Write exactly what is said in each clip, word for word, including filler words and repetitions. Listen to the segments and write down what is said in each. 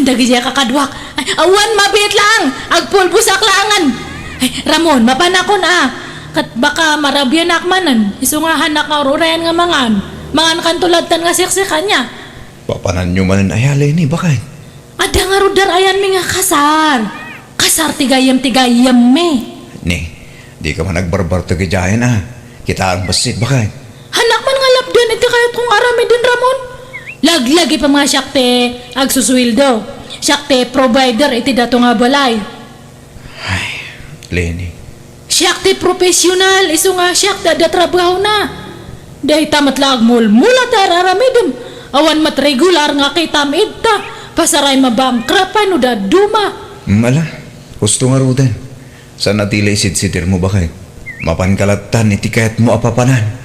Dagiti a kakaduak. Ay, awan mabiit laeng. Agpulbosak laengen. Ay, Ramon, mapanakon a. Ket baka marabianak manen. Isu nga haannak nga ururayan nga mangan. Mangankanto lattan nga siksik ania. Papananyo manen aya, Leni, baket? Adda ngarud dar-ayanmi nga kasar. Kasar ti gayyem ti gayyemmi. Ni, dika man agbarbartek idiayen a. Kitaem bassit, baket? Haannak man nga lapdan iti kayatko nga aramiden, Ramon. Laglagi pay nga siak ti agsusueldo. Siak ti provider iti dato nga balay. Ay, Leni. Siak ti profesional, isu nga siak ti adda trabahona. Dayta met la agmulmula ti ar-aramidem. Awan met regular nga kitam ita. Pasaray mabangkrap pay no dadduma. Mm, ala, husto ngaruden. Saan a ti la isidsidirmo, baket? Mapanka lattan iti kayatmo a papanan.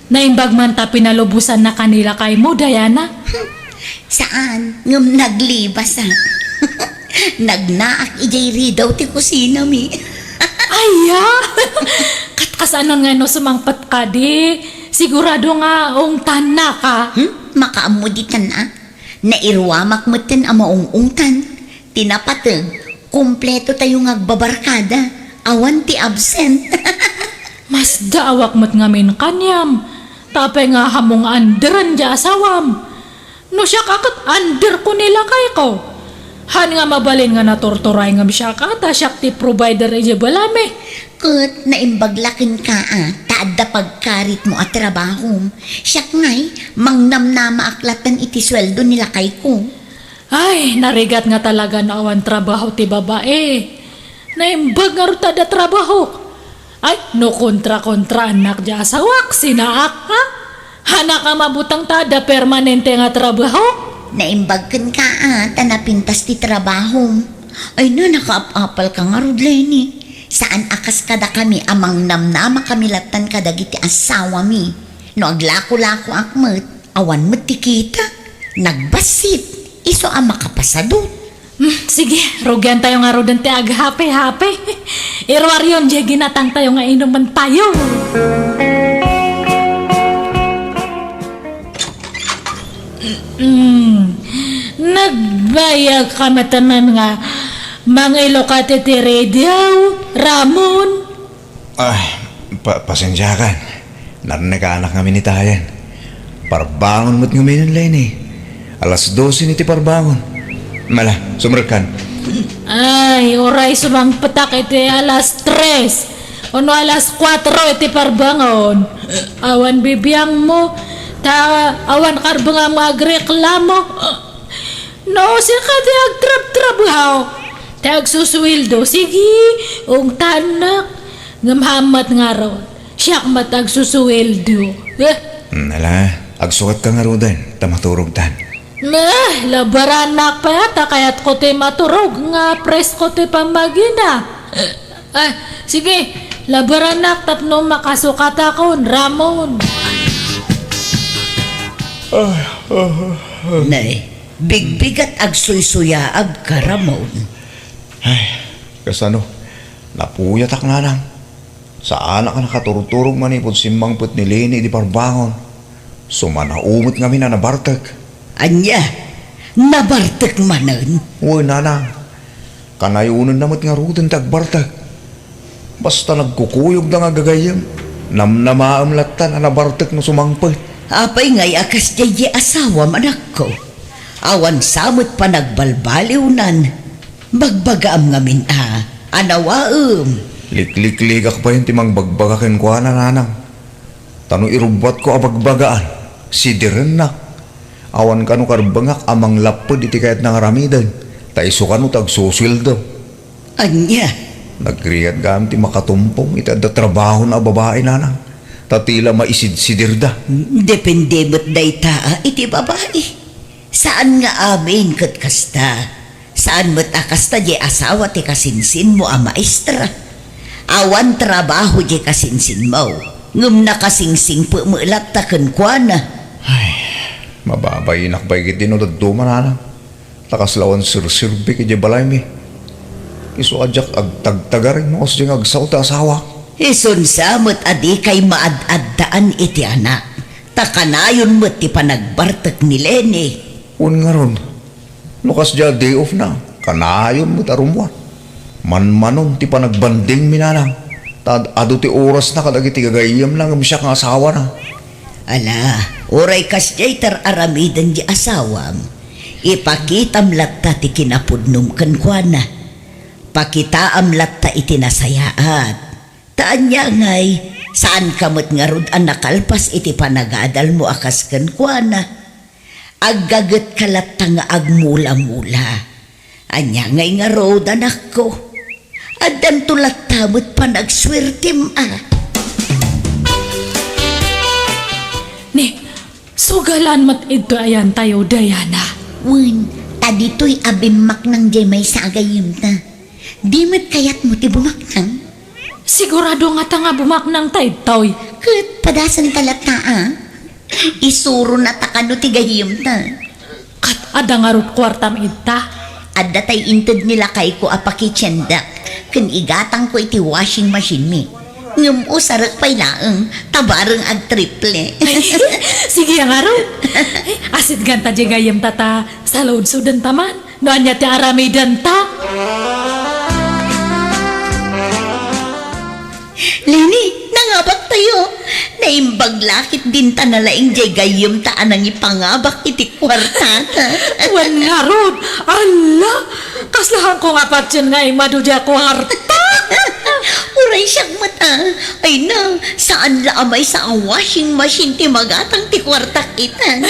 Naimbag man ta pinalubosannaka ni lakaymo, Diana? Saan, ngem naglibas a. Nagnaak idiay ridaw ti kusinami. Aya! Ket kasano nga no sumangpet kadi? Sigurado nga ungtannaka? Hmm? Makaammo ditan a. Nairuamak metten a maung-ungtan. Ti napateg, kumpleto tayo nga agbabarkada. Awan ti absent. Masdaawak met ngamin kaniam. Ta apay nga haanmo nga underen ti asawam? No siak a ket underko ni lakayko. Haan nga mabalin nga naturturay ngem siak a ta siak ti provider idiay balaymi. Ket naimbag la kenka a ta adda pagkaritmo a trabahom. Siak ngay, mangnamnamaak lattan iti sueldo ni lakayko. Ay, narigat nga talaga no awan trabaho ti babai. Naimbag ngarud ta adda trabahok. Ay, no kontra-kontraannak ti asawak, sinaak, ha? Haanak a mabuteng ta adda permanente nga trabaho? Naimbag kenka a ta napintas ti trabahom. Ay na, nakaap-apalka ngarud, Leni. Saan a kas kadakami a mangnamnamakami lattan kadagiti asawami. No aglako-lakoak met, awan met ti kita. Nagbassit, isu a makapasadut. Hmm, sige, rugiantayo ngaruden ti aghape-hape. Iruaryon diay ginatangtayo nga inumentayo. Hmm, nagbayagka met man nga mangilukat iti radio, Ramon. Ay, pa-, pasensiakan. Narnekanak ngamin itayen. Parbangon met ngamin, Leni. Alas dose ni ti parbangon. Mala, sumrekkan. Ay, uray sumangpetak iti alas tres. Ono alas kuatro iti parbangon. Awan bibiangmo. Ta awan karbengam nga agreklamo. No, sika ti agtrabtrabaho, ti agsusueldo, sige, ungtannak. Ngem haan met ngarud, siak met agsusueldo. Eh. Hmm, ala, agsukatka ngaruden, ta maturogtan. Meh, labaranak pay, ta kayatko ti maturog nga presko ti pammagina. Ah, sige, labaranak tapno makasukatakon, Ramon. Nay, bigbigat agsuysuyaag ka, Ramon. Ay, kasano? Napuyatak, nanang. Saanak a nakaturturog manipud simmangpet ni Leni idi parbangon. Sumanao met ngamin a nabartek. Ania? Nabartek manen? Wen, nanang. Kanayonenna met ngaruden ti agbartek. Basta nagkukuyogda nga gagayyem, namnamaem lattan a nabartek no sumangpet. Apay ngay a kasdiay ti asawam, anakko? Awan sa met panagbalbaliwnan. Bagbagaam ngamin a, anawaem. Liklikligak pay ti mangbagbaga kenkuana, nanang. Ta no irubbuatko a bagbagaan, sidirennak. Awan kano karbengak a manglapped iti kayatna nga aramiden, ta isu kano ti agsusueldo. Ania? Nagrigat gayam ti makatumpong iti adda trabahona a babai, nanang, ta ti la maisidsidirda. Depende met dayta iti babai. Saan nga amin ket kasta. Saan met a kasta diay asawa ti kasinsinmo a maestra. Awan trabaho diay kasinsinmo, ngem nakasingsingpet met latta kenkuana. Ay, mababainak pay ketdi no dadduma, nanang. Ta kasla awan serserbik idiay balaymi. Isu a diak agtagtagaring no kasdiay nga agsao ti asawak. Isun sa met a dikay maad-addaan iti anak. Ta kanayon met ti panagbartek ni Leni. Wen ngarud, no kasdiay a day off na, kanayon met a rummuar. Manmanon ti panagbanding mi nanang. Ta ad-adu ti orasna kadagiti gagayyemna ngem siak nga asawana. Ala, uray kasdiay ti ar-aramiden ti asawam, ipakitam latta ti kinapudnom kenkuana. Pakitaam latta iti nasayaat. Ta ania ngay, saanka met ngarud a nakalpas iti panagadalmo a kas kenkuana? Aggagetka latta nga agmula-mula. Ania ngay ngarud, anakko? Addanto latta met panagsuertem a. Ni, sugalan met idtoy ayantayo, Diana. Wen, ta ditoy a bimmaknang diay maysa a gayyemta. Di met kayatmo ti bumaknang? Sigurado ngata nga bumaknangta idtoy. Ket padasenta latta a. Isuronata kano ti gayyemta. Ket adda ngarud kuartam idta? Adda tay inted ni lakayko a pakitchendak ken igatangko iti washing machine mi. Ngem usarek pay laeng, ta bareng agtriple. Sige ngarud. Ay, asidganta diay gayyemta ta saludsodenta man. No ania ti aramidenta? Leni, nangabaktayo. Naimbag la ketdin ta nalaing diay gayyemta a nangipangabak iti kuartata. Wen ngarud, ala, kasla haanko nga patien nga immadu diay kuarta. Uray siak met a. Ay na, saan la a maysa a washing machine ti magatang ti kuartak ita.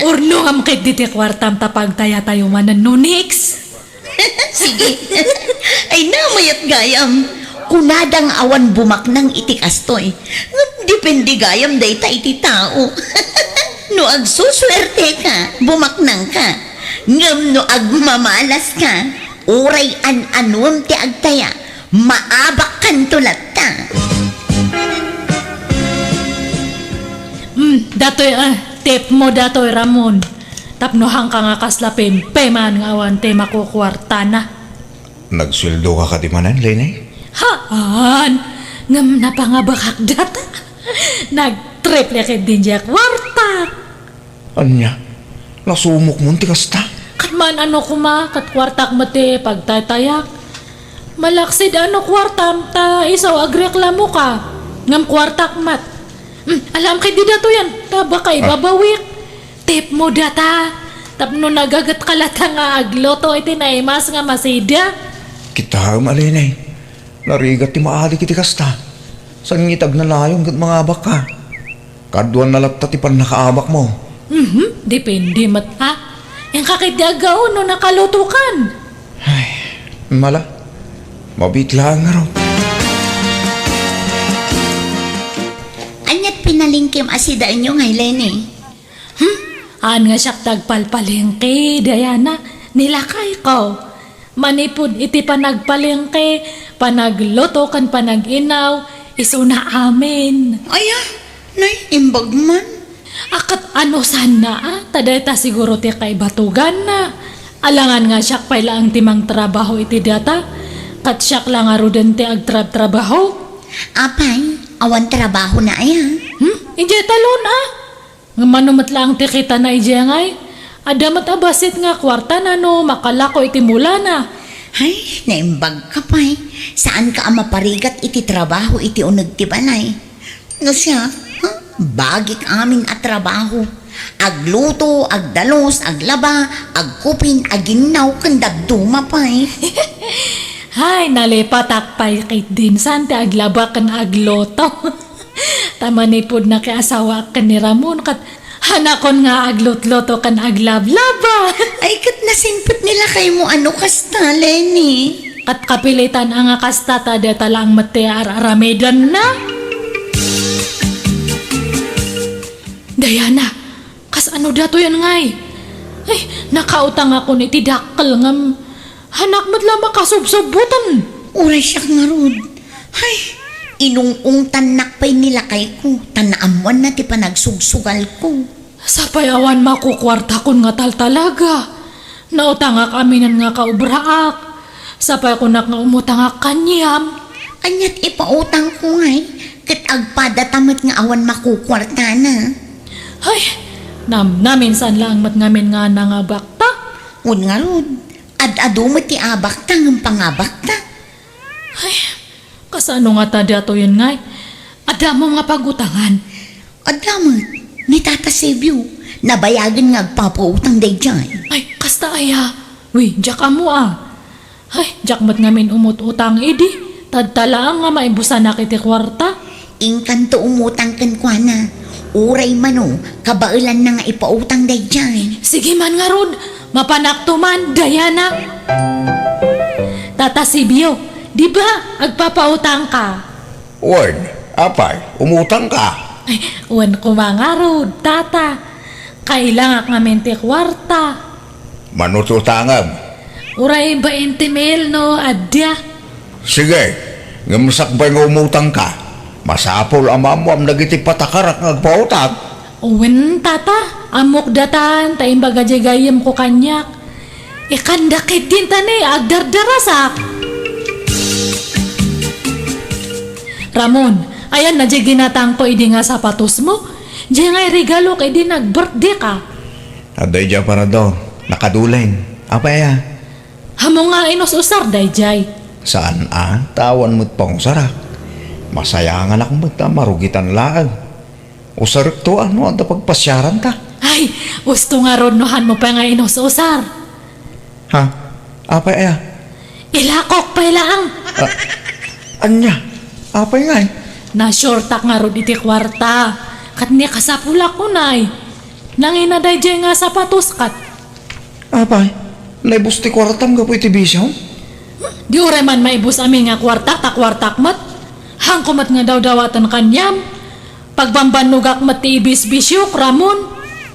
Urnongam ketdi ti kuartam ta pagtayatayo manen no next. Sige. Ay na, mayat gayam. Kunada nga awan bumaknang iti kastoy. Ngem depende gayam dayta iti tao. No agsusuerteka, bumaknangka. Ngem no agmamalaska, uray an-anuem ti agtaya, maabakkanto latta. Hmm, datoy, ah, tip mo datoy, Ramon. Tapno haanka nga kasla pempeman nga awan ti makukuartana. Nagsueldoka kadi manen, Leni? Haan! Ngem napangabakak data. Nagtriple ketdin diay kuarta. Ania? Nasumokmon ti kasta? Ket maan-ano koma, ket kuartak met ti pagtaytayak. Malaksid a no kuartam ta isu agreklamoka. Ngem kuartak met. Hmm, alaem ketdi datoyan, ta baka Ah. ibabawik. Tip mo data, tapno nagagetka latta nga agluto iti naimas nga masida. Kitaem a, Leni, narigat ti maadik iti kasta. Saan nga iti agnanayon ket mangabakka? Kaduana latta ti pannakaabakmo. Mhm, depende met, ha? Inka ketdi aggaw no nakalutokan. Ay, mala. Mabiit laeng ngarud. Aniat pinalengkem a sidaenyo ngay, Leni? Hmm? Haan nga siak ti agpalpalengke, Diana, ni lakayko. Manipud iti panagpalengke, panagluto ken panag-inaw, isuna amin. Aya, nay, imbag man. A, ket ano sanna, a? Ta dayta siguro ti kaibatuganna. Alangan nga siak pay laeng ti mangtrabaho iti data, ket siak la ngaruden ti agtrabtrabaho. Apay, awan trabahona aya? Hmm? Idiay talon, a? Ngem mano met laeng ti kitana idiay ngay? Adda met a bassit nga kuartana no makalako iti mulana. Ay, naimbagka pay. Saanka a maparigat iti trabaho iti uneg ti balay. No siak, ha? Bagik amin a trabaho. Agluto, agdalus, aglaba, agkupin, aginnaw, ken dadduma pay. Hay, nalipatak pay ketdin saan ti aglaba ken agluto. Ta manipud nakiasawaak ken ni Ramon, ket hanakon nga aglutluto ken aglablaba. Ay, ket nasimpet ni lakaymo a no kasta, Leni. Ket kapilitan a nga kasta ta dayta laeng met ti ar-aramidenna. Diana, kasano datoyen ngay? Ay, nakautangakon iti dakkel ngem hanak met la makasubsubboten. Uray siak ngarud. Ay, inung-ungtannak pay ni lakayko, ta naammoanna ti panagsugsugalko. Sapay awan makukuartakon nga taltalaga. Nautangak aminen nga kaobraak. Sapay kunak nga umutangak kaniam. Aniat ipautangko ngay, ket agpadata met nga awan makukuartana. Namnam, insan laeng met ngamin nga nangabakta. Wen ngarud, ad-adu met ti abakta ngem pangabakta. Ay, kasano ngata daytoyen ngay? Adda ammom nga pagutangan? Adda met, ni Tata Sebio, nabayagen nga agpapautang daydiay. Ay, kasta aya? Wi, diak ammo a. Ay, diak met ngamin umut-utang idi, tadta laeng nga maibusanak iti kuarta. Inkanto umutang kenkuana. Uray mano, kabaelanna nga ipautang daydiay. Sige man ngarud, mapanakto man, Diana. Tata Sibio, di ba agpapautangka? Wen, apay, umutangka? Ay, wen koma ngarud, Tata. Kailangak ngamin ti kuarta. Mano ti utangem? Uray bainte mil no adda. Sige, ngem sakbay nga umutangka, masapul a maammuam dagiti patakarak nga agpautang. Wen, Tata, ammok datan, ta imbaga diay gayyemko kaniak. Ikanda ketdin ta ni agdardarasak. Ramon, ayanna diay ginatangko idi nga sapatosmo? Diay ngay regalok idi nag-birthday ka. Adda idiay aparador, nakadulen. Apay aya? Ammom nga inus-usar daydiay? Saan a, ta awan met pangusarak. Masayanganak met a marugitan laeng. Usarekto a no adda pagpasiaranta. Ay, usto ngarud no hanmo pay nga inus-usar. Ha? Apay aya? Ilakok pay laeng. Ah, ania? Apay ngay? Na-shortak ngarud iti kuarta. Ket ni kasapulak unay. Nangina daydiay nga sapatos ket. Apay, naibus ti kuartam gapu iti bisiom? Di uray man maibus amin nga kuartak ta kuartak met. Haanko met nga dawdawaten kaniam. Pagbambannogak met ti ibisbisiok, Ramon.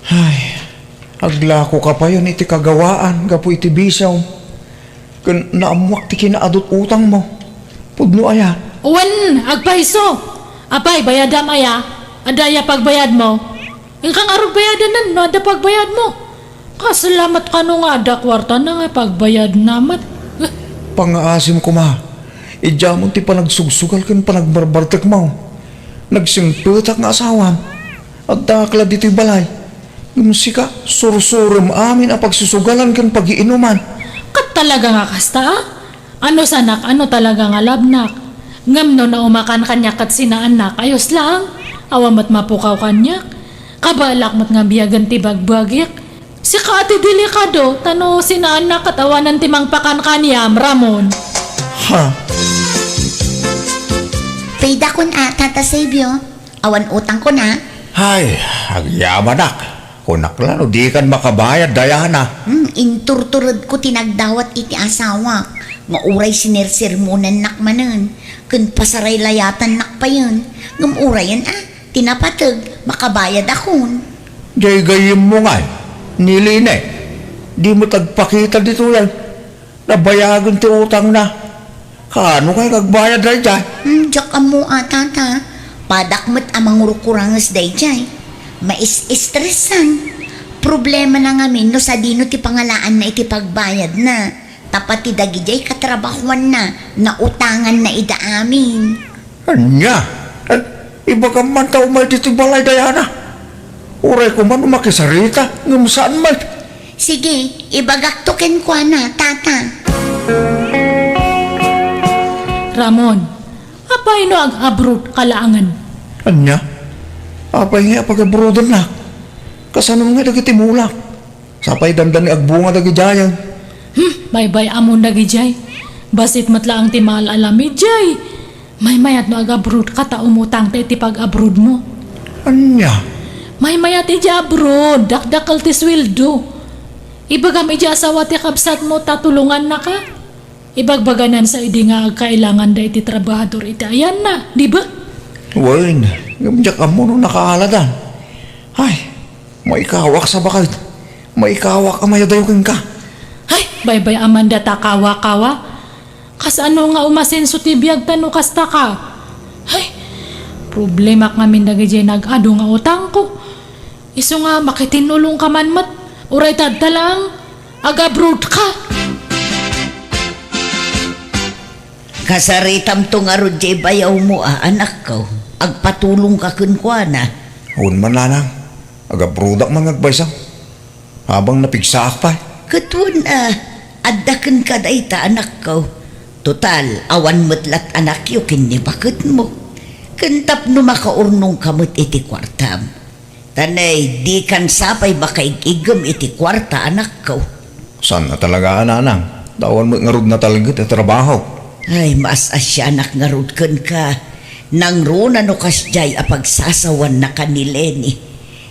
Ay, aglakoka payen iti kagawaan gapu iti bisiom. Ken naammoak ti kinaadut-utangmo. Pudno aya? Wen, agpayso. Apay, bayadam aya? Adda aya pagbayadmo? Inka ngarud bayadanen no adda pagbayadmo. Kasla met kano nga adda kuartana nga pagbayadna met. Eh. Pangngaasim koma, idiamon ti panagsugsugal ken panagbarbartekmo. Nagsingpetak nga asawam. Addaak la ditoy balay. Ngem sika, sursurem amin a pagsusugalan ken pagiinuman. Ket talaga nga kasta, a? Ano sanak, ano talaga nga labnak? Ngem no naumakan kaniak ket sinaannak, ayos laeng. Awan met mapukaw kaniak. Kabaelak met nga biagen ti bagbagik. Sika a ti delikado, ta no sinaannak ket awanen ti mangpakan kaniam, Ramon. Ha? Payda kun a, Tata Sebio. Awan utangkon a. Hay, agyamanak. Kunak la no dikan makabayad, Diana. Hmm, inturturedko ti nagdawat iti asawak, nga uray sinersermonannak manen, ken pasaraylayatannak payen, ngem urayen a, ti napateg, makabayadakon. Diay gayyemmo ngay, ni Line, di met agpakita ditoy ay. Nabayagen ti utangna. Kaano ngay nga agbayad daydiay? Hmm, diak ammo a, Tata. Padak met a mangurkuranges daydiay. Mais-estresan. Problemana ngamin no sadino ti pangalaanna iti pagbayadna. Ta pati dagidiay katrabahuanna, nautanganna ida amin. Ania? Eh, ibagam man ta umay ditoy balay, Diana. Uray koma no makisarita, ngem saan met. Sige, ibagakto kenkuana, Tata. Ramon, apay no ag-abroad ka laengen? Ania? Apay nga pag-abroadennak? Kasano nga dagiti mulak? Sapay dandani agbunga dagidiayen. Hmm, baybay-amon dagidiay. Bassit met laeng ti maal-alam idiay. Maymayat no ag-abroad ka ta umutang ta iti pag-abroad mo. Ania? Maymayat idiay abroad, dakdakkel ti sueldo. Ibagam idiay asawa ti kabsatmo ta tulongannaka. Ibagbaganan sa idi nga agkailanganda iti trabahador iti ayanna, di ba? Wen, ngem diak ammo no nakaaladan. Ay, maikawak sa baket. Maikawak a mayadayo kenka. Ay, baybay-amanda ta kawa-kawa. Kasano nga umasenso ti biag ta no kasta ka? Ay, problemak ngamin dagidiay nag-adu nga utangko. Isu nga makitin-ulongka man met, uray tadta laeng, ag-abroad ka. Kasaritamto ngarud diay bayawmo a, anakko, agpatulongka kenkuana. Wen man, nanang. Agabrodak man nga agbaysa. Habang napigsaak pay. Ket wen a, adda kenka dayta, anakko. Total, awan met lat anakyo ken ni baketmo. Ken tapno makaurnongka met iti kuartam. Ta nay, dikan sa pay makaig-iggem iti kuarta, anakko. Saan a talaga, nanang. Ta awan met ngarud natalget a trabaho. Ay, maas-asianak ngarud kenka. Nangruna no kasdiay a pagsasawannaka ni Leni.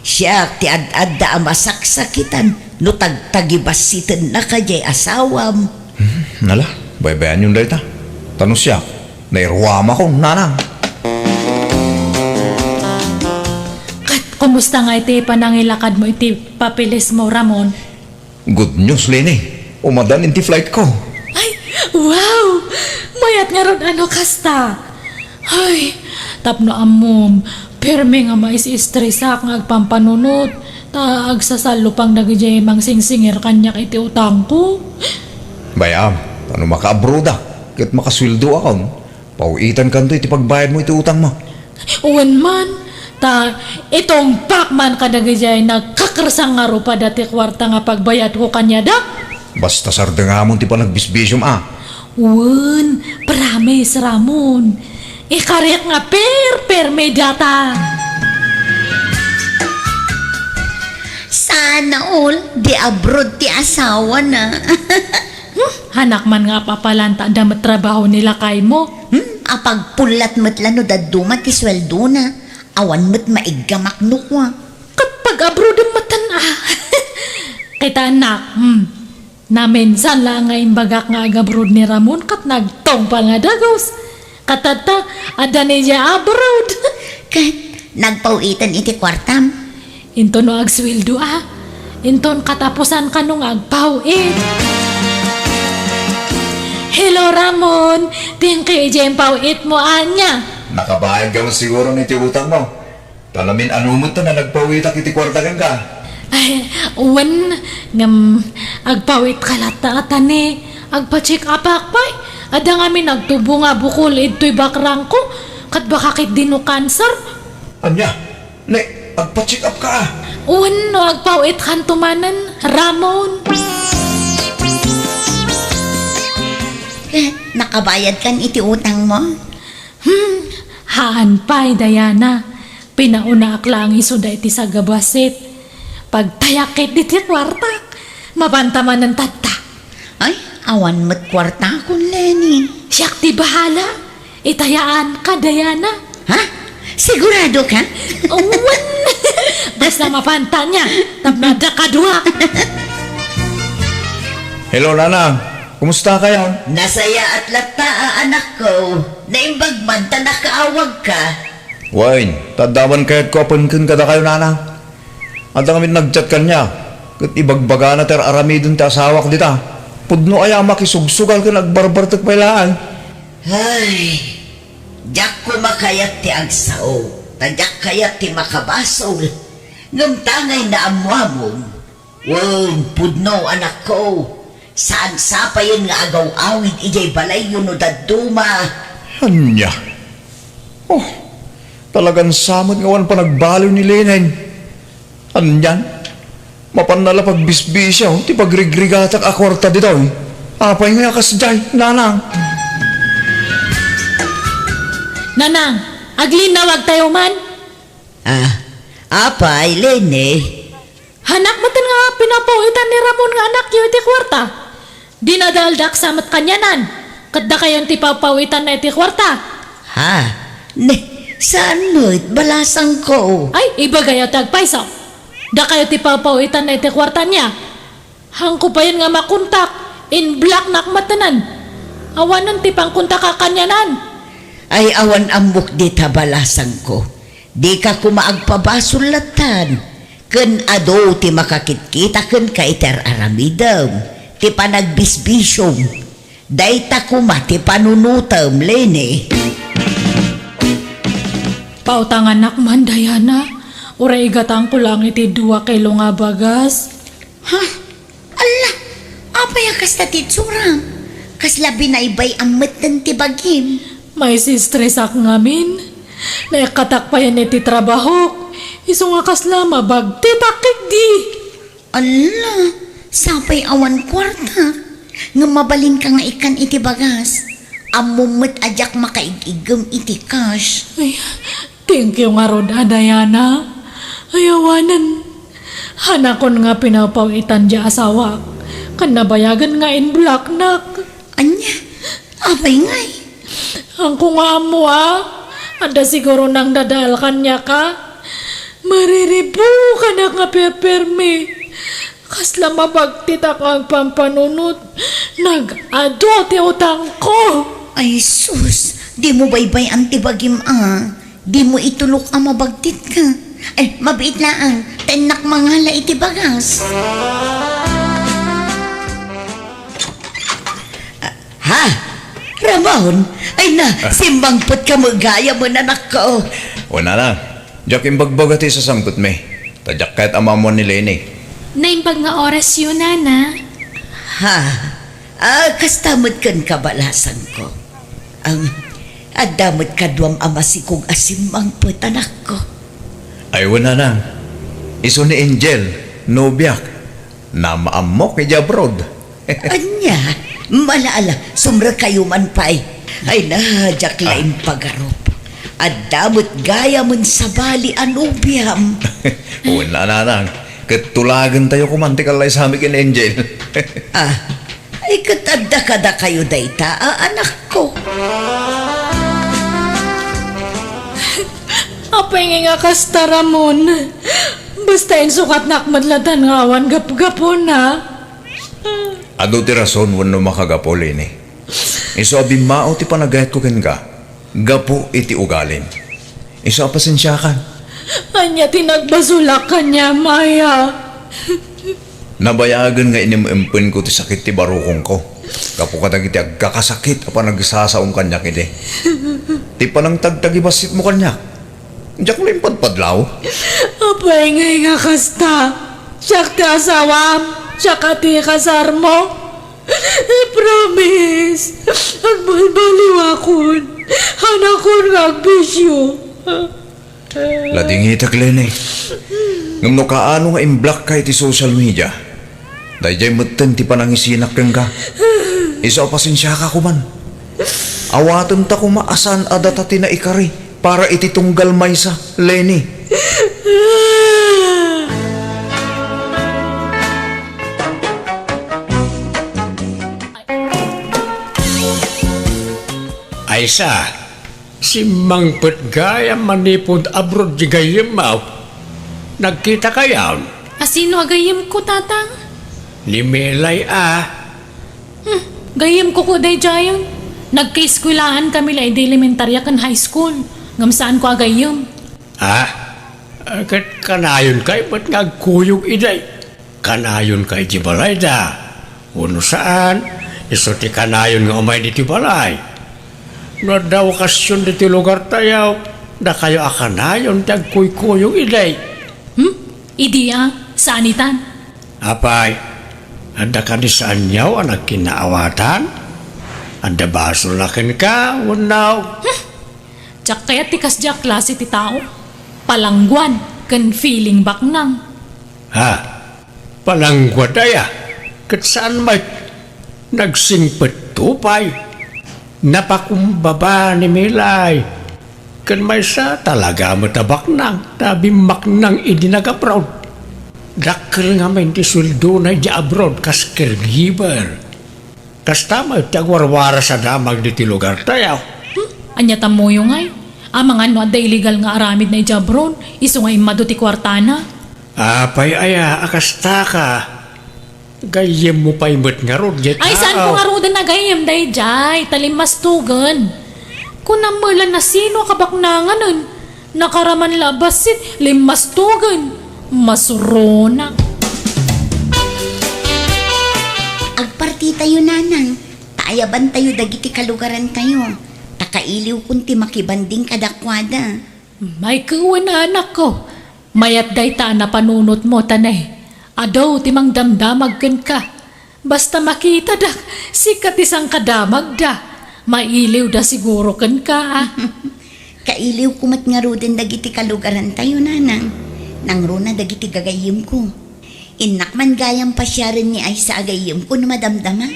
Siak ti ad-adda a masaksakitan no tagtagibassitennaka diay asawam. Hmm, nala, baybayanyon dayta. Ta no siak, nairuamakon, nanang. Ket kumusta ngay ti panangilakadmo iti papilesmo, Ramon? Good news, Leni. Umadan iti flight ko. Ay, wow! Mayat ngarud a no kasta. Ay, tapno ammom, permi nga maistresak nga agpampanunot, ta agsasallupang dagidiay mangsingsingir kaniak iti utangko. Bay-am, ta no makaabrodak, ket makasueldoakon, paw-itankanto iti pagbayadmo iti utangmo. Wen man, ta itungpak man kadagidiay nagkakersang nga rupada ti kuarta nga pagbayadko kaniada. Basta sardengamon ti panagbisbisiom a. Wen, promise, Ramon. Ikariak nga perpermi data. Sana all, di abroad ti asawana. Hmm, hanak man nga apapalanta da met trabaho ni lakaymo. Hmm, apagpullat met la no dadduma ti sueldona. Awan met maiggamak no kua. Ket pag-abroad metten a. Kita, anak, hmm. Naminsan la nga imbagak nga ag-abroad ni Ramon ket nagtungpal nga dagus. Ket tatta, adda ni dia abroad. Ket nagpaw-iten iti kuartam. Inton no agsueldo a. Inton katapusan kano nga agpaw-it. Hello, Ramon. Thank you iti impaw-itmo, ania. Nakabayad ka man siguro iti utangmo. Ta namin-ano met ta nga nagpaw-itak iti kuarta kenka. Ay, wen, ngem, agpaw-itka latta a tani. Agpa-check up-ak pay. Adda ngamin nagtubo nga bukol idtoy bakrangko. Ket baka ketdi no cancer. Ania? Ne, agpa-check up ka a. Wen, no agpaw-itkanto manen, Ramon. Eh, nakabayadkan iti utangmo? Hmm, haan pay, Diana. Pinaunaak laeng isuda iti sagabassit. Pagtayak ket diti kuarta. Mapanta manen tatta. Ay, awan met kuartakon, Leni. Siak ti bahala. Itayaanka, Diana. Ha? Sigurado ka? Awan. Basta mapanta niya. Tapno adda kadua. Hello, Nanang. Kumusta kayo? Nasayaat latta a anakko. Naimbag man ta nakaawagka. Wen, ta adda man kayatko a pengken kadakayo, Nanang. Adda ngamin nag-chat kaniak, ket ibagbagana ti ar-aramiden ti asawak dita. Pudno aya a makisugsugal ken agbarbartek pay laeng. Ay, diak koma kayat ti agsao, ta diak kayat ti makabasol. Ngem ta ngay naammoamon, wen, pudno, anakko, saan sapayen nga agaw-awid idiay balayyo no dadduma. Ania? Oh, talagan sa met nga awan panagbaliw ni Leni. Anian? Mapanna la pagbisbisio ti pagrigrigatak a kuarta ditoy. Apay nga kasdiay, Nanang? Nanang, aglinnawagtayo man. Ah, apay, Leni? Hanak metten nga pinapaw-itan ni Ramon nga anakyo iti kuarta. Dinadaaldak sa met kanianan, ket dakayon ti papaw-itanna iti kuarta. Ha? Ne, saan met, balasangko. Ay, ibagayo ti agpayso. Dakayo ti papaw-itanna iti kuarta niya. Haanko payen nga makontak, in-blocknak metten. Awanen ti pangkontakak kanianan. Ay, awan ammok dita, balasangko. Dika koma agpabasol lattan, ken adu ti makakitkita kenka iti ar-aramidem, ti panagbisbisiom. Dayta koma ti panunotem, Leni. Pautanganak man, Diana. Uray igatangko laeng iti dua kilo nga bagas. Ha? Alla, apay a kasta ti itsuram? Kasla binaybay-am metten ti bagim. Maisistresak ngamin. Naikkatak payen iti trabahok. Isu nga kasla mabagtitak ketdi. Alla, sapay awan kuarta. Ngem mabalinka nga ikkan iti bagas. Ammom met a diak makaig-iggem iti cash. Ay, thank you ngarud a, Diana. Ay, awanen. Hanakon nga pinawpaw-itan diay asawak. Ken nabayagen nga in-blocknak. Ania? Apay ngay? Haanko nga ammo a. Adda siguro nangdadael kaniak a. Mariribukanak nga perpermi. Kasla mabagtitak nga agpampanunot. Nag-adu ti utangko. Ay sus, dimo baybay-an ti bagim a. Dimo itulok a mabagtitka. Ay, mabiit laeng, ta innak mangala iti bagas. Ha? Ramon? Ay na, simmangpetka met gayam, anakko. O, nanang, diak imbagbaga ti sasangpetmi. Ta diak kayat a maammuan ni Leni. Naimbag nga orasyo, nana. Ha? Ah, kasta met kenka, balasangko. Am, adda met kaduam a masikog a simmangpet, anakko. Ay, wen, nanang. Isu ni Angel, nobiak. Namaammok idiay abroad. Ania? Ala, ala, sumrekkayo man pay. Ay na, diak la impagarup. Adda met gayamen sabali a nobiam. Wen, nanang. Ket tulagentayo koman ti kallaysami ken Angel. Ah, ay, ket adda kadakayo dayta a anakko. Apay ngay nga kasta, Ramon? Basta insukatnak met latta nga awan gapgapuna. Adu ti rason wenno makagapu, Leni. Isu a bimmao ti panagayatko kenka, gapu iti ugalim. Isu a pasensiakan. Ania ti nagbasolak kaniam, aya? Nabayagen nga inim-impenko ti sakit ti barukongko gapu kadagiti agkakasakit a panagsasaom kaniak idi. Ti panangtagtagibasitmo kaniak, diak la impadpadlaw. Apay ngay nga kasta? Siak ti asawam, siak a ti kasarmo. I-promise, agbalbaliwakon. Hanakon nga agbisio. Ladingitek, Leni. Ngem no kaano nga imblockka iti social media, daydiay metten ti panangisinak kenka. Isu a pasensiaka koman. Awatenta koma a saan a data ti naikari para iti tunggal maysa, Leni. Aysa, simmangpet gayam manipud abroad ti gayyemmo. Nagkitakayon? A sino a gayyemko, Tatang? Ni Melay a. Hmm, gayyemko ko daydiayen. Nagkaeskuelahan kami la idi elementaria ken high school. Ngem saanko a gayyem. Ah, ket kanayonkayo met nga agkuyog idi. Kanayonka iti balayda. Wenno saan, isu ti kanayon nga umayda iti balay. No adda okasion ditoy lugartayo, dakayo a kanayon ti agkuykuyog idi. Hmm? Idi a, saan itan? Apay, adda kadi saanyo a nagkinnaawatan? Adda basolna kenka, wenno? Hmm. Diak kayat ti kasdiay a klase ti tao. Palangguan ken feeling baknang. Ha? Palangguad aya? Ket saan met? Nagsingpetto pay. Napakumbaba ni Melay. Ken maysa, talaga met a baknang ta bimmaknang idi nag-abroad. Dakkel ngamin ti sueldona idiay abroad kas caregiver. Kasta met ti agwarwaras a damag ditoy lugartayo. Hmm? Ania tammoyo ngay? Amangan no adda illegal nga aramidna idiay abroad, isu nga immadu ti kuartana. Apay aya a kastaka? Gayyemmo pay met ngarud, ket Ay, saanko ngaruden a gayyem daydiay, ta limmastogen. Kunam met la no sino a kabaknanganen. Nakaraman la a bassit, limmastogen. Masuronak. Agpartitayo, nanang, ta ayabantayo dagiti kalugarantayo, ta kailiwkon ti makibanding kadakuada. Ay wen, anakko, mayat dayta a napanunotmo, ta ne, adu ti mangdamdamag kenka. Basta makitadak, sika ti sangkadamagda. Mailiwda siguro kenka, a. Kailiwko met ngaruden dagiti kalugarantayo, nanang. Nangruna dagiti gagayyemko. Innak man gayam pasiaren ni Aisa a gayyemko no madamdama.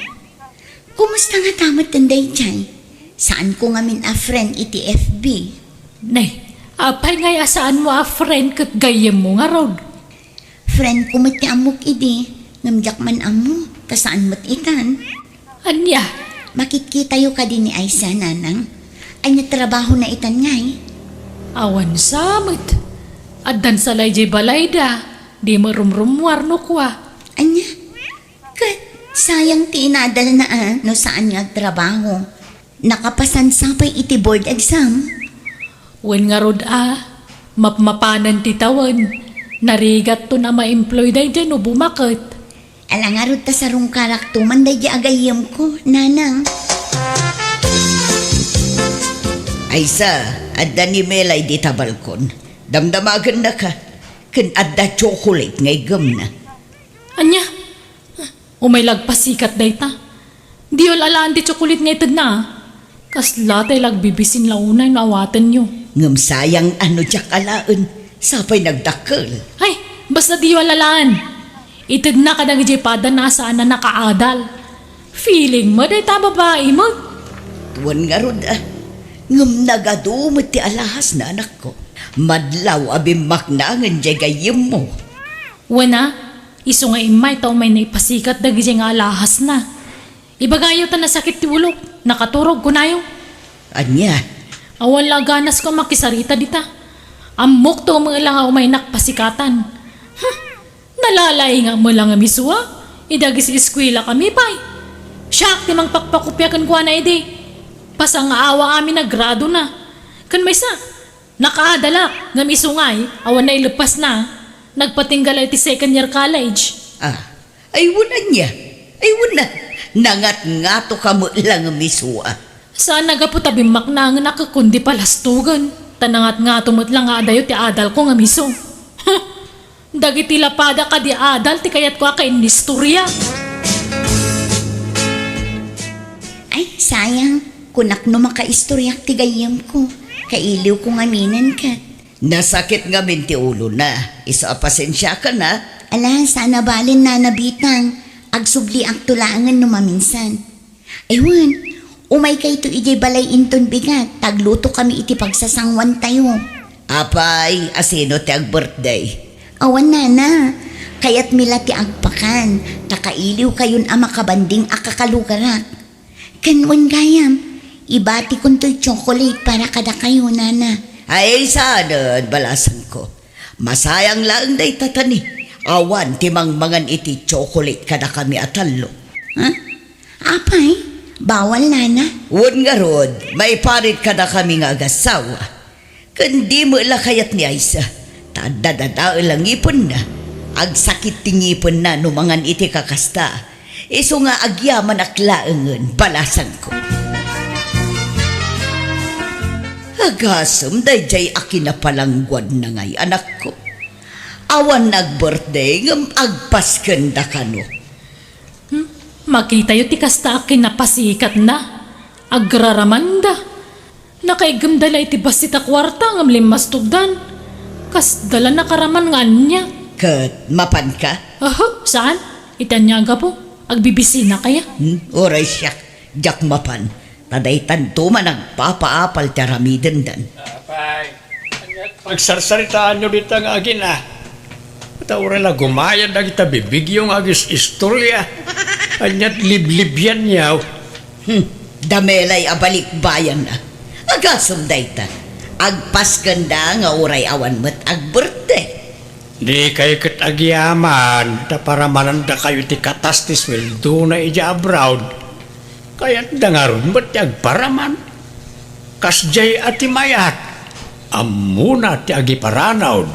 Kumusta ngata met daydiay? Saanko ngamin a friend iti F B. Nay, apay ngay a saanmo a friend ket gayyemmo ngarud? Friendko met ti ammok idi, ngem diak man ammo, ta saan met itan. Ania? Makitkitayo kadi ni Aisa, nanang? Ania trabahona itan ngay? Awan sa met. Addan sa lay diay balayda, di marumrumuar no kua. Ania? Ket sayang ti inadalna a no saan nga agtrabaho. Nakapasansa pay iti board exam. Wen ngarud a, mapmapanen ti tawen. Narigatton a ma-employ daydiay no bumaket. Ala ngarud ta sarungkarakto man daydiay a gayyemko, nanang. Aisa, adda ni Melay dita balkon. Damdamagennaka. Ken adda chocolate nga iggemna. Ania? Umay la agpasikat dayta. Diyo alaen ti tsokolit nga itedna, a. Kasla tay la agbibisin la unay no awatenyo. Ngem sayang a no diak alaen, sapay nagdakkel. Ay, basta diyo alaen. Itedna kadagiti padana a saan a nakaadal. Feeling mo dayta babai mo. Wen ngarud, a. Ngem nagadu met ti alahasna, anakko. Madlaw a bimmaknangen diay gayyemmo. Wen a, isu nga immay ta umayna ipasikat dagiti nga alahasna. Ibagayo ta nasakit ti ulok, nakaturog, kunayo. Ania? Awan la a ganasko a makisarita dita. Ammok to met la nga umaynak pasikatan. Hmm, nalalaingak met la nga misua. Idagis iskuela kami pay. Siak ti mangpakpakopia kenkuana idi. Pasangaawa amin a gradona. Ken maysa, nakaadalak, ngem isu ngay, awan naileppasna. Nagpatingga la iti second year college. Ah, ay wen ania? Ay wen a, nangatngato ka met la nga misua. Saan a gapu ta bimmaknangenak ket kundi palastogen, ta nangatngato met la nga adayo ti adalko nga miso. Huh! Dagiti lapada kadi adal ti kayatko a kainnistoria. Ay, sayang. Kunak no makaistoriak ti gayyemko. Kailiwko ngaminen ket. Nasakit ngamin ti ulona. Isu a pasensiakan, a. Ala, saan a balen, Nana Bitang. Agsubliakto laengen no maminsan. Ay wen, umaykayto idiay balay inton bigat, ta aglutokami iti pagsasanguantayo. Apay, a sino ti ag-birthday? Awan, Nana. Kayatmi la ti agpakan, ta kailiwkayon a makabanding a kakalugarak. Ken wen gayam, ibatikontoy chocolate para kadakayo, Nana. Ay, saanen, balasangko. Masayang laeng dayta ta ni awan ti mangmangan iti chocolate kadakami a tallo. Ha? Apay, bawal, Nana? Wen ngarud, maiparit kadakami nga agassawa. Ken di met la kayat ni Aisa, ta adda dadael a ngipenna. Agsakit ti ngipenna no mangan iti kakasta. Isu nga agyamanak laengen, balasangko. Agasem daydiay a kinapalangguadna ngay, anakko. Awan ag-birthday ngem agpaskenda kano. Hmm? Makitayo ti kasta a kinapasikatna. Agraramanda. Nakaiggemda la iti bassit a kuarta ngem limmastogdan. Kasda la nakaraman nga ania. Ket mapanka? Aho, saan? Iti ania a gapu? Agbibisinakaya? Hmm, uray siak, diak mapan. Ta daytanto man agpapaapal ti aramidendan. Apay, ania ti pagsarsaritaanyo dita nga agina? Ta uray la gumayad dagita bibigyo nga agis-istoria. Ania ti liblibianyo? Hmm, da Melay a balikbayan a. Agasem dayta. Agpaskenda nga uray awan met ag-birthday. Dikay ket agyaman ta paramanandakayo ti katas ti sueldona idiay abroad. Kayatda ngarud met ti agparaman. Kasdiay a ti mayat, ammona ti agiparanawd.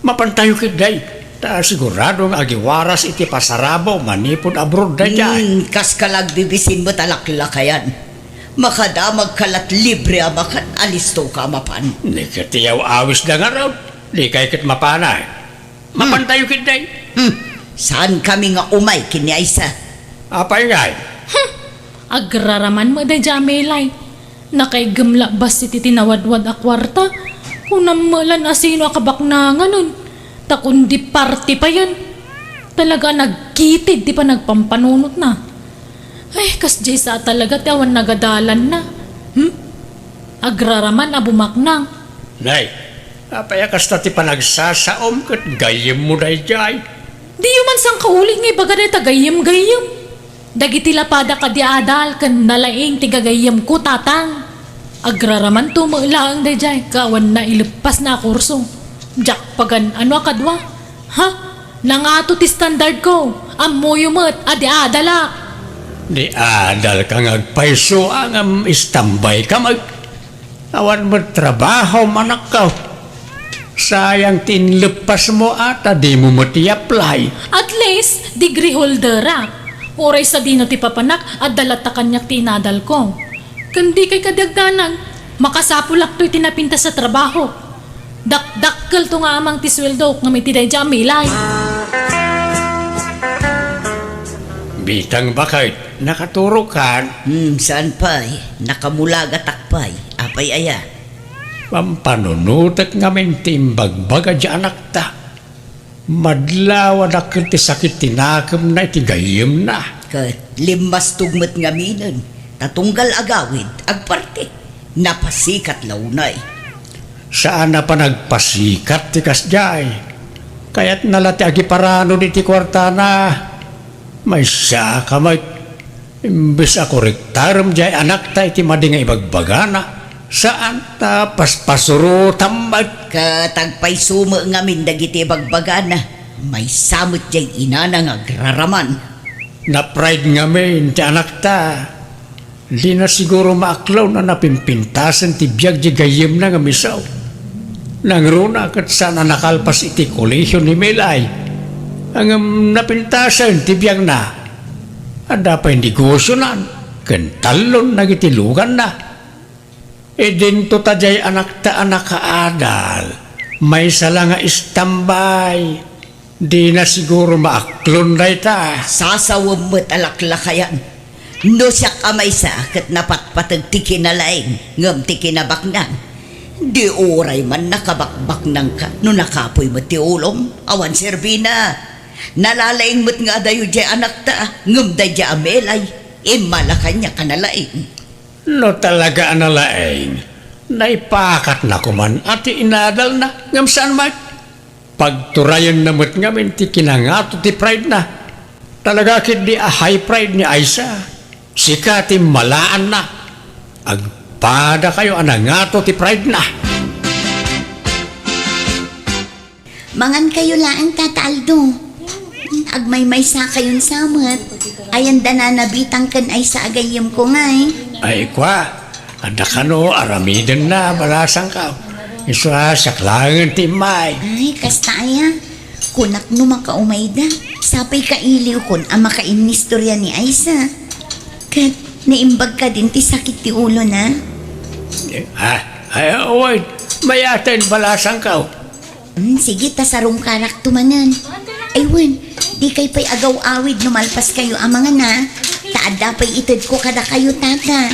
Mapantayo ketdi, ta sigurado nga agiwaras iti pasarabo manipud abroad daydiay. Hmm, kaska la agbibisin met a laklakayan. Makadamagka la't libre a makan, alistoka a mapan. Ni ket ti yaw-awisda ngarud, dikay ket mapanay. Hmm. Mapantayo ketdi. Hmm. Saankami nga umay ken ni Aisa? Apay ngay? Hmm. Agraraman met daydiay a Melay. Nakaiggem la bassit iti nawadwad a kuarta. Kunam met la no asino a kabaknanganen. Ta kundi parti payen, talaga a nagkitid ti panagpampanunotna. Ay, kasdiay sa talaga ti awan nagadalanna. Hmm? Agraraman a bumaknang. Nay, apay a kasta ti panagsasaom ket gayyemmo daydiay? Diyo man sangkauli nga ibaga dayta gayyem-gayyem. Dagiti lapada kadi adal ken nalaing ti gagayyemko, tatang. Agraramanto met laeng daydiay, ket awan naileppasna a kurso. Diak pagan ano a kadua. Ha? Nangato ti standardko. Ammoyo met a di adalak. Di adalka nga agpayso a ngem istambayka met. Awan met trabahom, anakko. Sayang ti inleppasmo a ta dimo met i-apply. At least, degree holderak. Uray sadino ti papanak, adda latta kaniak ti inadalko. Ken dikay kadi agdanag, makasapulakto iti napintas a trabaho. Dakdakkelto nga amang ti sueldok ngem iti daydiay a milay. Bitang baket, nakaturokan? Hmm, saan pay? Nakamulagatak pay. Apay aya? Pampanunotek ngamin ti imbagbaga di anakta. Madlaw a dakkel ti sakit ti nakemna iti gayyemna. Ket limmastog met ngaminen, ta tunggal agawid, agparti. Napasikat la unay. Saan a panagpasikat ti kasdiay. Kayatna la ti agiparanod iti kuartana. Maysa ka met. Imbes a korektarem diay anakta iti madi nga ibagbagana, saan ta paspasurotam met. Ket agpayso met ngamin dagiti ibagbagana, maysa met diay inana nga agraraman. Na-pride ngamin ti anakta. Dina siguro maaklon a napimpintasen ti biag di gayyemna nga misaw. Nangruna ket saan a nakalpas iti kolehio ni Melay. Ngem napintasen ti biagna. Adda pay negosionan ken tallon dagiti luganna. Idinto ta diay anakta a nakaadal, maysa la nga istambay. Dina siguro maaklon dayta. Sasawem met a laklakayan. No siak a maysa ket napatpateg ti kinalaing ngem ti kinabaknang. Di uray man nakabakbaknangka no nakapuy met ti ulom, awan serbina. Nalalaing met nga adayo diay anakta, ngem daydiay a Melay, immala kaniak a nalaing. No talaga a nalaing, naipakatna koman a ti inadalna, ngem saan met? Pagturayenna met ngamin ti kinangato ti pride-na. Talaga ketdi a high pride ni Aisa. Sika ti malaanna. Agpadakayo a nangato ti pride-na. Mangankayo laeng, Tata Aldo. Agmaymaysakayon sa met. Ayan da nanabitang ken Aisa a gayyemko ngay. Ay, kua, adda kano aramidenna, balasangko. Isu a, siak laengen ti immay. Ay, kasta aya. Kunak no makaumayda, sapay kailiwkon a makainnistorya ni Aisa. Ket naimbag kadin ti sakit ti ulona? Ah, ay, wen, mayaten, balasangko. Hmm, sige, ta sarungkarakto manen. Ay, wen, dikay pay agaw-awid no malpaskayo a mangana. Ta adda pay itedko kadakayo, Tata.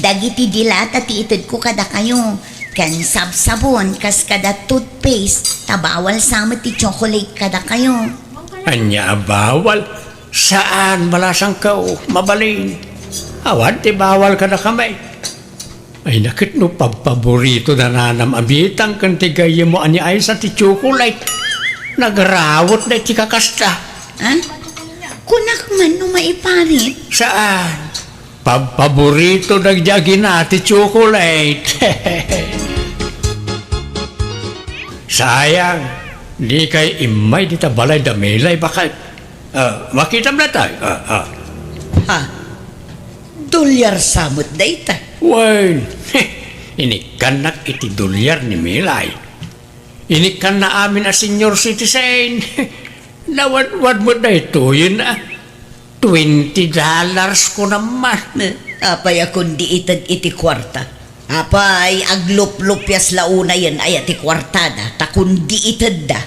Dagiti dilata ti itedko kadakayo, ken sabsabon kas kada toothpaste, ta bawal sa met ti chocolate kadakayo. Ania a bawal? Saan, balasangko, mabalin. Awan ti bawal kadakami. Ay, naket no pabpaborito da nanam a bitang ken ti gayyemmo a ni Aisa ti chocolate. Nagrawot da iti kakasta. Ha? Kunak man no maiparit. Saan? Pabpaborito dagiti agina ti chocolate. Sayang, dikay immay dita balay da Melay, baket. Ah, makitam dayta. Ah, ah. Ha? Dolyar sa met dayta? Wen, inikkannak iti dolyar ni Melay. Inikkanna amin a senior citizen. Nawadwad met daytoyen, ah. Twenty dollars ko naman. Apay a kundi ited iti kuarta? Apay, agluplupias la unayen aya ti kuartada, ta kundi itedda.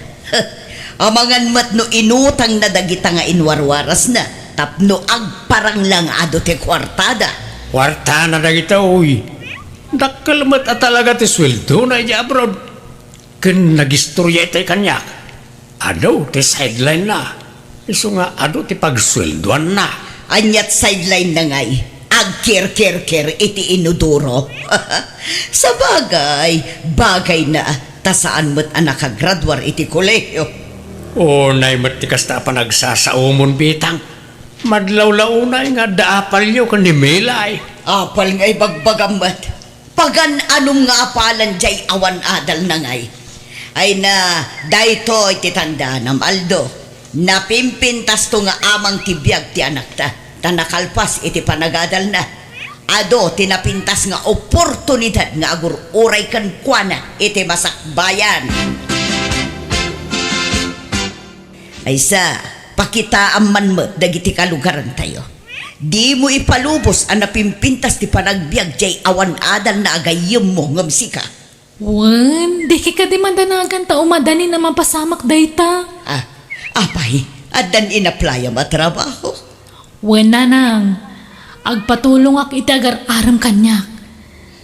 Amangan met no inutangna dagita nga inwarwarasna, tapno agparang la nga adu ti kuartada. Kuartana dagita, uy. Dakkel met a talaga ti sueldona idiay abroad. Ken nagistorya itay kaniak. Adu ti sideline-na. Isu nga adu ti pagsueldoanna. Aniat sideline-na ngay? Agkirkirkir iti inodoro. Sabagay, bagayna, ta saan met a nakagraduar iti kolehio. Unay met ti kasta a panagsasaomon, Bitang. Madlawlaw unay nga adda apalyo ken ni Melay. Apal nga ibagbagam met. Pagan-anom nga apalan jay awan adalna ngay. Ay na, daytoy ti tandaanam, Aldo. Napimpintasto nga amang ti biag ti anakta, ta nakalpas iti panagadalna. Adu ti napintas nga oportunidad nga agur-uray kenkuana iti masakbayan. Aysa, pakitaam man met dagiti kalugarantayo. Dimo ipalubos a napimpintas ti panagbiag jay awan adalna a gayyemmo ngem sika. Wen, dika kadi madanagan ta umadanin a mapasamak dayta. Ah, apay, addan inaplayam a trabaho? Wen, nanang, agpatulongak iti agar-arem kaniak.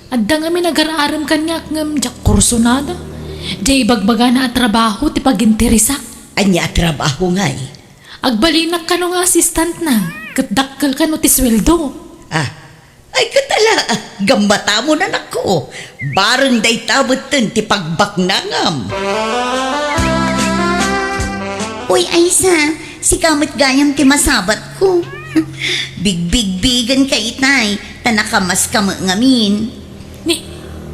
Adda ngamin agar-arem kaniak ngem diak kursunada. Diay ibagbagana a trabaho ti pagintirisak. Ania a trabaho ngay? Agbalinak kano nga assistant-na, ket dakkel kano ti sueldo. Ah, ay ket ala, gammatamon, anakko. Bareng dayta metten ti pagbaknangam. Uy, Aysa, sika met gayam ti masabatko. Bigbigbigenka itay, ta nakamaska met ngamin. Ni,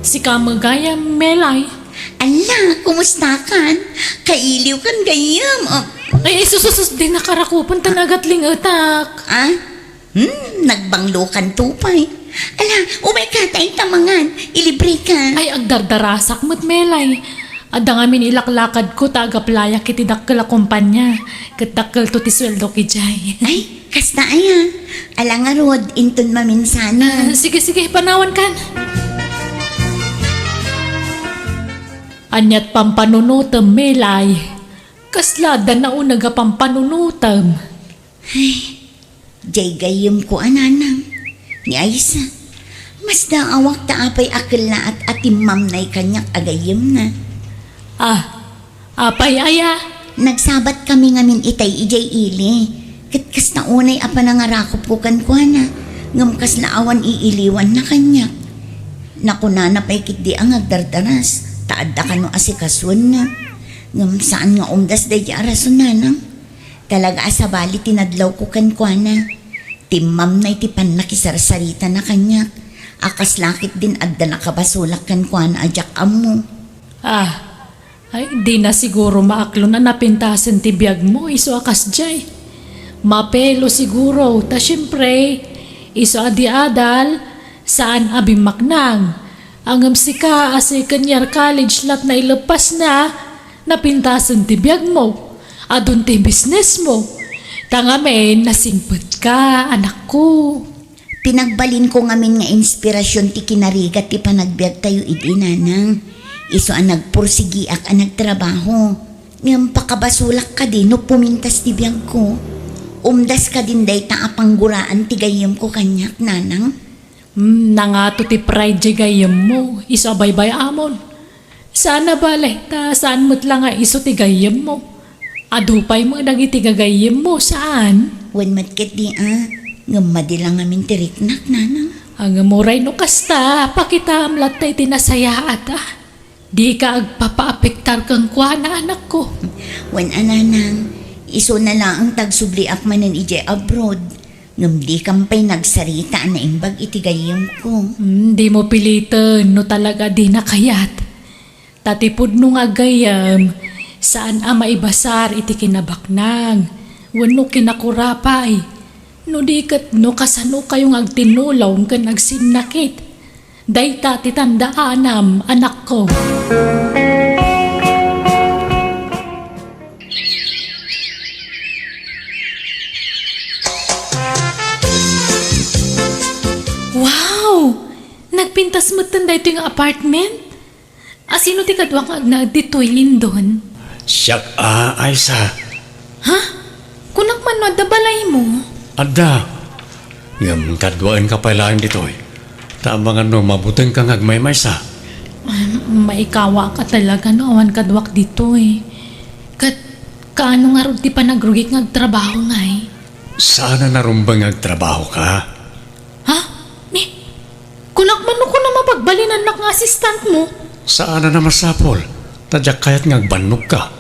sika met gayam, Melay. Ala, kumustakan? Kailiwkan gayam. Ah. Ay, ay, sus, sus, sus, di nakarakupan ta nagatlingetak. Ah? Hmm, nagbanglokan to pay. Ala, umayka ta inta mangan, ilibreka. Ay, agdardarasak met, Melay. Adda ngamin ilaklakadko ta agaplayak iti dakkel a kompania, ket dakkelto ti sueldok idiay. Ay, kasta aya. Ala ngarud, inton maminsanen. Ah, sige, sige, panawankan. Aniat pampanunotem, Melay? Kasla adda nauneg a pampanunotem? Ay, jay gayyemko a nanang, ni Aysa. Masdaawak ta apay a kellaat a timmamnay kaniak a gayyemna. Ah, apay aya? Nagsabatkami ngamin itay idiay ili, ket kasta unay a panangarakupko kenkuana, ngem kasla awan iiliwanna kaniak. Nakunana pay ketdi a nga agdardaras, ta adda kano asikasuenna. Ngem saan nga umdas daydi a rason, nanang. Talaga a sabali ti nadlawko kenkuana. Timmamnay ti pannakisarsaritana kaniak, a kasla ketdin adda nakabasolak kenkuana a diak ammo. Ah, ay, dina siguro maaklon a napintasen ti biagmo isu a kasdiay. Mapelo siguro, ta siempre, isu a di adal, saan a bimmaknang. Ngem sika a second year college lat naileppasna, napintasen ti biagmo, adun ti businessmo. Ta ngamin, nasingpetka, anakko. Pinagbalinko ngamin nga inspirasyon ti kinarigat ti panagbiagtayo idi, nanang. Isu a nagpursigiak a nagtrabaho. Ngem pakabasolak kadi no pumintas ti biagko. Umdas kadin dayta a pangguraan ti gayyemko kaniak, nanang. Hmm, nangato ti pride diay gayyemmo, isu a baybay-amon. Saan a bale, ta saan met la nga isu ti gayyemmo. Adu pay met dagiti gagayyemmo, saan? Wen met ketdi a, ngem madi la ngamin ti riknak, nanang. Ngem uray no kasta, pakitaam latta iti nasayaat, a. Dika agpapaapektar kenkuana, anakko. Wen a, nanang, isuna laeng ta agsubliak manen idiay abroad. Ngem dikam pay nagsarita a naimbag iti gayyemko. Hmm, dimo piliten no talaga dina kayat. Ta ti pudno nga aggayyem, saan a maibasar iti kinabaknang wenno kinakurapay. No di ket no kasanokayo nga agtinulong ken agsinnakit. Dayta ti tandaanam, anakko. Wow! Nagpintas metten daytoy nga apartment? A, sino ti kaduak nga agnaed ditoy, Lindon? Siak a, Aysa. Ha? Kunak man no adda balaymo? Adda. Ngem kaduaenka pay laeng ditoy. Ta amangan no mabutengka nga agmaymaysa. Ah, maikawaak a talaga no awan kaduak ditoy. Ket Kaano ngarud ti panagrugik nga agtrabaho ngay? Saan a narumbeng nga agtrabahoka. Ha? Ni, kunak man no kuna mapagbalinannak nga assistant mo? Saan a masapul, ta diak kayat nga agbannogka.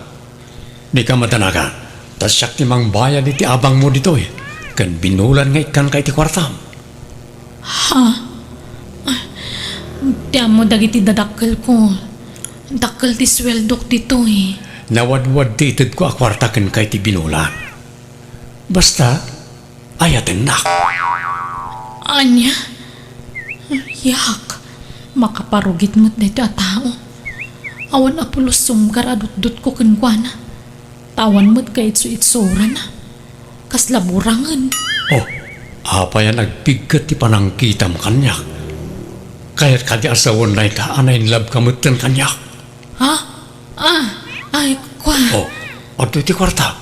Dika madanagan, ta siak ti mangbayad iti abangmo ditoy, ken binulan nga ikkanka iti kuartam. Ha? Ah, ti ammo dagiti dadakkelko. Dakkel ti sueldok ditoy. Nawadwad ti itedko a kuarta kenka iti binulan. Basta, ayatennak. Ania? Yak, makaparugit met daytoy a tao. Awan a pulos sumgar a dutdotko kenkuana. Ta awan met kaitsu-itsurana. Kasla burangen. Oh, apay a nagpigket ti panangkitam kaniak? Kayat kadi a sawen dayta a nainlabka metten kaniak? Ha? Ah, ay, kua. Oh, adtoy ti kuarta.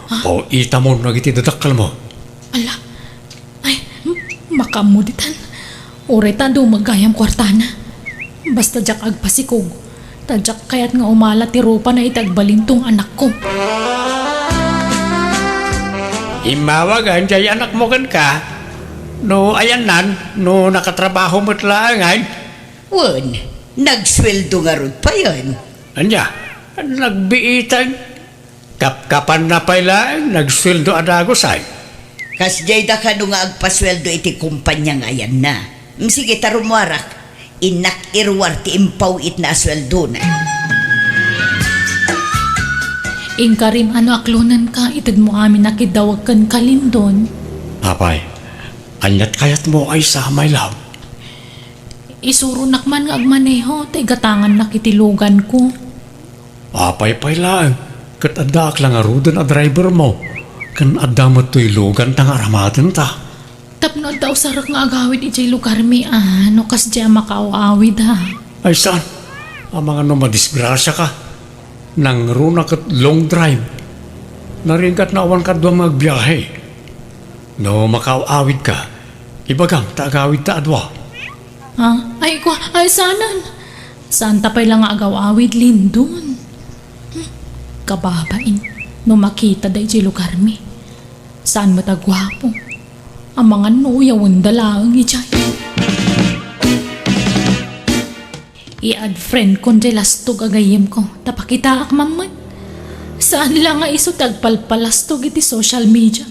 Ha? Oh, itamon dagiti dadakkelmo. Ala, ay, m-, makaammo ditan. Uray ta adu met gayam kuartana. Basta diak agpasikog, ta diak kayat nga umala ti rupana iti agbalintong anakko. Immawagen jay anakmo kenka. No ayannan, no nakatrabaho met laengen. Wen, nagsueldo ngarud payen. Ania, nagbiiten. Kapkapanna pay laeng, nagsueldo a dagus ay. Kasdiay da kano nga agpasueldo iti kompania nga ayanna. Mm, sige, ta rummuarak. Innak iruar ti impaw-itna a sueldona. Inkarim a no aklonenka, itedmo amin a kiddawag kenka, Lindon. Apay, aniat kayatmo a isa, my love? Isuronak man nga agmaneho, ta igatangannak iti luganko. Apay pay laeng, ket addaak la ngaruden a drivermo, ken adda met toy luganta nga aramatenta. Tapno adda usarek nga agawid idiay lugarmi a, no kasdiay a makaaw-awid a. Ay saan, amangan no madisgrasiaka. Nangruna ket long drive. Narigat nga awan kaduam nga agbiahe. No makaaw-awidka, ibagam ta agawidta a dua. Ah, ay, kua, ay, saanen. Saanta pay la nga agaw-awid, Lindon. Hmm, kababain, no makita daydiay lugarmi. Saan met a guapo. Amangan no uyawenda laeng idiay. I-add friend kon diay lastog a gayyemko, ta pakitaak man met. Saan la nga isu ti agpalpalastog iti social media.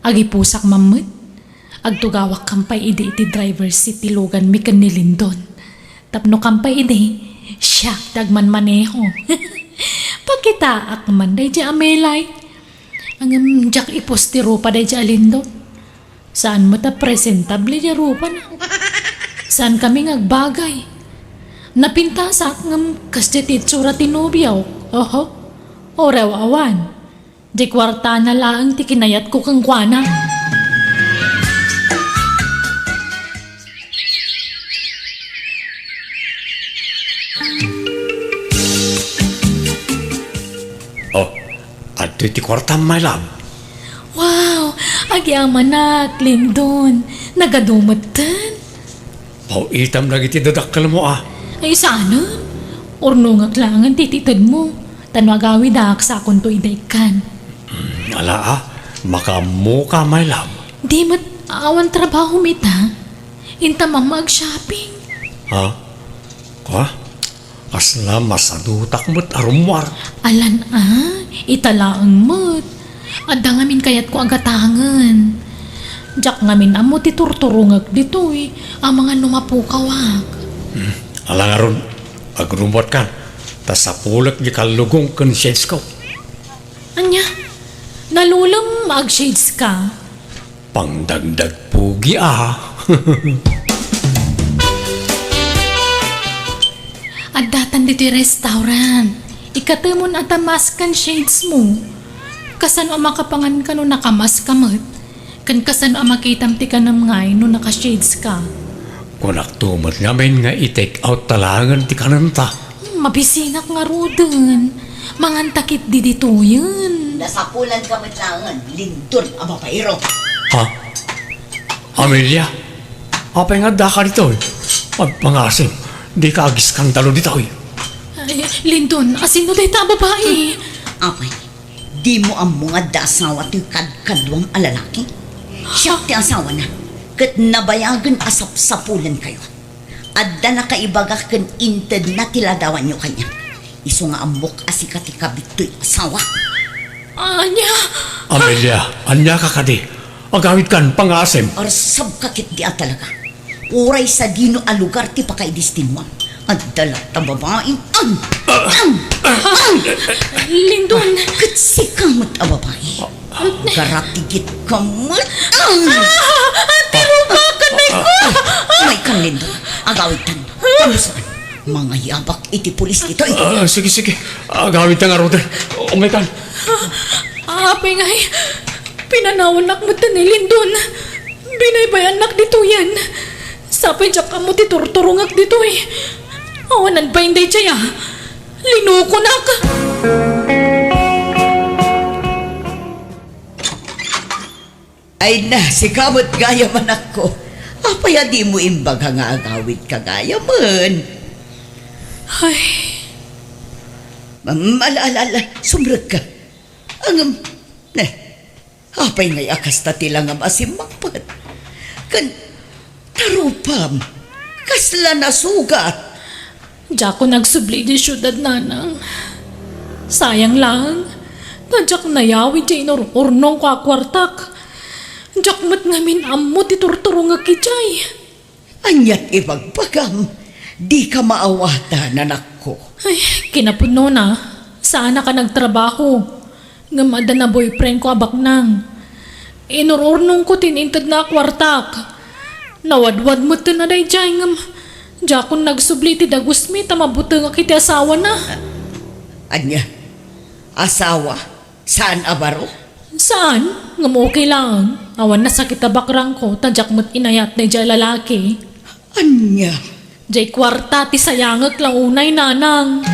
Agipusak man met. Agtugawak kampay idi iti driver's seat ti luganmi ken ni Lindon. Tapno kampay idi, siak ti agmanmaneho. Pakitaak man daydiay a melay. Ngem diak ipus ti rupa daydiay a Lindon. Saan met a presentable ti rupana. Saan kami nga agbagay. Napintasak ngem kasdiay ti itsura ti nobiok. Oho. Uray awan. Diay kuartana laeng ti kinayatko kenkuana. Oh, adtoy ti kuartam, my love. Wow! Agyamanak, Lindon. Nagadu metten. Paw-itam dagiti dadakkelmo a. Ay, saanen? Urnongak laengen ti itedmo. Ta no agawidak, sakonto ida ikkan. Mm, ala a, makaammoka, my love. Di met awan trabahom ita. Inta mamma ag-shopping. Ha? Kua? Kasla masadutak met a rummuar. Alan a, ita laeng met. Adda ngamin kayatko a gatangen. Diak ngamin ammo ti turturongek ditoy, amangan no mapukawak. Hmm, ala ngarud, agrummuatkan, ta sapulek di kallugong ken shades ko. Ania? Nalulem nga ag-shades ka? Pangdagdag pugi a. Addatan ditoy restaurant. Ikatemon a ta mask ken shades mo. Kasano a makapangan ka no nakamask ka met? Ken kasano a makitam ti kanem ngay no naka-shades ka? Kunakto met ngamin nga i-take out ta laengen ti kanenta. Hmm, mabisinak ngaruden. Manganta ketdi ditoyen. Nasapulanka met laengen, Lindon a babaero. Ha? Amelia? Apay nga addaka ditoy? Agpangasim, dika agiskandalo ditoy. Ay, Lindon, asino dayta a babai? Apay, Dimo ammo nga adda asawa toy kadkaduam a lalaki? Siak ti asawana, ket nabayagen a sapsapulenkayo. Adda nakaibagak ken intedna ti ladawanyo kaniak. Isu nga ammok a sika ti kabit toy asawa. Ania? Amelia, ania ka kadi? Agawidkan, pangaasem. Arsabka ketdi a talaga. Uray sadino a lugar ti pakaidestinoam. Adda latta babaeng, ang, ang, ang. Lindon. Ket sika met a babae. Agaratigit ka met, ang. Ah! Tirubak, anay ko! Umaykan, Lindon. Agawidtan. Talusan. Mangayabak iti pulis ditoy. Ah, sige, sige. Agawidta ngaruden. Umaykan. Apay ngay, pinanawannak met ni Lindon. Binaybayannak ditoyen. Sapay diak ammo ti turturongak ditoy. Awanan pay daydiay a linukonak. Ay na, sika met gayam, anakko. Apay a dimo imbaga nga agawidka gayamen? Ay. Mm, ala, ala, ala, sumrekka. Ngem, ne, apay ngay a kasta ti langam a simmangpet? Ken tarupam, kasla nasugat? Diakon agsubli idiay siudad, nanang. Sayang laeng, ta diak nayawid diay inur-urnongko a kuartak. Diak met ngamin ammo ti turturongek idiay. Aniat ibagbagam? Dika maawatan, anakko. Ay, kinapudnona, saanak a nagtrabaho. Ngem adda na boyfriendko a baknang. Inur-urnongko ti intedna a kuartak. Nawadwad metten a daydiay, ngem diakon nagsubli iti dagusmi ta mabutengak iti asawana. Ania? Asawa? Saan a baro? Saan? Ngem okay lang. Awan nasakit a bakrangko, ta diak met inayat daydiay a lalaki. Ania? Diay kuarta ti sayangek la unay, nanang.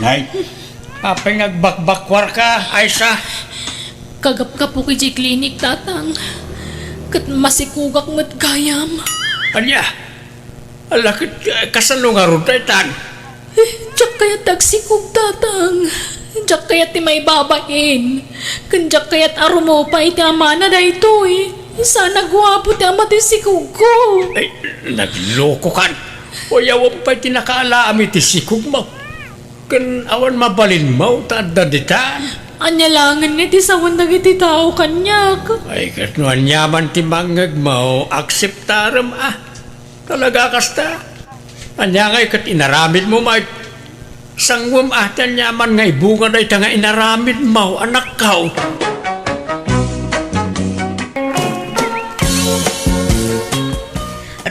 Nay, apay nga agbakbakkuarka, Aisa? Kagapgapok idiay klinik, tatang. Ket masikogak met gayam. Ania? Ala, ket, eh, kasano ngarud daytan? Eh, diak kayat ti agsikog, tatang. Diak kayat ti maibabain. Ken diak kayat a rumupay ti amana daytoy. Saan a guapo ti ama ti sikogko. Ay, naglokokan. Uray awan pay ti nakaalaam iti sikogmo. Ken awan mabalinmo ta adda ditan. Ania laengen ngay ti sawen dagiti tao kaniak? Ay, ket no aniaman ti mangngegmo, akseptarem, a. Talaga kasta? Ania ngay ket inaramidmo met? Sanguem a ti aniaman nga ibunga dayta nga inaramidmo, anakko.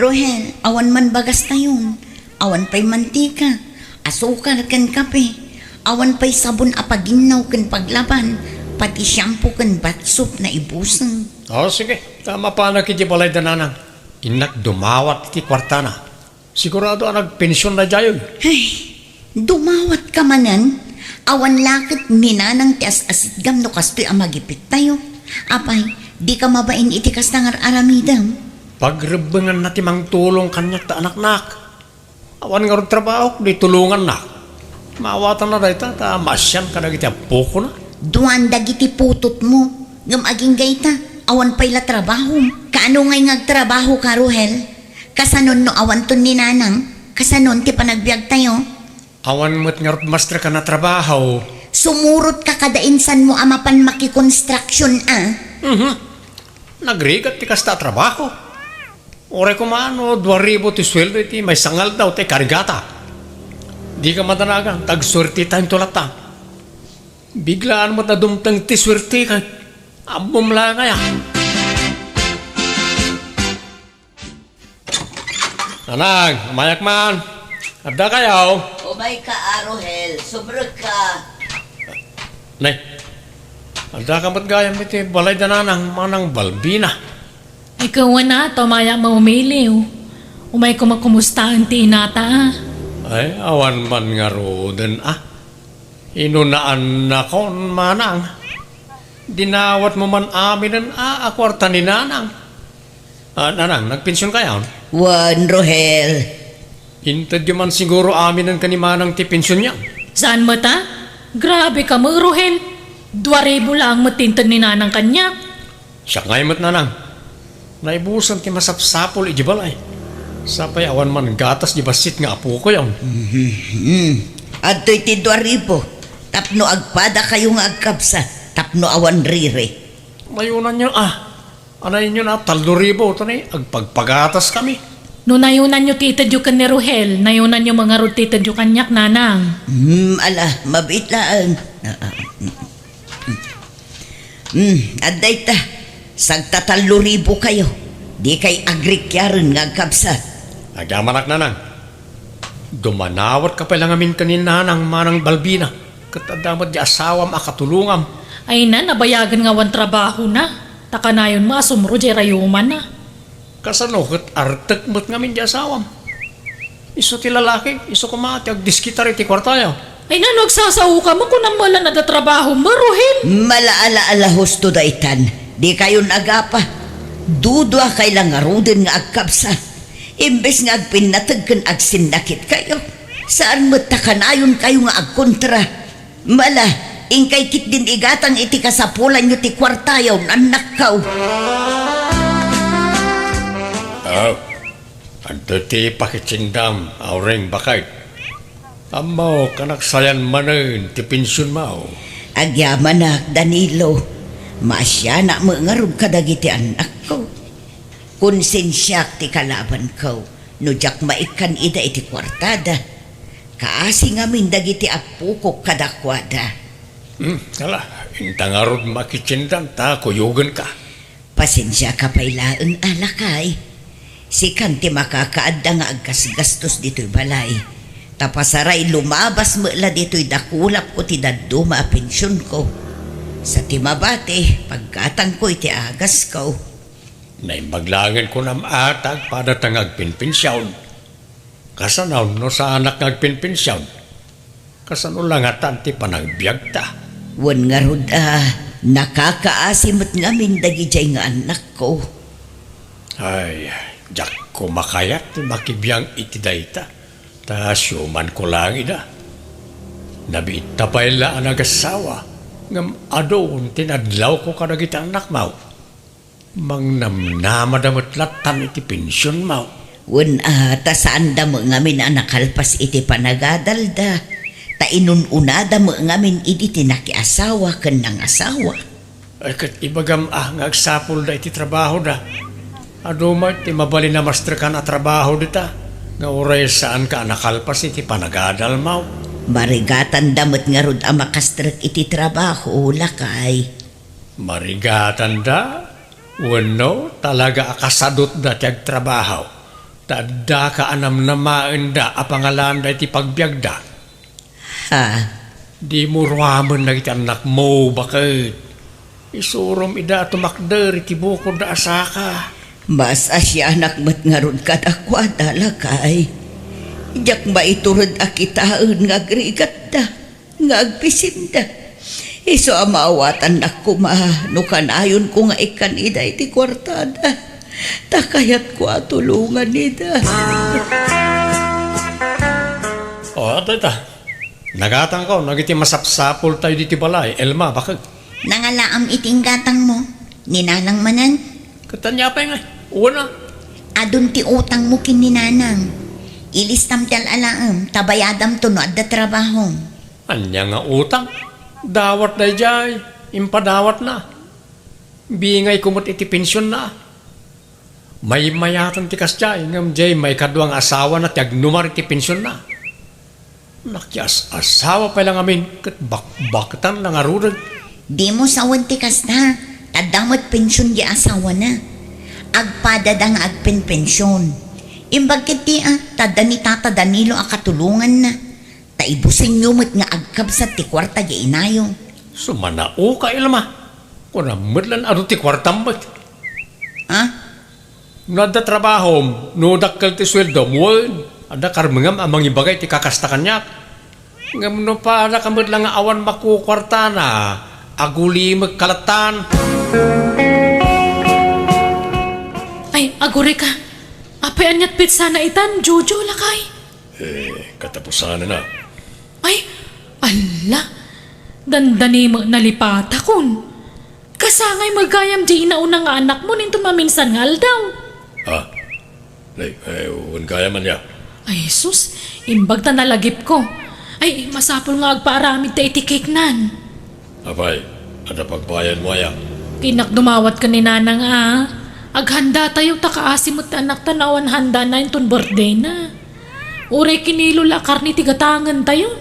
Rohel, awan man bagastayon, awan pay mantika, asukar ken kape, awan pay sabon a paginnaw ken paglaban, pati shampoo ken bath soap naibuseng. O, sige, ta mapanak iti balay da nanang. Innak dumawat iti kuartana. Sigurado a nagpension daydiay. Ay, dumawat ka manen? Awan la ket ni nanang ti as-asitgam no kastoy a magipittayo. Apay, dika mabain iti kasta nga ar-aramidem? Pagrebbenganna ti mangtulong kaniak ta anaknak. Awan ngarud trabahok, di tulonganna. Maawatanna dayta ta maasian kadagiti appokona. Duan dagiti putotmo, ngem agingga ita, awan pay la trabahom. Kaano ngay nga agtrabahoka, Rohel? Kasanon no awanton ni nanang? Kasanon ti panagbiagtayo? Awan met ngarud masterkan a trabaho. Sumurotka kada insanmo a mapan makikonstruction a. Mhm. Nagrigat ti kasta a trabaho. Uray koma no dua ribu ti sueldo iti maysa nga aldaw ti karigata. Dika madanagan, tagsuertetayo latta. Biglaan met a dumteng ti suerte kay ammom la ngay a. Nanang, umayak man. Adda kayo? Umayka, Rohel. Sumrekka. Ne, adda ka met gayam iti balay da nanang, Manang Balbina. Ikaw a na, ta umayak maumiliw. Umayko makumustaen ti inata a. Ay, awan man ngaruden a. Inunaannakon, Manang. Dinawatmo man aminen a, a kuarta ni Nanang. A, Nanang, nagpension kayon? Wen, Rohel. Intedyo man siguro aminen ken ni Manang ti pensionyo. Saan met a? Grabe ka met, Rohel. Dua ribu laeng met ti inted ni Nanang kaniak. Siak ngay met, Nanang. Naibusan ti masapsapul idiay balay. Sapay awan man gatas di bassit nga apokoyon. Mhm. Adtoy ti dua ribu. Tapno agpadakayo nga agkabsat. Tapno awan riri. Mayunanyo, ah. Anayenyo na, tallo ribu, tani, agpagpagataskami. No nayunanyo ti itedyo ken ni Rohel, nayunanyo met ngarud ti itedyo kaniak, Nanang. Hmm, ala, mabiit laeng. Ah, ah, mm, mm. Hmm, adda ita. Sagta tallo ribu kayo. Dikay agrikiaren nga agkabsat. Agyamanak, Nanang. Dumanawatka pay la ngamin ken ni Nanang Manang Balbina, ket adda met di asawam a katulongam. Ay na, nabayagen nga awan trabahona. Ta kanayon met a sumro diay rayumanna. Kasano ket artek met ngamin di asawam? Isu ti lalaki, isu koma ti agdiskitar iti kuartayo. Ay na, no agsasaoka met, kunam met la no adda trabahom, Rohel. Mala, ala, ala, husto daytan. Dikayon agapa. Duduakay la ngaruden nga agkabsat. Imbes nga agpinnateg ken agsinnakitkayo, saan met ta kanayonkayo nga agkontra. Mala, inkay ketdin igatang iti kasapulanyo ti kuartayo, annakko. Aw, adda ti pakitsindam, Aureng, baket. Ammok a naksayan manen ti pensionmo. Agyamanak, Danilo. Maasianak met ngarud kadagiti annakko. Konsensiak ti kalabanko no diak maikkan ida iti kuartada. Kaasi ngamin dagiti appokok kadakuada. Hmm, ala, inta ngarud makitsindam ta kuyogenka. Pasensiaka pay laeng, a lakay. Sikan ti makakaadda nga aggasgastos ditoy balay. Ta pasaray lumabas met la ditoy dakulapko ti dadduma a pensionko. Sa ti mabati, paggatangko iti agasko. Naimbag laengen kunam a ta agpadata nga agpenpension. Kasano no saanak nga agpenpension? Kasano la ngatan ti panagbiagta? Wen ngarud a, nakakaasi met ngamin dagidiay nga annakko. Ay, diak koma kayat ti makibiang iti dayta, ta siumanko laeng ida. Nabiitta pay la a nagassawa, ngem adu ti nadlawko kadagiti annakmo. Mangnamnamada met lattan iti pensionmo. Wen a, ta saanda met ngamin a nakalpas iti panagadalda, ta inun-unada met ngamin idi ti nakiasawa ken nangasawa. Ay, ket ibagam a nga agsapulda iti trabahoda. Adu met ti mabalin a mastrekan a trabaho dita, nga uray saanka a nakalpas iti panagadalmo. Marigatanda met ngarud a makastrek iti trabaho, lakay. Marigatanda? Wenno, talaga a kasadutda ti agtrabaho, ta addaka a namnamaenda a pangalaanda iti pagbiagda? Ha? Dimo ruamen dagiti annakmo, baket. Isurom ida a tumakder iti bukodda a saka. Mas asianak met ngarud kadakuada, lakay. Diak maitured a kitaen nga agrigatda. Nga agbisinda. Isu a maawatannak koma no kanayonko nga ikkan ida iti kuartada. Ta kayatko a tulongan ida. O, adtoy ta. Nagatangko dagiti masapsapultayo ditoy balay, Elma, baket. Nangalaam iti inggatangmo, ni Nanang manen? Ket ania pay ngay? Wen a. Adun ti utangmo ken ni Nanang. Ilistam ti al-alaem, ta bayadamto no adda trabahom. Ania nga utang? Dawat daydiay, impadawatna. Bingayko met iti pensionna. Maymayatan ti kasdiay, ngem diay maikadua nga asawana ti agnumar iti pensionna. Nakias-asawa pay la ngamin ket bakbaktan la ngaruden. Dimo sawen ti kasta, ta adda met pension di asawana. Agpadada nga agpenpension. Imbag ketdi a, ta adda ni Tata Danilo a katulonganna. Ta ibusenyo met nga agkabsat ti kuarta di inayo. Sumanaoka, Elma. Kunam met lan adu ti kuartam met. Ah? No adda trabahom, no dakkel ti sueldom, wen, adda karmengam a mangibaga iti kakasta kaniak. Ngem no padaka met la nga awan makukuartana, agulimekka lattan. Ay, agurayka. Apay, aniat petsana itan, Jojo, lakay? Eh, katapusanna. Ay, alla! Dandani met nalipatakon. Kasangay met gayam di inauna nga anakmo inton maminsan nga aldaw. Ah, nay, eh, wen gayam ania? Ay, sus, imbag ta nalagipko. Ay, masapul nga agpaaramidta iti cake-nan. Apay, adda pagbayadmo aya? Innak dumawat ken ni Nanang a. Aghanda tayo ta kaasi met ti anakta no awan handana inton birthday na. Uray kinilo la a karne ti gatangen tayo.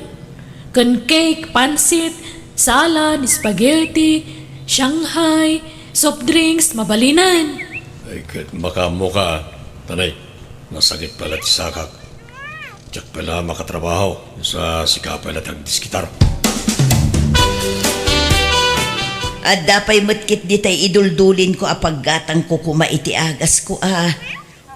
Ken cake, pansit, salad, spaghetti, Shanghai, soft drinks, mabalinen. Ay, ket makaammoka, tanay, nasakit pay la ti sakak. Diak pay la makatrabaho, sa sika pay la ti agdiskitar. Adda pay met ketdi tay iduldulinko a paggatangko koma iti agasko a.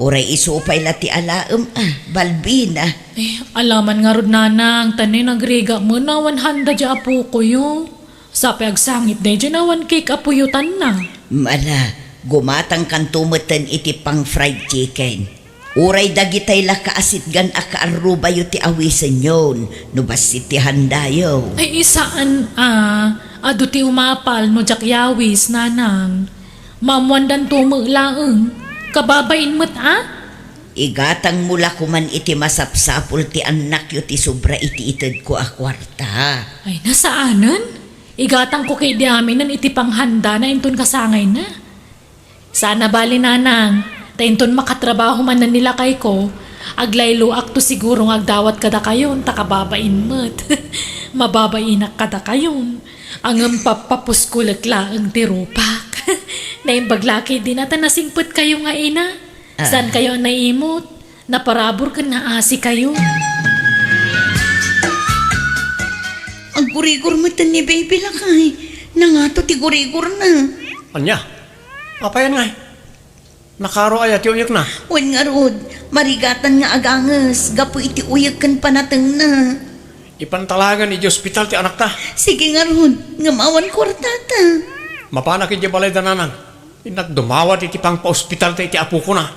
Uray isu pay la ti alaem a, Balbina. Eh, alaman ngarud, Nanang, ta ni nagrigat met no awan handa diay apokoyo. Sapay agsangit daydiay no awan cake a puyotanna. Ala, gumatangkanto metten iti pang-fried chicken. Uray dagitay la kaasitgan a kaarrubayo ti awisenyon no bassit ti handayo. Ay, saan a, adu ti umapal no diak yawis, Nanang. Maammoandanto met laeng. Kababain met a? Igatangmo la koman iti masapsapul ti annakyo ti sobra iti itedko a kuarta. Ay, saanen? Igatangko ketdi aminen iti panghandana inton kasangayna. Saan a bali, Nanang, ta inton makatrabaho manen ni lakayko, aglayloakto siguro nga agdawat kadakayon ta kababain met. Mababainak kadakayon. Ngem pappapuskolek laeng ti rupak. Naimbag la ketdin a ta nasingpetkayo nga ina. Ah. Saankayo a naimot? Naparabur ken naasikayo. Aggurigor metten ni baby, lakay. Nangato ti gurigorna. Ania? Apayan ngay? Nakaro aya ti uyekna? Wen ngarud, marigatan nga aganges gapu iti uyek ken panatengna. Ipantalagan iti ospital ti anakta. Sige ngarud, ngem awan kuartata. Mapanak iti balayda, Nanang. Innak dumawat iti pangpaospitalta iti apokona.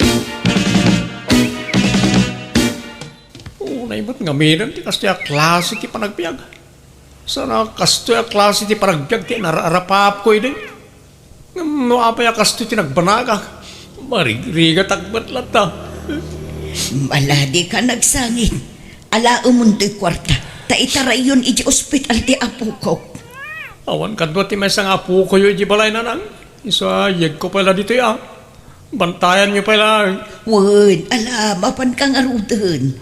Unay met ngamin ti kastoy a klase ti panagbiag. Saan a kastoy a klase ti panagbiag ti inararapapko idi. Ngem no apay a kastoy ti nagbanagak, marigrigatak met latta. Ala, dika nagsangit. Alaemon toy kuarta, ta itarayyon iti ospital ti apokok. Awan kadua ti maysa nga apokoyo iti balay, Nanang. Isu a yegko pay la ditoy a. Bantayanyo pay la. Wen, ala, mapanka ngaruden.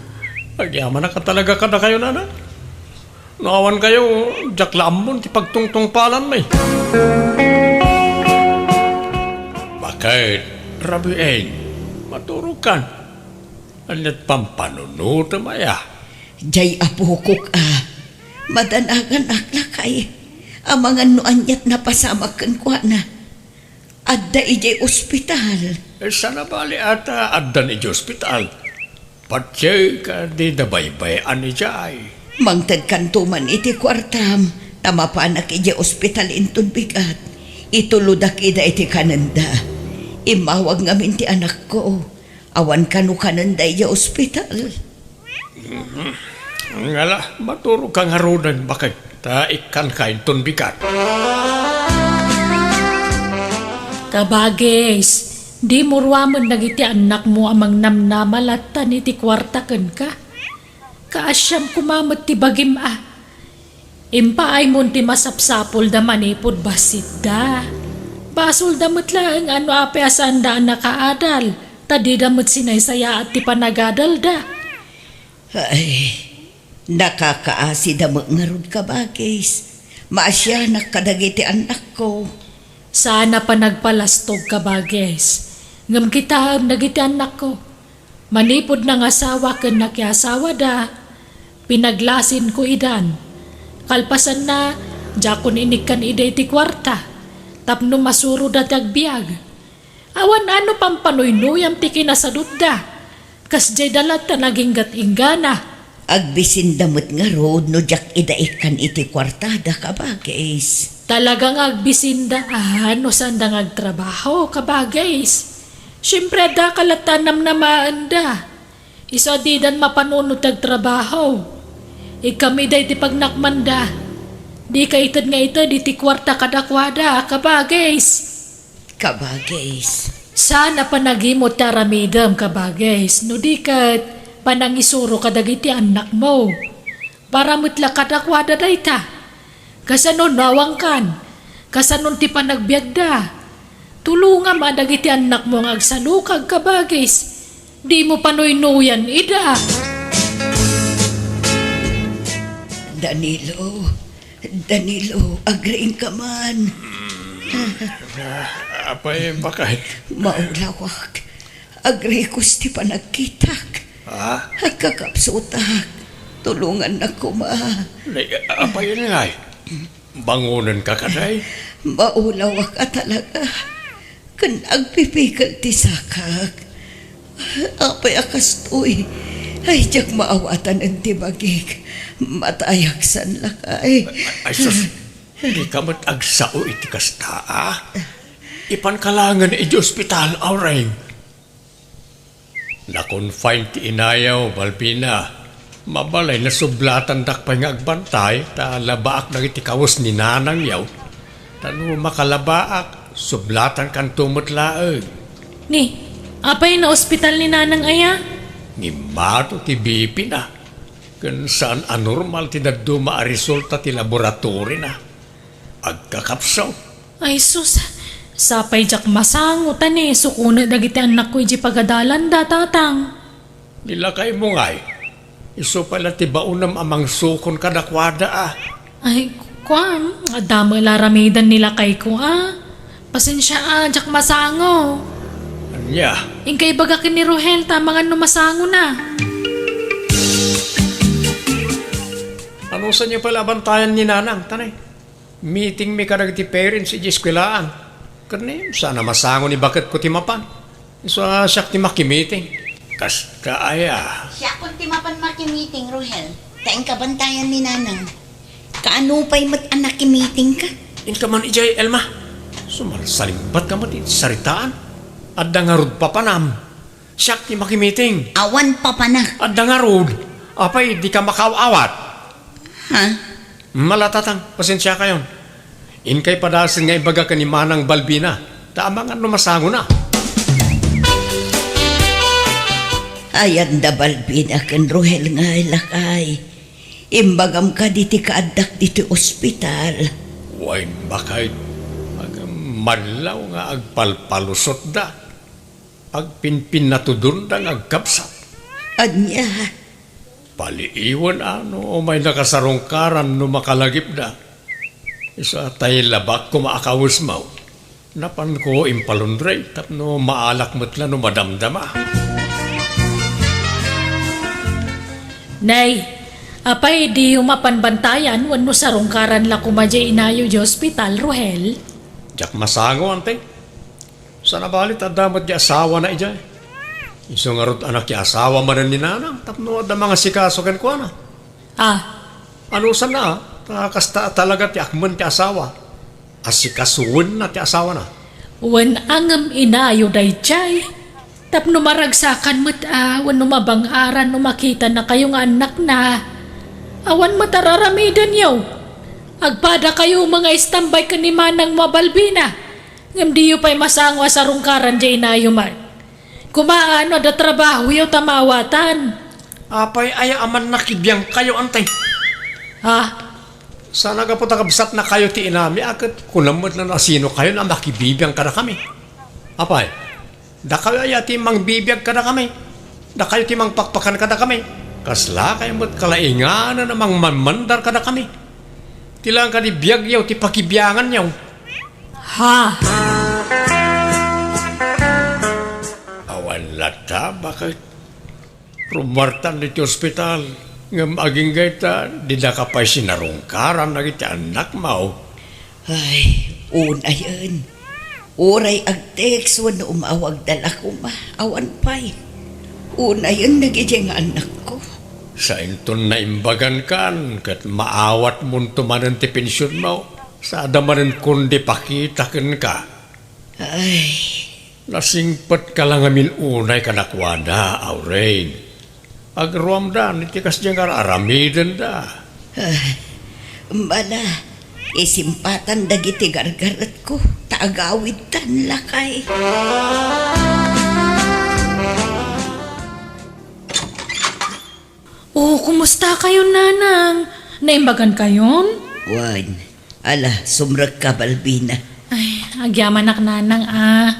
Agyamanak a talaga kadakayo, Nanang. No awankayo, diak la ammon ti pagtungtungpalanmi. Baket, Rabieng, maturogkan. Ania't pampanunotem aya? Jay apokok a, madanaganak lakay, amangan no ania't napasamak kenkuana. Adda idiay ospital. Eh, saan a bali a ta addan idiay ospital? Patiyek a dida baybay-an idiay. Mangtedkanto man iti kuartam, ta mapanak idiay ospital inton bigat. Itulodak ida iti kanenda. Immawag ngamin ti anakko. Awan kano kanenda idiay ospital. Mhm. Ngala, maturogka ngaruden, baket, ta ikkanka inton bigat. Kabagis, dimo ruamen dagiti annakmo a mangnamnama lattan iti kuarta kenka. Kaasiam koma met ti bagim a. Impaaymo ti masapsapulda manipud bassitda. Basolda met laeng a no apay a saanda a nakaadal, ta dida met sinaysayaat ti panagadalda. Ay, nakakaasida met ngarud, kabagis. Maasianak kadagiti annakko. Saan a panagpalastog, kabagis. Ngem kitaem dagiti annakko. Manipud nangasawa ken nakiasawada, pinaglasinko idan. Kalpasanna, diakon inikkan ida iti kuarta, tapno masuroda ti agbiag. Awan a no pampanuynuyam ti kinasadutda, kasdiayda latta naginggat-inggana. Agbisinda met ngarud no diak ida ikkan iti kuartada, kabagis. Talaga nga agbisinda a no saanda nga agtrabaho, kabagis. Siempre, adda ka latta a namnamaenda. Isu a didan mapanunot ti agtrabaho. Ikkamida iti pagnakmanda. Dika ited nga ited iti kuarta kadakuada, kabagis. Kabagis. Saan a panagimot ti aramidem, kabagis, no di ket panangisuro kadagiti annakmo. Para met la kadakuada dayta. Kasano no awankan? Kasano ti panagbiagda? Tulongam a dagiti annakmo nga agsalukag, kabagis. Dimo panuynuyan ida. Danilo, Danilo, agriingka man. Apay, bakit? Maulawak. Agrikos ti panagkitak. Ha? Agkakapsutak. Tulongannak koma. Nay, apay ngay? Bangonenka kadi? Maulawak a talaga. Ken agpipikel ti sakak. Apay a kastoy? Ay, diak maawatanen ti bagik. Matayak san lakay. Ay, sus, dika met agsao iti kasta, a? Ipanka laengen iti ospital, Aureng. Na-confine ti inayo, Balbina. Mabalay, nasublatandak pay nga agbantay, ta labaak dagiti kawes ni nanangyo. Ta no makalabaak, sublatankanto met laeng. Ni, apay, naospital ni nanang aya? Ngimmato ti B P na. Ken saan a normal ti dadduma a resulta ti laboratorina. Agkakapsaw. Ay sus, sapay diak masango ta ni sukonen dagiti annakko iti pagadalanda, tatang. Ni lakaymo ngay, isu pay la ti baonem a mangsukon kadakuada, a. Ay, kuan, adda met la aramiden ni lakayko, a. Pasensia, a, diak masango. Ania? Inka ibaga ken ni Rohel ta amangan no masangona. Anusanyo pay la a bantayan ni nanang, tanay? Meeting mi kadagiti parents iti eskuelaan. Ket ni, saan a masango ni baketko ti mapan. Isu a siak ti makimiting. Kasta aya. Siakon ti mapan makimiting, Rohel. Ta inka bantayan ni nanang. Kaano pay met a nakimitingka? Inka man idiay, Elma. Sumalsalingbatka met iti saritaan. Adda ngarud papanam. Siak ti makimiting. Awan papanak. Adda ngarud. Apay, dika makaaw-awat? Ha? Mala, tatang, pasensiakayon. Inkay padasen nga ibaga ken ni Manang Balbina, ta amangan no masangona. Ayan da Balbina ken Rohel ngay, lakay. Imbagam kadi ti kaaddak ditoy ospital. Wen, bakay, agmanlaw nga agpalpalusotda. Agpinpinnatudonda nga agkabsat. Ania? Paliiwen a no umay nakasarungkaran no makalagipda. Isu a tay labak koma a kawesmo. Napanko impalundre tapno maalak met la no madamdama. Nay, apay diyo mapan bantayan wenno sarungkaran la koma diay inayo diay ospital, Rohel? Diak masango, ante. Saan a bali ta adda met ti asawana idiay. Isu ngarud a nakiasawa manen ni nanang tapno adda mangasikaso kenkuana. Ah. Anusanna, a, ta kasta a talaga ti akmen ti asawa. Asikasuenna ti asawana. Wen a ngem inayo daydiay. Tapno maragsakan met a wenno mabang-aran no makitanakayo nga annakna. Awan met a raramidenyo. Agpadakayo met nga istambay ken ni manangmo a Balbina. Ngem diyo pay masango a sarungkaran diay inayo met. Kumaa no adda trabahoyo ta maawatan. Apay aya a mannakibiangkayo, ante? Ha? Saan a gapu ta kabsatnakayo ti inami a ket kunam met la no asinokayon a makibibiang kadakami. Apay, dakayo aya ti mangbibiag kadakami? Dakayo ti mangpakpakan kadakami? Kaslakayo met kalainganan a mangmanmandar kadakami? Ti laeng kadi biagyo ti pakibianganyo. Ha? Awan latta, baket? Rummuartan iti ospital, ngem agingga ita, didaka pay sinarungkaran dagiti annakmo. Ay, unayen. Uray agtext wenno umawagda la koma, awan pay. Unayen dagidiay nga annakko. Sainton naimbagankan ket maawatmonto manen ti pensionmo. Sada manen kundi pakita kenka. Ay. Nasingpetka la ngamin unay kadakuada, Aureng. Agruamdan iti kasdiay nga ar-aramidenda. Ah, bala, isimpatan dagiti gargaretko, ta agawidtan lakay. Oh, kumusta kayon, nanang? Naimbagan kayon? Wen, ala, sumrekka, Balbina. Ay, agyamanak, nanang, ah.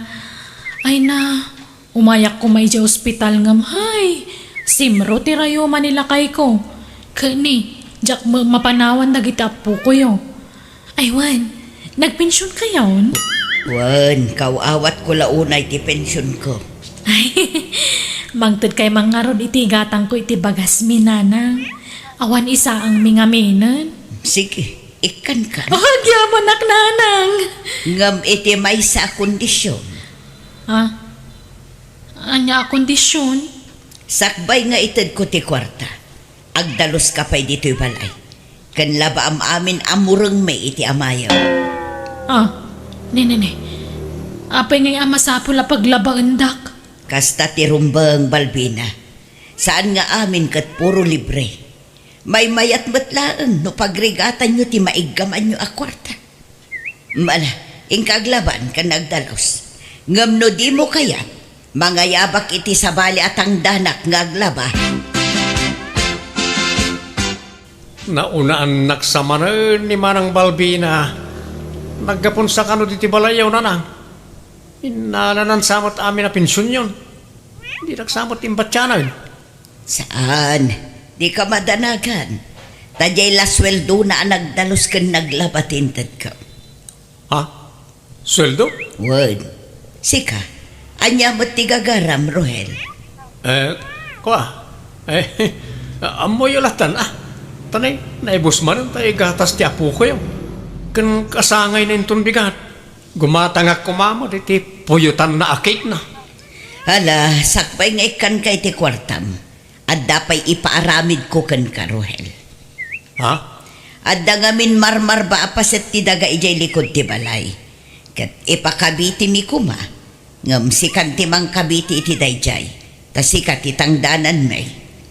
Ay na, umayak koma idiay ospital ngem, hay, simro ti rayuma ni lakayko. Ket ni, diak ma-, mapanawan dagiti appokoyo. Ay, wen, nagpension kayon? Wen, kaw-awatko la unay ti pensionko. Ay, mangtedkay man ngarud iti igatangko iti bagasmi, nanang. Awan isaangmi ngaminen. Sige, ikkankan. Oh, agyamanak, nanang. Ngem iti maysa a kondisyon. Ah? Ania a kondisyon? Sakbay nga itedko ti kuarta, agdaluska pay ditoy balay. Ken labaam amin a murengmi iti amayem. Ah, ne, ne, ne. Apay ngay a masapul a paglabaendak? Kasta ti rumbeng, Balbina. Saan nga amin ket puro libre. Maymayat met laeng no pagrigatanyo ti maiggamanyo a kuarta. Mala, inka aglaban ken agdalus. Ngem no dimo kayat, mangayabak iti sabali a tangdanak nga aglaba. Naunaannak sa manen ni Manang Balbina. Naggapunsa kano diti balayyo, nanang? Innalanan sa met amin a pensionyon. Dinak sa met imbatianen. Saan, dika madanagan. Ta diay la sueldona a nagdalus ken naglaba ti intedko. Ha? Sueldo? Wen. Sika, ania met ti gagaram, Rohel? Eh, kua. Eh, ammoyo latan, ah. Tanay, naibus manen ta igatas ti apokoyo. Ken kasangayna inton bigat. Gumatangak koma met iti puyotanna a cake na. Ala, sakbay nga ikkanka iti kuartam, adda pay ipaaramidko kenka, Rohel. Ha? Adda ngamin marmarba a paset ti daga idiay likud ti balay. Ket ipakabitimi koma, ngem sikan ti mangkabiti iti daydiay, ta sika ti tangdananmi.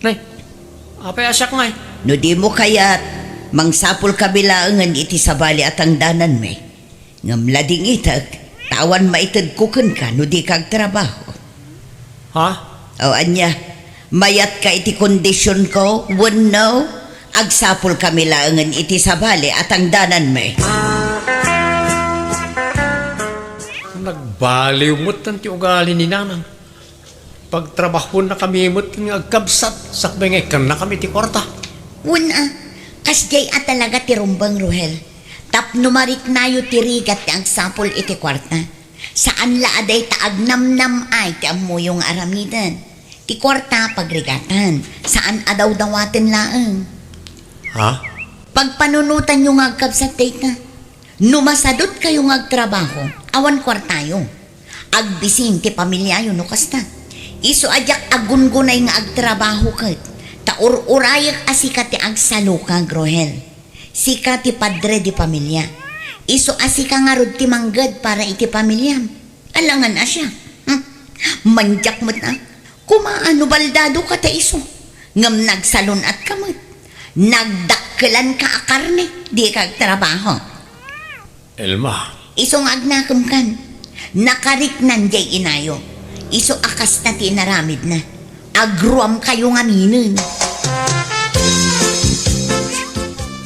Nay, apay a siak, nay? No dimo kayat, mangsapulkami laengen iti sabali a tangdananmi. Ngem ladingitek, ta awan maitedko kenka no dika agtrabaho. Ha? O ania, mayatka iti kondisionko wenno agsapulkami laengen iti sabali a tangdananmi? Nagbaliw met ti ugali ni Nanang. Pagtrabahonnakami met nga agkabsat sakbay nga ikkannakami ti kuarta. Wen a, kasdiay a talaga ti rumbeng, Rohel. Tapno mariknayo ti rigat ti agsapul iti kuarta. Saan la a dayta agnamnam-ay ti ammoyo nga aramiden. Ti kuarta, pagrigatan. Saan a dawdawaten laeng. Ha? Pagpanunotanyo nga agkabsat dayta. No masadutkayo nga agtrabaho, awan kuartayo. Agbisin ti pamiliayo no kasta. Isu a diak agungunay nga agtrabaho ket, ta ur-urayek a sika ti agsalukag, Rohel. Sika ti padre di pamilia. Isu a sika ngarud ti mangged para iti pamiliam. Alangan a siak. Hmm. Mandiak met a. Koma no baldado ka ta isu, ngem nagsalun-at ka met. Nagdakkelan ka a karne, di ka agtrabaho. Elma. Isu nga agnakem kan. Nakariknan diay inayo. Isu a kasta ti inaramidna. Agruam kayo ngaminen.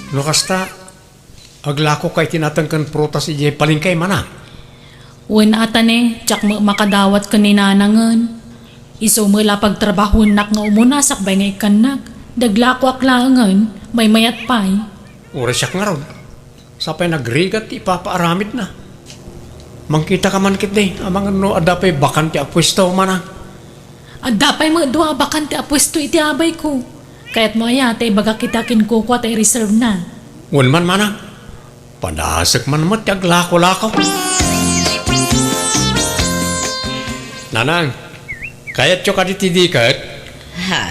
No kasta, aglako ka iti nateng ken prutas idiay palengke, Manang? Wen a ta ne, diak met makadawat ken ni Nanangen. Isu met la pagtrabahoennak nga umuna sakbay nga ikkannak. Daglakoak laengen, maymayat pay. Uray siak ngarud. Sapay nagrigat ti ipapaaramidna. Mangkita ka man ketdi, amangan no adda pay bakante a puesto, Manang. Adda pay met dua a bakante a puesto iti abayko. Kayatmo aya ta ibagak ita kenkukua ta i-reserve na? Wen man, Manang. Padasek man met ti aglako-lako. Nanang, kayatyo kadi ti diket? Ha?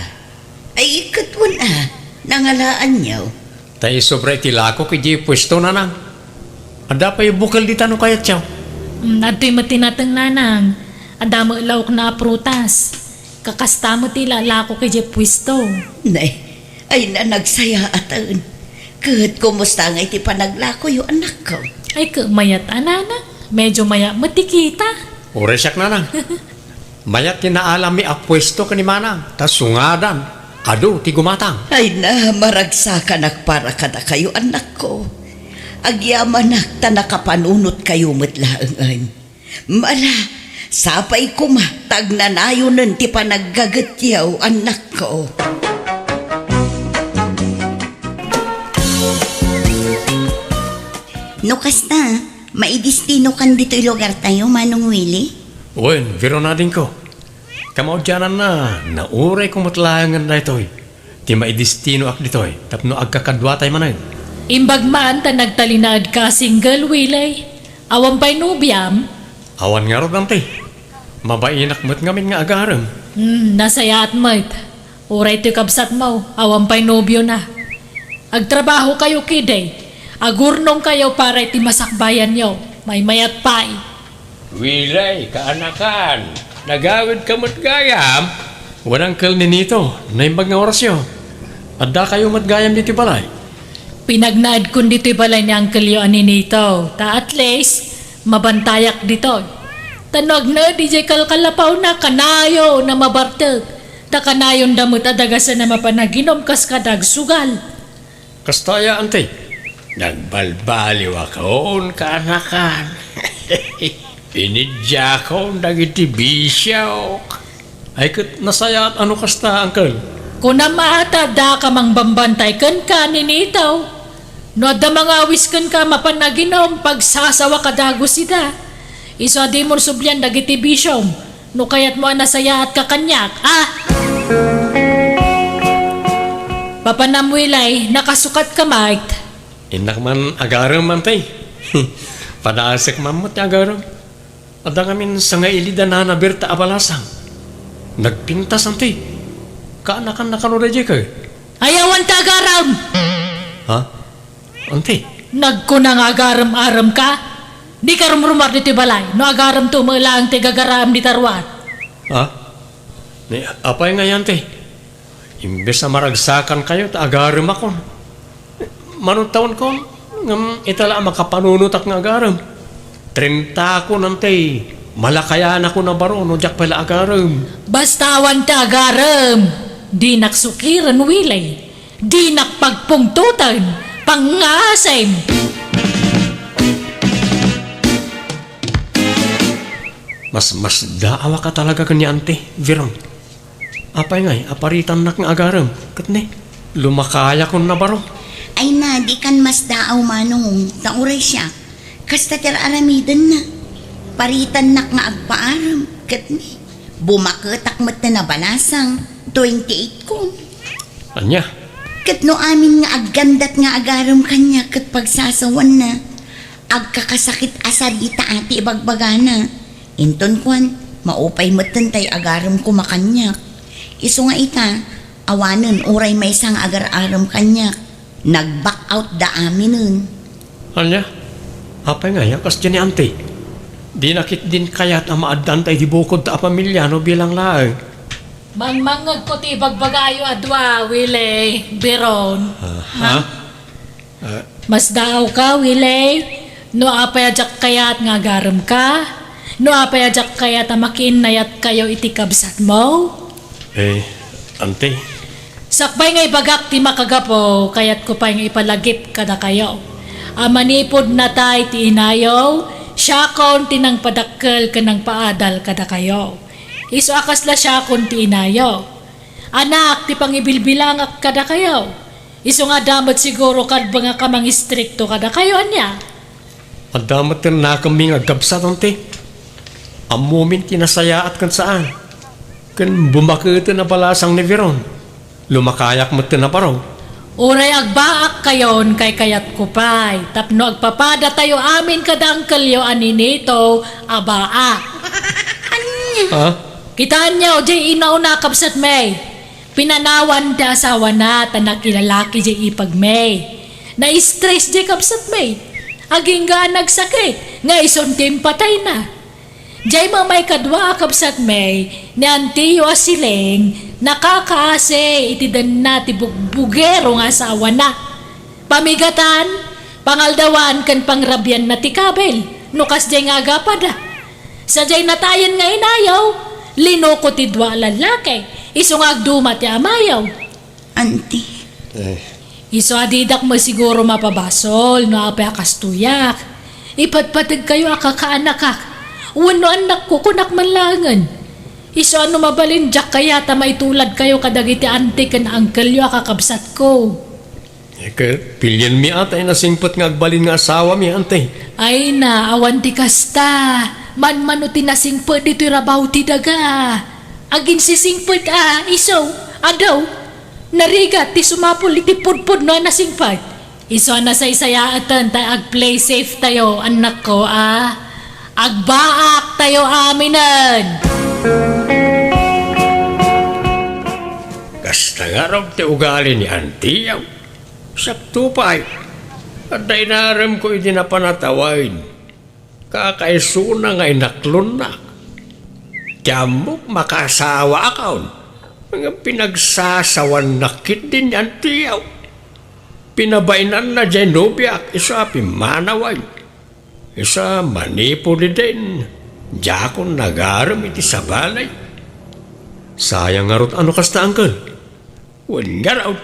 Ay, ket wen a, nangalaanyo. Ta isobra iti lakok idiay puesto, Nanang. Adda pay bukel dita no kayatyo. Mm, adtoy met ti nateng, Nanang. Adda met laokna a prutas. Kakasta met ti lalako idiay puesto. Nay, ay na nagsayaaten. Ket kumusta ngay ti panaglakoyo, anakko? Ay, ket mayat a, nanang. Medyo mayat met ti kita. Uray siak, nanang. Mayat ti naalammi a puesto ken ni manang, ta sungadan, adu ti gumatang. Ay na, maragsakanak para kadakayo, anakko. Agyamanak ta nakapanunotkayo met laengen. Ala, sapay koma ta agnanayonen ti panaggagetyo, annakko. No kasta, maidestinokan ditoy lugartayo, Manong Willie? Wen, Veron adingko. Kamaudiananna, naurayko met laengen daytoy ti maidestinoak ditoy tapno agkakaduatay manen. Imbag man ta nagtalinaedka a single, Willie. Awan pay nobiam? Awan ngarud, Auntie. Mabainak met ngamin nga agarem. Hmm, nasayaat met. Uray ti kabsatmo, awan pay nobiona. Agtrabahokayo ketdi. Agurnongkayo para iti masakbayanyo. Maymayat pay. Willie, kaanakan, nagawidka met gayam? Wen, Uncle Ninito, naimbag nga orasyo. Addakayo met gayam ditoy balay? Pinagnaedkon ditoy balay ni uncleyo a Ninito, ta at least, mabantayak ditoy. Ta no agnaed idiay kalkalapawna, kanayon a mabartek. Ta kanayonda met a dagasen a mapanaginum kas kada agsugal. Kasta aya, Auntie? Nagbalbaliwakon, kaanakan. Inidiakon dagiti bisiok. Ay, ket nasayaat a no kasta, Uncle. Kunam a ta addaka mangbambantay kenka, Ninito. No adda mangawis kenka a mapan aginum, pagsasawaka dagus ida. Isu a dimon sublian dagiti bisiom. No kayatmo a nasayaatka kaniak, a? Papanam, Willie, nakasukatka met. Innak man agarem, Auntie. Padaesek man met ti agarem. Adda ngamin sangailid a nana Berta a balasang. Nagpintas, Auntie. Kaanakan, nakano daydiay, kay? Ay, awan ti agarem! Ha? Auntie? Nagkuna nga agarem-aremka? Dika rumrumuar ditoy balay no agaremto met laeng ti gagaraem dita ruar. Ha? Ni, apay ngay, Auntie? Imbes a maragsakankayo ta agaremakon. Manuntaonkon, ngem ita la a makapanunotak nga agarem. Trintakon, Auntie. Malakayanakon a baro no diak pay la agarem. Basta awan ti agarem, dinak sukiren, Willie. Dinak pagpungtoten, pangngasim. Mas, masdaawaka talaga ken ni Auntie, Veron. Apay ngay, aparitannak nga agarem, ket ni, lumakayakon a baro. Ay na, dikan masdaaw, Manong, ta uray siak. Kasta ti ar-aramidenna. Paritannak nga agpaarem, ket ni, bumaketak met a balasang, twenty-eight kon. Ania? Ket no amin nga aggandat nga agarem kaniak ket pagsasawanna, agkakasakit a sarita ti ibagbagana. Inton kuan, maupay metten tayo agarem koma kaniak. Isu nga ita, awanen uray maysa nga agar-arem kaniak. Nag-back out da aminen. Ania? Apay ngay a kasdiay ni Auntie? Dina ketdin kayat a maaddaanta idi bukod ta a pamilia no bilang laeng. Mangmangngegko ti ibagbagayo a dua, Willie, Veron. Ah, ha? Ah. Masdaawka, Willie, no apay a diak kayat nga agaremka, no apay a diak kayat a makiinnayatkayo iti kabsatmo? Eh, Auntie. Sakbay nga ibagak ti makagapu, kayatko pay nga ipalagip kadakayo a manipud natay ti inayo, siakon ti nangpadakkel ken nangpaadal kadakayo. Isu a kasla siakon ti inayo. Anak ti pangibilbilangak kadakayo. Isu nga adda met siguro kadbengak a mangistrikto kadakayo, ania? Adda met ti nakemmi nga agkabsat, Auntie. Ammomin ti nasayaat ken saan. Ken bumaketen a balasang ni Veron. Lumakayak met ti naparo. Uray agbaakkayon, kaykayatko pay, tapno agpapadatayo amin kada angkelyo a Ninito a baak. Ania? Ha? Kitaenyo, diay inauna, kabsatmi. Pinanawan ti asawana ta nakilalaki diay ipagmi. Na-stress diay kabsatmi. Agingga a nagsakit, nga isun ti impatayna. Jay met maikadua a kabsatmi, ni antiyo a Siling, nakakaasi iti denna ti bugbugero nga asawana. Pamigatan, pangaldawan ken pangrabianna ti kabil, no kasjay nga agapada. Sadiay natayen nga inayaw, linuko ti dua a lallaki, isu nga agduma ti amayo. Anti. Eh. Isu a didak met siguro mapabasol no apay a kastoyak. Ipatpategkayo a kakaanakak. Wenno annakko, kunak man laengen. Isu a no mabalin, diak kayat a maituladkayo kadagiti anti ken angkelyo a kakabsatko. Eh, ket pilienmi a tay nasingpet nga agbalin nga asawami, anti. Ay na, awan ti kasta. Manmano ti nasingpet ditoy rabaw ti daga. Aginsisingpet a, isu, adu. Narigat ti sumapul iti pudpudno a nasingpet. Isu a nasaysayaatan ta ag-play safe tayo, annakko, a. Agbaak tayo aminen. Kasta ngarud ti ugali ni antiyo. Sakto pay, adda inaremko idi napan a tawen. Kakaisuna nga inaklonnak. Ti ammok, makaasawaakon. Nga pinagsasawannak ketdi ni antiyo. Pinabainanna diay nobiak, isu a pimmanawen. Isu a manipud idin, diakon nagarem iti sabali. Sayang ngarud a no kasta, angkel. Wen ngarud,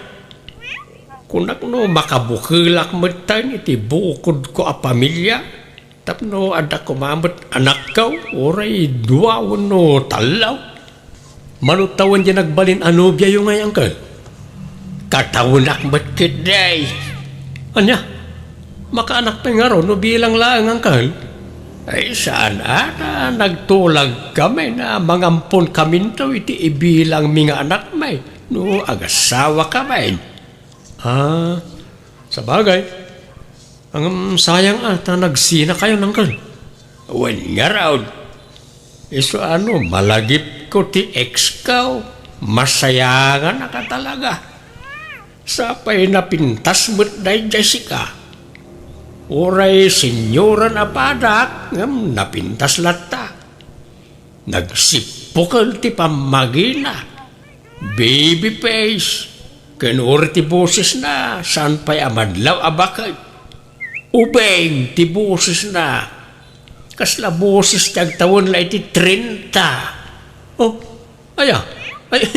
kunak no makabukelak metten iti bukodko a pamilia, tapno adda koma met anakko, uray dua wenno tallo. Mano tawen diay nagbalin a nobiayo ngay, angkel? Katawenak met ketdi. Ania? Makaanak pay ngarud no bilang laeng, angkel? Ay, saan a, ta nagtulagkami a mangamponkaminto iti ibilangmi nga anakmi no agasawakami. Ah, sabagay. Ngem sayang a, ta nagsinakayon, angkel. Wen ngarud, isu a no malagipko ti exko, masayangan a talaga. Sapay napintas met daydiay sika. Uray senioran a padak, ngem napintas latta. Nagsippukel ti pammagina. Baby face. Ken uray ti bosesna, saan pay a madlaw a baket. Ubing ti bosesna. Kasla boses ti agtawen la iti trenta. Oh, aya? Ay,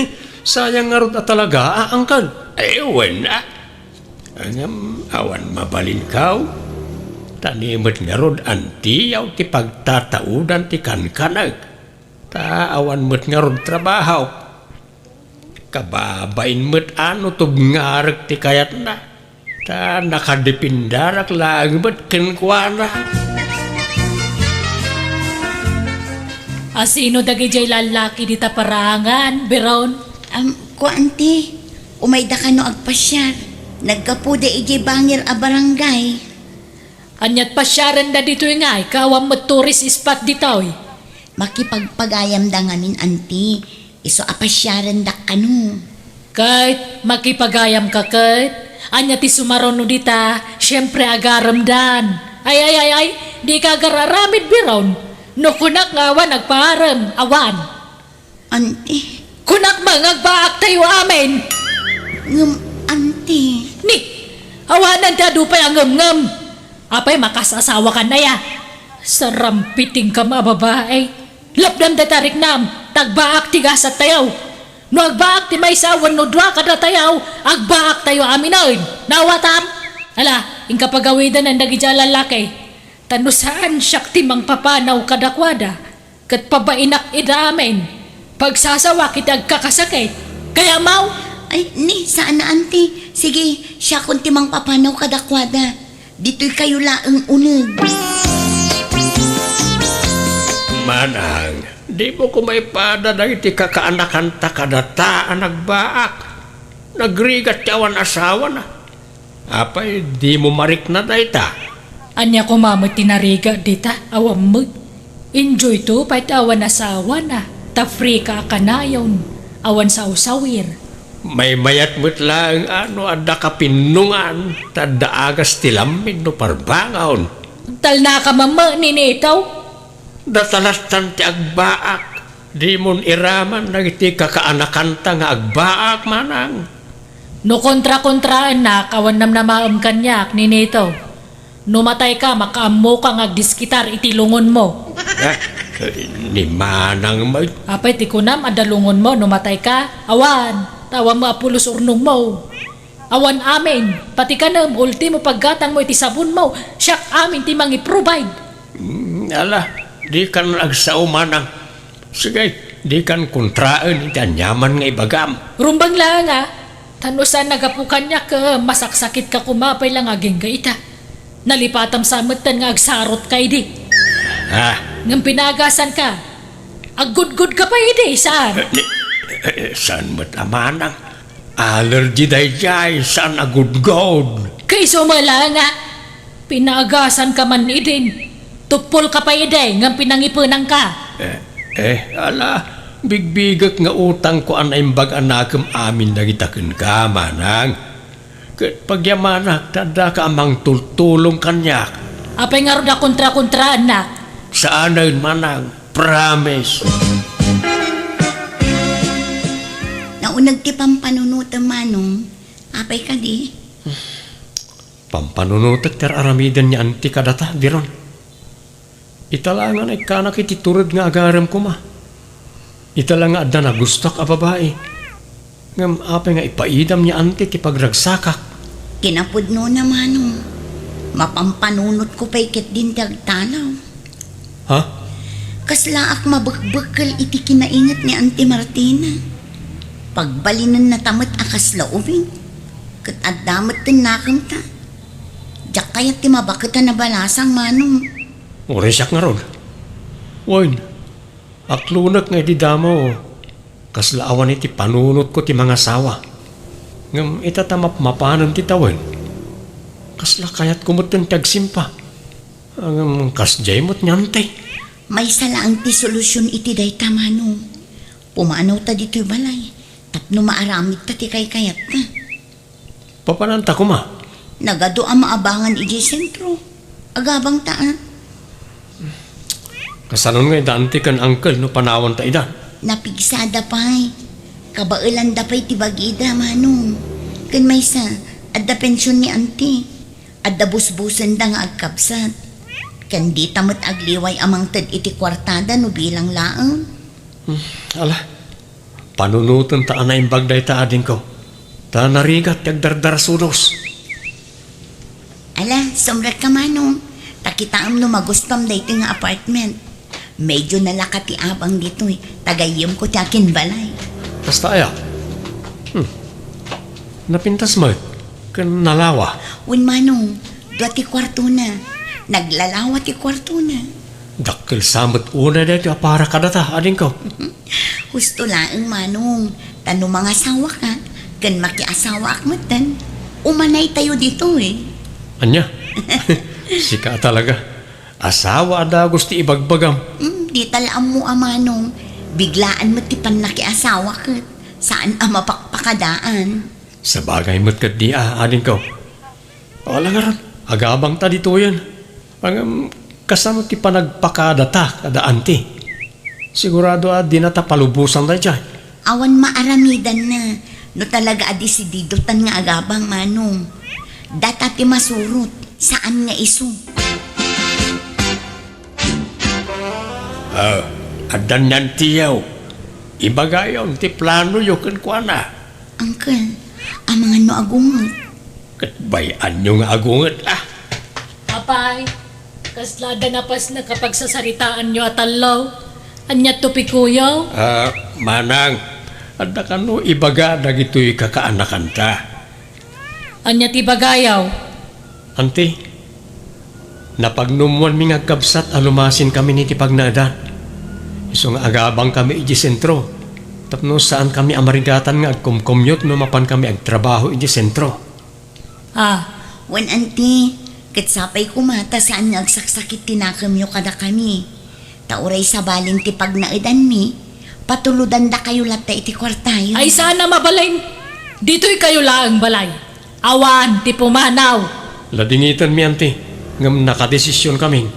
sayang ngarud a talaga, a, angkel. Ay, wen, a. Ngem, awan mabalinko. Ta ni met ngarud antiyo ti pagtataudan ti kankanek. Ta awan met ngarud trabahok. Kababain met a no tubngarek ti kayatna. Ta nakadepindarak laeng met kenkuana. A, sino dagidiay lallaki dita parangan, Biron? Am, kuan ti, umayda kano agpasiar. Naggapuda idiay bangir a barangay. Ania't pasiarenda ditoy ngay, ket awan met tourist spot ditoy? Makipagpagayamda ngamin, anti. Isu a pasiarendak kano. Ket makipagayamka ket? Ania ti sumaruno dita? Siempre, agaremdan. Ay, ay, ay, ay, dika agar-aramid, Biron. No kunak nga awan agpaarem, awan. Anti. Kunak met nga agbaaktayo amin. Ngem, anti. Ni, awanen ti adu pay a ngemngem. Apay, makaasawakan aya? Sarampitingkam a babai. Lapdam dayta riknam, ta agbaak ti gasattayo. No agbaak ti maysa wenno dua kadatayo, agbaaktayo aminen. Naawatam? Ala, inka pagawidanen dagidiay a lallaki. Ta no saan siak ti mangpapanaw kadakuada, ket pabainak ida amin, pagsasawak iti agkakasakit. Kayatmo? Ay, ni, saan a, anti. Sige, siakon ti mangpapanaw kadakuada. Ditoy kayo laeng uneg. Manang, dimo koma ipada dagiti kakaanakanta kadata a nagbaak. Nagrigat ti awan asawana. Apay, dimo marikna dayta? Ania koma met ti narigat dita? Awan met. Enjoyto pay ti awan asawana, ta free ka a kanayon, awan sawsawir. Maymayat met laeng a no adda kapinnongan, ta adda agas ti lammig no parbangon. Talnaka mamma, ninitaw. Datalastan ti agbaak. Dimon iraman dagiti kakaanakanta nga agbaak, manang. No kontra-kontraennak, awan namnamaem kaniak, Ninito. No matayka, makaammoka nga agdiskitar iti lungonmo. Ah, ni manang met. Apay ti kunam, adda lungonmo, no matayka? Awan, ta awan mo a pulos urnongmo. Awan amin, pati kanem, ultimo paggatangmo iti sabonmo, siak amin ti mangi-provide. Mm, ala, dikan agsao, manang. Sige, dikan kontraen iti aniaman nga ibagam. Rumbeng laeng, a. Ta no saan a gapu kaniak, eh, masaksakitka koma, apay la nga agingga ita. Nalipatam sa metten nga agsarotka idi. Ah. Ngem pinaagasanka. Aggudgudka pay idi, saan? Eh, ni-, eh, saan met a manang? Allergy daydiay, saan a gudgod. Kaiso met laeng, a. Pinaagasanka man idin. Tuppolka pay idi, ngem pinangipenanka. Eh, eh, ala, bigbigek nga utangko a naimbag a nakem amin dagita kenka, manang. Ket pagyamanak ta addaka a mangtultulong kaniak. Apay ngarud a kontra-kontraennak? Saanen, manang. Promise. Nauneg ti pampanunotem, manong. Apay kadi? Pampanunotek ti ar-aramiden ni Auntie kadata, Biron. Ita la nga naikkanak iti tured nga agarem koma. Ita la nga adda nagustuak a babai. Ngem apay nga ipaidam ni Auntie ti pagragsakak? Kinapudnona, manong. Mapampanunotko pay ketdin ti agtalaw. Ha? Kaslaak mabekbekkel iti kinainget ni Auntie Martina. Pagbalinennata met a kasla ubing. Ket adda met ti nakemta. Diak kayat ti mabaket a nabalasang, manong. Uray siak ngarud. Wen, aklonek nga idi damo, kasla awan iti panunotko ti mangasawa. Ngem ita ta mapmapanen ti tawen, kasla kayatko metten ti agsimpa. Ngem kasdiay met ni Auntie. Maysa laeng ti solusion iti dayta, manong. Pumanawta ditoy balay tapno maaramidta ti kaykayatta. Papananta koma? Nagadu a maabangan idiay sentro. Agabangta, a. Kasanon ngay da Auntie ken Uncle no panawanta ida? Napigsada pay. Kabaelanda pay ti bagida, manong. Ken maysa, adda pension ni Auntie. Adda busbusenda nga agkabsat. Ken dita met agliway a mangted iti kuartada no bilang laeng. Hmm, ala. Panunotenta a naimbag dayta, adingko. Ta narigat ti agdardarasudos. Ala, sumrekka, manong. Ta kitaem no magustuam daytoy nga apartment. Medyo nalaka ti abang ditoy. Ta gayyemko ti akinbalay. Kasta aya? Hmm. Napintas met ken nalawa. Wen, manong, dua ti kuartona. Naglalawa ti kuartona. Dakkel sa met unay daytoy a para kadata, adingko. Husto laeng, manong, ta no mangasawaka ken makiasawaak metten, umanaytayo ditoy. Ania? Sika talaga. Asawa a dagus ti ibagbagam. Hmm, dita la ammo a, manong. Biglaan met ti pannakiasawa ket saan a mapakpakadaan. Sabagay met ketdi a, adingko. Ala ngarud, agabangta ditoyen. Ngem, kasano ti panagpakadata kada Auntie? Sigurado a dinata palubosan daydiay. Awan maaramidanna no talaga a desididotan nga agabang, manong. Data ti masurot, saan nga isu. Ah, addan ni Auntie-yo. Ibagayon ti planoyo kenkuana. Uncle, amangan no agunget. Ket bay-anyo nga agunget, a. Apay, kasla adda napasnek a pagsasaritaanyo a tallo? Ania topikoyo? Ah, manang, adda kano ibaga dagitoy kakaanakanta? Ania ti ibagayo? Auntie, napagnumoanmi nga agkabsat a lumasinkamin iti pagnaedan. Isu nga agabangkami idiay sentro, tapno saankami a marigatan nga agkomkommute no mapankami agtrabaho idiay sentro. Ah. Wen, Auntie, ket sapay koma ta saan nga agsaksakit ti nakemyo kadakami. Ta uray sabali ti pagnaedanmi, patulodandakayo latta iti kuartayo. Ay, saan a mabalin? Ditoykayo laeng balay. Awan ti pumanaw. Ladingitenmi, Auntie, ngem nakadesisionkamin.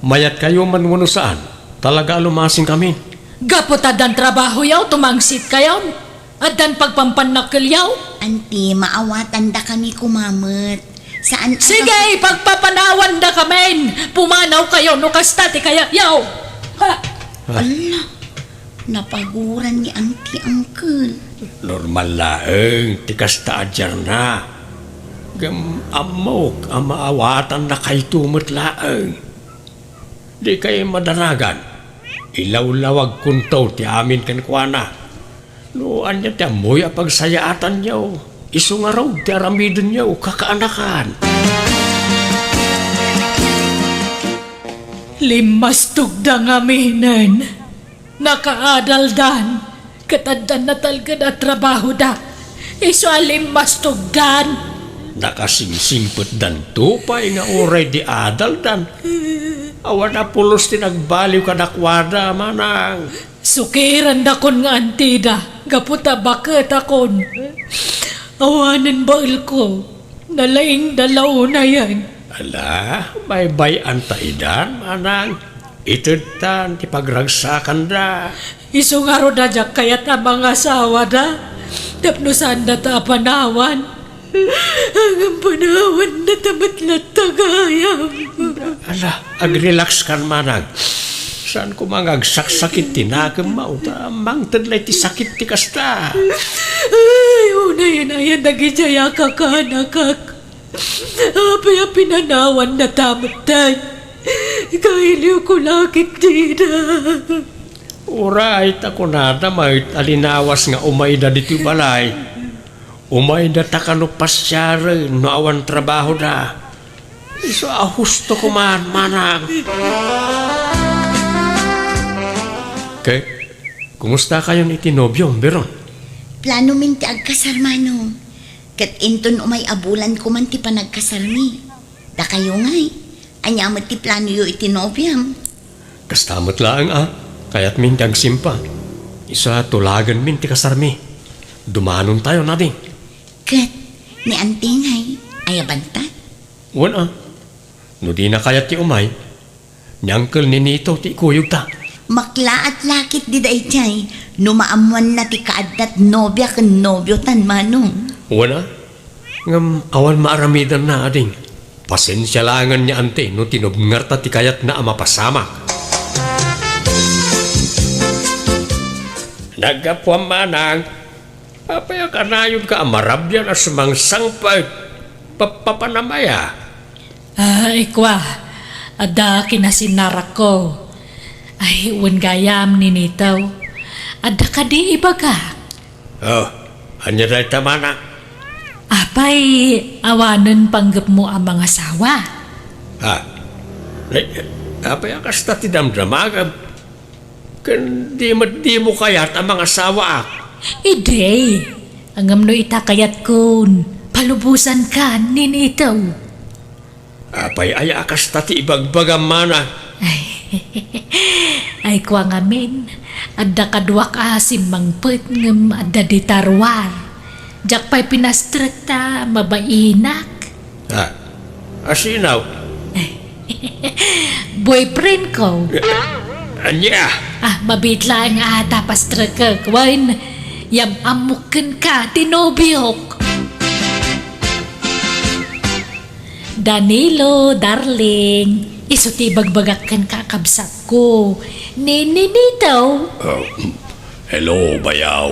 Mayatkayo man wenno saan, talaga a lumasinkamin. Gapu ta addan trabahoyo, tumangsitkayon. Addan pagpampannakkelyo. Anti, maawatandakami koma met. Saan a Sige, pagpapanawandakamin. Pumanawkayo no kasta ti kayatyo. Ha? Ah. Ala, napaguran ni Auntie, Uncle. Normal laeng ti kasta a diarna. Ngem ammok a maawatannakayto met laeng. Dikay madanagan. Ilawlawagkonto ti amin kenkuana. No ania ti ammoyo a pagsayaatanyo, isu ngarud ti aramidenyo, kakaanakan. Limmastogda ngaminen. Nakaadaldan, ket addan natalged a trabahoda. Isu a limmastogdan. Nakasingsingpetdanto pay nga uray di adaldan. Awan a pulos ti nagbaliw kadakuada, manang. Sukirandakon nga antida, gapu ta baketakon. Awanen baelko, nalaingda la unayen. Ala, baybay-anta idan, manang. Itedtan ti pagragsakanda. Isu ngarud a diak kayat a mangasawada, tapno saandata a panawan. Ngem panawandata met latta gayam. Ala, agrelaxkan, manang. Saan koma nga agsaksakit ti nakemmo, ta mangted la iti sakit ti kasta. Ay, unayen aya dagidiay a kakanakak. Apay a pinanawandata metten? Kailiwko la ketdida. Uray ta kunada met a linawas nga umayda ditoy balay. Umayda ta kano pasiaren no awan trabahoda. Isu a husto koma, manang. Ket, kumustakayon iti nobiom, Biron? Planomin ti agkasar, manong. Ket inton umay a bulan koman ti panagkasarmi. Dakayo ngay, ania met ti planoyo iti nobiam? Kasta met laeng a, kayatmin ti agsimpa. Isu a tulaganmin ti kasarmi. Dumanontayo, Nading. Ket ni Auntie ngay, ayabanta? Wen a, no dina kayat ti umay, ni Uncle Ninito ti ikuyogta. Maklaat la ketdi daydiay no maammoanna ti kaaddat nobia ken nobiotan, manong. Wen a, ngem awan maaramidanna, ading. Pasensia laengen ni Auntie no tinubngarta ti kayatna a mapasamak. Naggapuam, manang. Apay a kanayonka a marabian a sumangsangpet? Pappapanam aya? Ay, kua, adda kinasinarakko. Ay, wen gayam, Ninito. Adda kadi ibagak? Oh, ania dayta, manang? Apay, awanen panggepmo a mangasawa? Ha? Ay, apay a kasta ti damdamagam? Ken di met dimo kayat a mangasawaak? Idi, ngem no ita kayatkon, palubosankan, Ninito. Apay aya a kasta ti ibagbagam, manang? Ay, ay, kua ngamin, adda kaduak a simmangpet ngem adda dita ruar. Diak pay pinastrek ta mabainak. Ah, asino? Boyfriend ko. Ania? Ah, mabiit laeng a ta pastrekek. Wen, yam-ammok kenka ti nobiok. Danilo, darling, isu ti ibagbagak kenka a kabsatko, ni Ninito. Ah, hello, bayaw.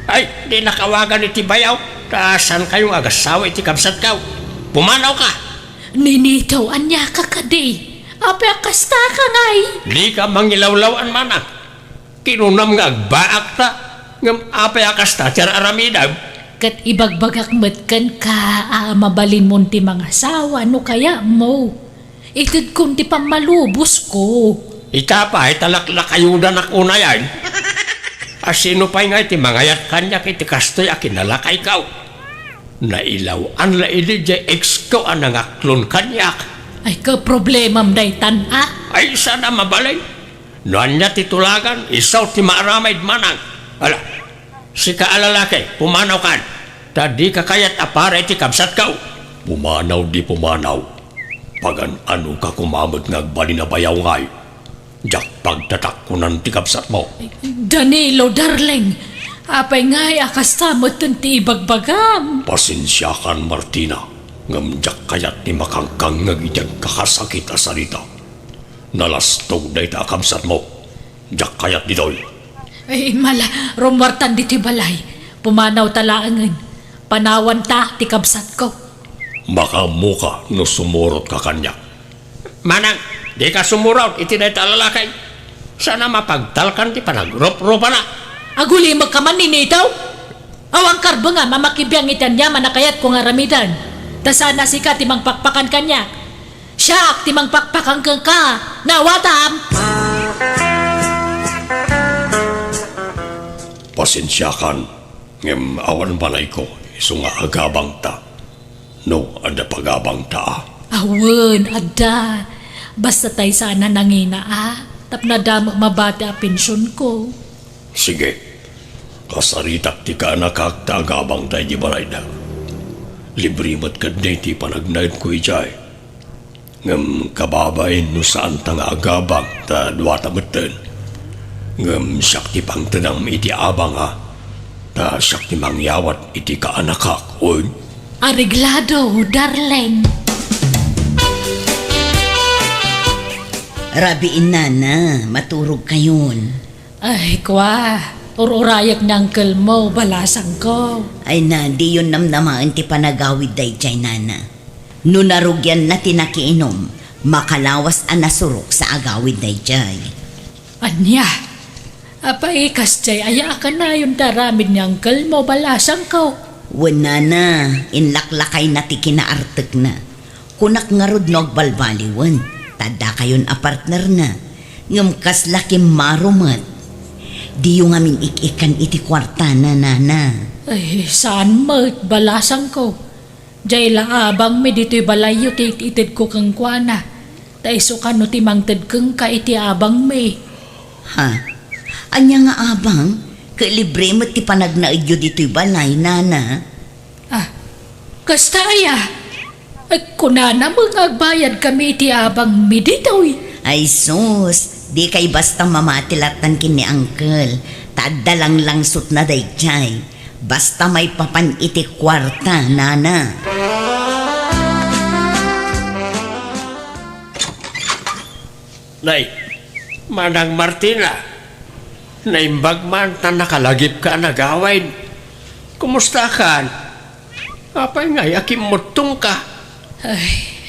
Ay, dinak awagan iti bayaw. Ta saankayo nga agasawa iti kabsatko. Pumanawka. Ninito, aniaka kadi? Apay a kastaka ngay? Dika mangilawlaw-an, manang. Kinunam nga agbaakta, ngem apay a kasta ti ar-aramidem? Ket ibagbagak met kenka a mabalinmon ti mangasawa no kayatmo. Itedkon ti pammalubosko. Ita pay ta laklakayodanak unayen. Asino pay ngay ti mangayat kaniak iti kastoy a kinalakayko? Nailaw-an la idi diay ex ko a nangaklon kaniak. Ay, kaproblemam daytan a? Ay, saan a mabalin. No ania ti tulagan, isu ti maaramid, manang. Ala, sika a lalaki, pumanawkan. Ta dika kayat a para iti kabsatko. Pumanaw di pumanaw. Pagan-ano ka koma met nga agbalin a bayaw ngay? Diak pagtatakkonan ti kabsatmo. Danilo, darling, apay ngay a kasta metten ti ibagbagam? Pasensiakan, Martina, ngem diak kayat ti makangkangngeg iti agkakasakit a sarita. Nalastog dayta a kabsatmo. Diak kayat ditoy. Ay, mala, rummuartan ditoy balay. Pumanawta laengen. Panawanta ti kabsatko. Makaammoka no sumurotka kaniak. Manang, dika sumurot iti dayta a lalaki. Saan a mapagtalkan ti panagruprupana. Agulimekka man, Ninito? Awan karbengam a makibiang iti aniaman a kayatko nga aramiden. Ta saan a sika ti mangpakpakan kaniak. Siak ti mangpakpakan kenka. Naawatam? Pasensiakan, ngem awan balayko, isu nga agabangta. No, adda pagabangta a? Awen, adda. Basta tay saan a nangina a, tapno adda met mabati a pensionko. Sige. Kasaritak ti kaanakak ta agabangta iti balayda. Libre met ketdi ti panagnaedko idiay. Ngem kababain no saanta nga agabang ta duata metten. Ngem siak ti pangtedam iti abang a, ta siak ti mangyawat iti kaanakak, wen? Areglado, darling. Rabii, nana, maturogkayon. Ay, kua, ur-urayek ni uncle mo, balasangko. Ay na, diyon namnamaen ti panagawid daydiay, nana. No narugianna ti nakiinom, makalawas a nasurok sa agawid daydiay. Ania? Apay, kasdiay aya a kanayon ti aramid ni uncle mo, balasangko? Wen, nana, inlaklakayna ti kinaartekna. Kunak ngarud no agbalbaliwen, ta addakayon a partnerna. Ngem kasla kimmaro met. Diyo ngamin ik-ikkan iti kuartana, nana. Ay, saan met, balasangko. Diay la abangmi ditoy balayyo ti it-itedko kenkuana. Ta isu kano ti mangted kenka iti abangmi. Ha? Ania nga abang? Ket libre met ti panagnaedyo ditoy balay, nana. Ah, kasta aya? Ay, kunana met nga agbayadkami iti abangmi ditoy. Ay sus, dikay basta mamati lattan ken ni uncle, ta adda langlangsotna daydiay. Basta maipapan iti kuarta, nana. Nay, Manang Martina, naimbag man ta nakalagipka a nagawid. Kumustakan? Apay ngay a kimmuttongka? Ay,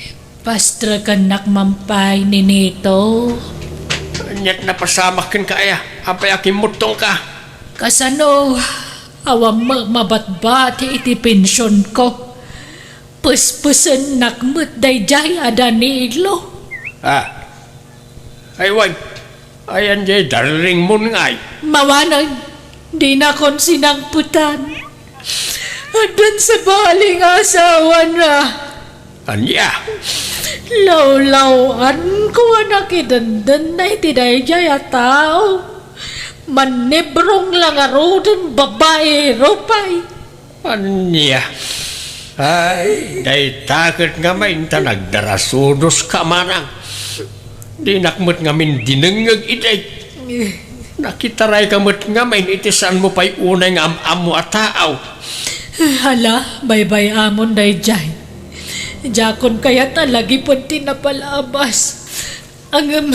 pastrekennak man pay, Ninito. Ania't napasamak kenka aya? Apay a kimmuttongka? Kasano, awan met mabatbati iti pensionko. Pespesennak met daydiay a Danilo. Ah, ay wen, ayan jay darlingmon ngay? Mawanen, dinakon sinangpetan. Addan sabali nga asawana. Ania? Lawlaw-anko a nakidendenna iti daydiay a tao. Mannibrong la ngaruden, babaero pay. Ania? Ay, dayta ket ngamin ta nagdarasudoska, manang. Dinak met ngamin dinengngeg idi. Nakitarayka met ngamin iti saanmo pay unay nga am-ammo a tao. Hala, baybay-amon daydiay. Diakon kayat a lagipen ti napalabas. Ngem,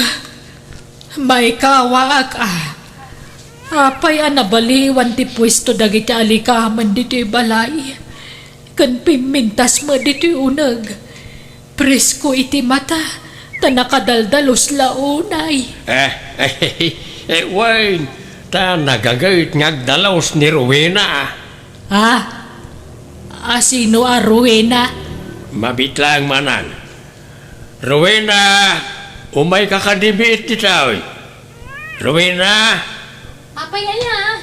maikawaak a. Apay a nabaliwan ti puesto dagiti alikamen ditoy balay, ken pimmintas met ditoy uneg. Presko iti mata, ta nakadaldalus la unay. Eh, eh, wen, ta nagagayt nga agdalus ni Rowena. Ah? A sino a Rowena? Mabit laeng, manang. Rowena, umayka kadi biit ditoy. Rowena! Apay aya?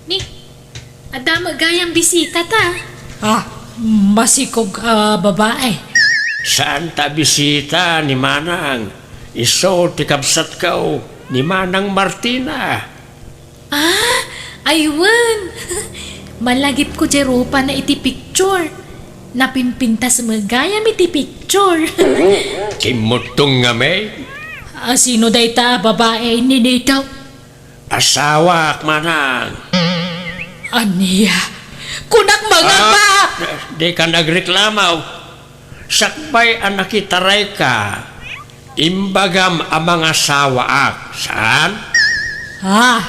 Ni, adda met gayam bisitata. Ah, masikog a babae. Saanta a bisita ni Manang. Isu ti kabsatko, ni Manang Martina. Ah, ay wen. Malagipko diay rupana iti picture. Napimpintas met gayam iti picture. Sure. Kimmutong ngamin. A, sino dayta a babai, Ninito? Asawak, manang. Ania? Kunak mangabak! Ah, di ka nagreklamo. Sakbay a nakitarayka, imbagam a mangasawaak, saan? Ah.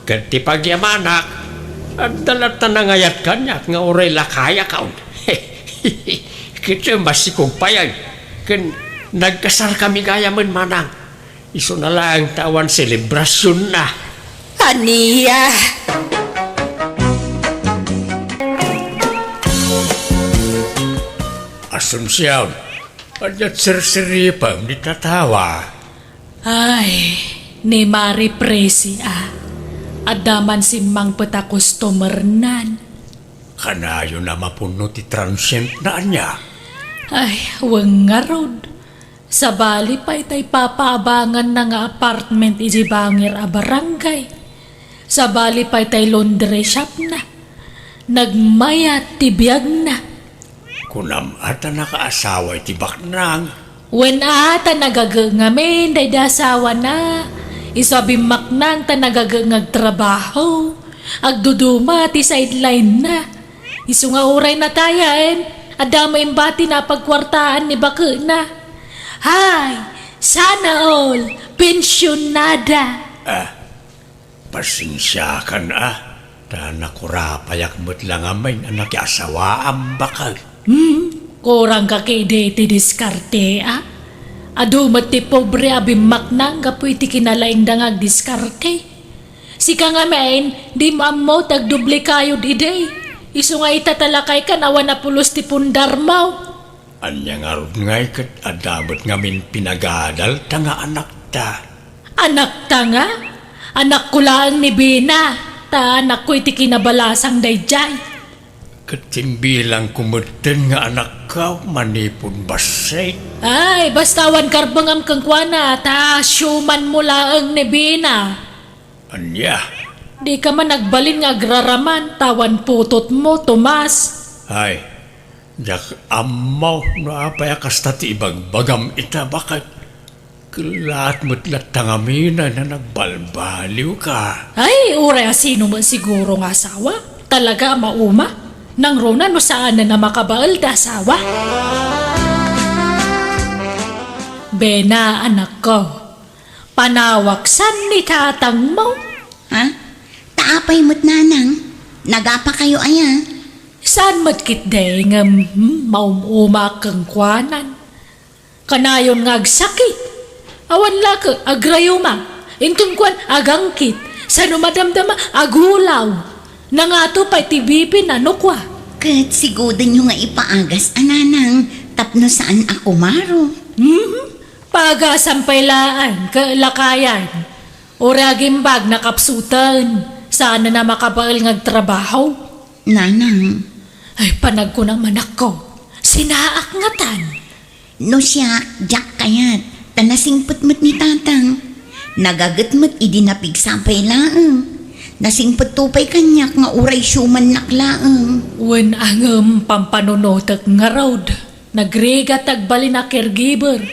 Ket ti pagyamanak, adda latta nangayat kaniak nga uray lakayakon. Ket masikog pay, ken nagkasarkami gayamen, manang. Isuna laeng ta awan selebrasionna. Ania? Asuncion, ania ti sirsiripem dita tawa? Ay, ni Mari Precia. Adda man simmangpet a customernan. Kanayon a mapunno ti transientna, ania? Ay, wen ngarud. Sabali pay tay papaabanganna nga apartment idiay bangir a barangay. Sabali pay tay laundry shopna. Nagmayat ti biagna. Kunam a ta nakaasawa iti baknang? Wen a, ta nagaget ngamin daydi asawana. Isu a bimmaknang ta nagaget nga agtrabaho. Agduduma ti sideline-na. Isu nga uray natayaen, adda met imbatina a pagkuartaan ni baketna. Hay, sana all, pensionada. Ah, pasensiakan a, ta nakurapayak met la ngamin a nakiasawaam baket. Hmm, kurangka ketdi iti diskarte a? Adu met ti pobre a bimmaknang gapu iti kinalaingda nga agdiskarte. Sika ngamin, dimo ammo ti agdublikayod idi. Isu nga ita ta lakaykan awan a pulos ti pundarmo. Ania ngarud ngay ket adda met ngamin pinagadalta nga anakta? Anakta nga? Anakko laeng ni Bina, ta anakko iti kinabalasang daydiay. Ket timbilangko metten nga anakko manipud bassit. Ay, basta awan karbengam kenkuana, ta siumanmo laeng ni Bina. Ania? Dika man agbalin nga agraraman, ta awan putotmo, Tomas. Ay, diak ammo no apay a kasta ti ibagbagam ita, baket. Kellaat met latta ngamin a nagbalbaliwka. Ay, uray a sino met siguro nga asawa. Talaga a mauma. Nangruna no saanen a makabael ti asawa. Bena, anakko. Panawaksan ni tatangmo. Ha? Ta apay met, nanang? Nagapakayo aya? Saan met ketdi ngem, hmm, maum-umaak kenkuanan. Kanayon nga agsakit. Awan la ket agrayuma. Inton kuan, agangkit. Sano madamdama, agulaw. Nangato pay ti B P na no kua. Ket sigodenyo nga ipaagas a nanang tapno saan a kumaro. Mhm. Paagasan pay laeng, ket lakayan. Uray agimbag, nakapsuten. Saan a makabael nga agtrabaho. Nanang. Ay, panagkunam, anakko. Sinaak ngatan. No siak, diak kayat, ta nasingpet met ni tatang. Nagaget met idi napigsa pay laeng. Nasingpetto pay kaniak nga uray siumannak laeng. Wen a ngem pampanunotek ngarud. Nagrigat ti agbalin a caregiver.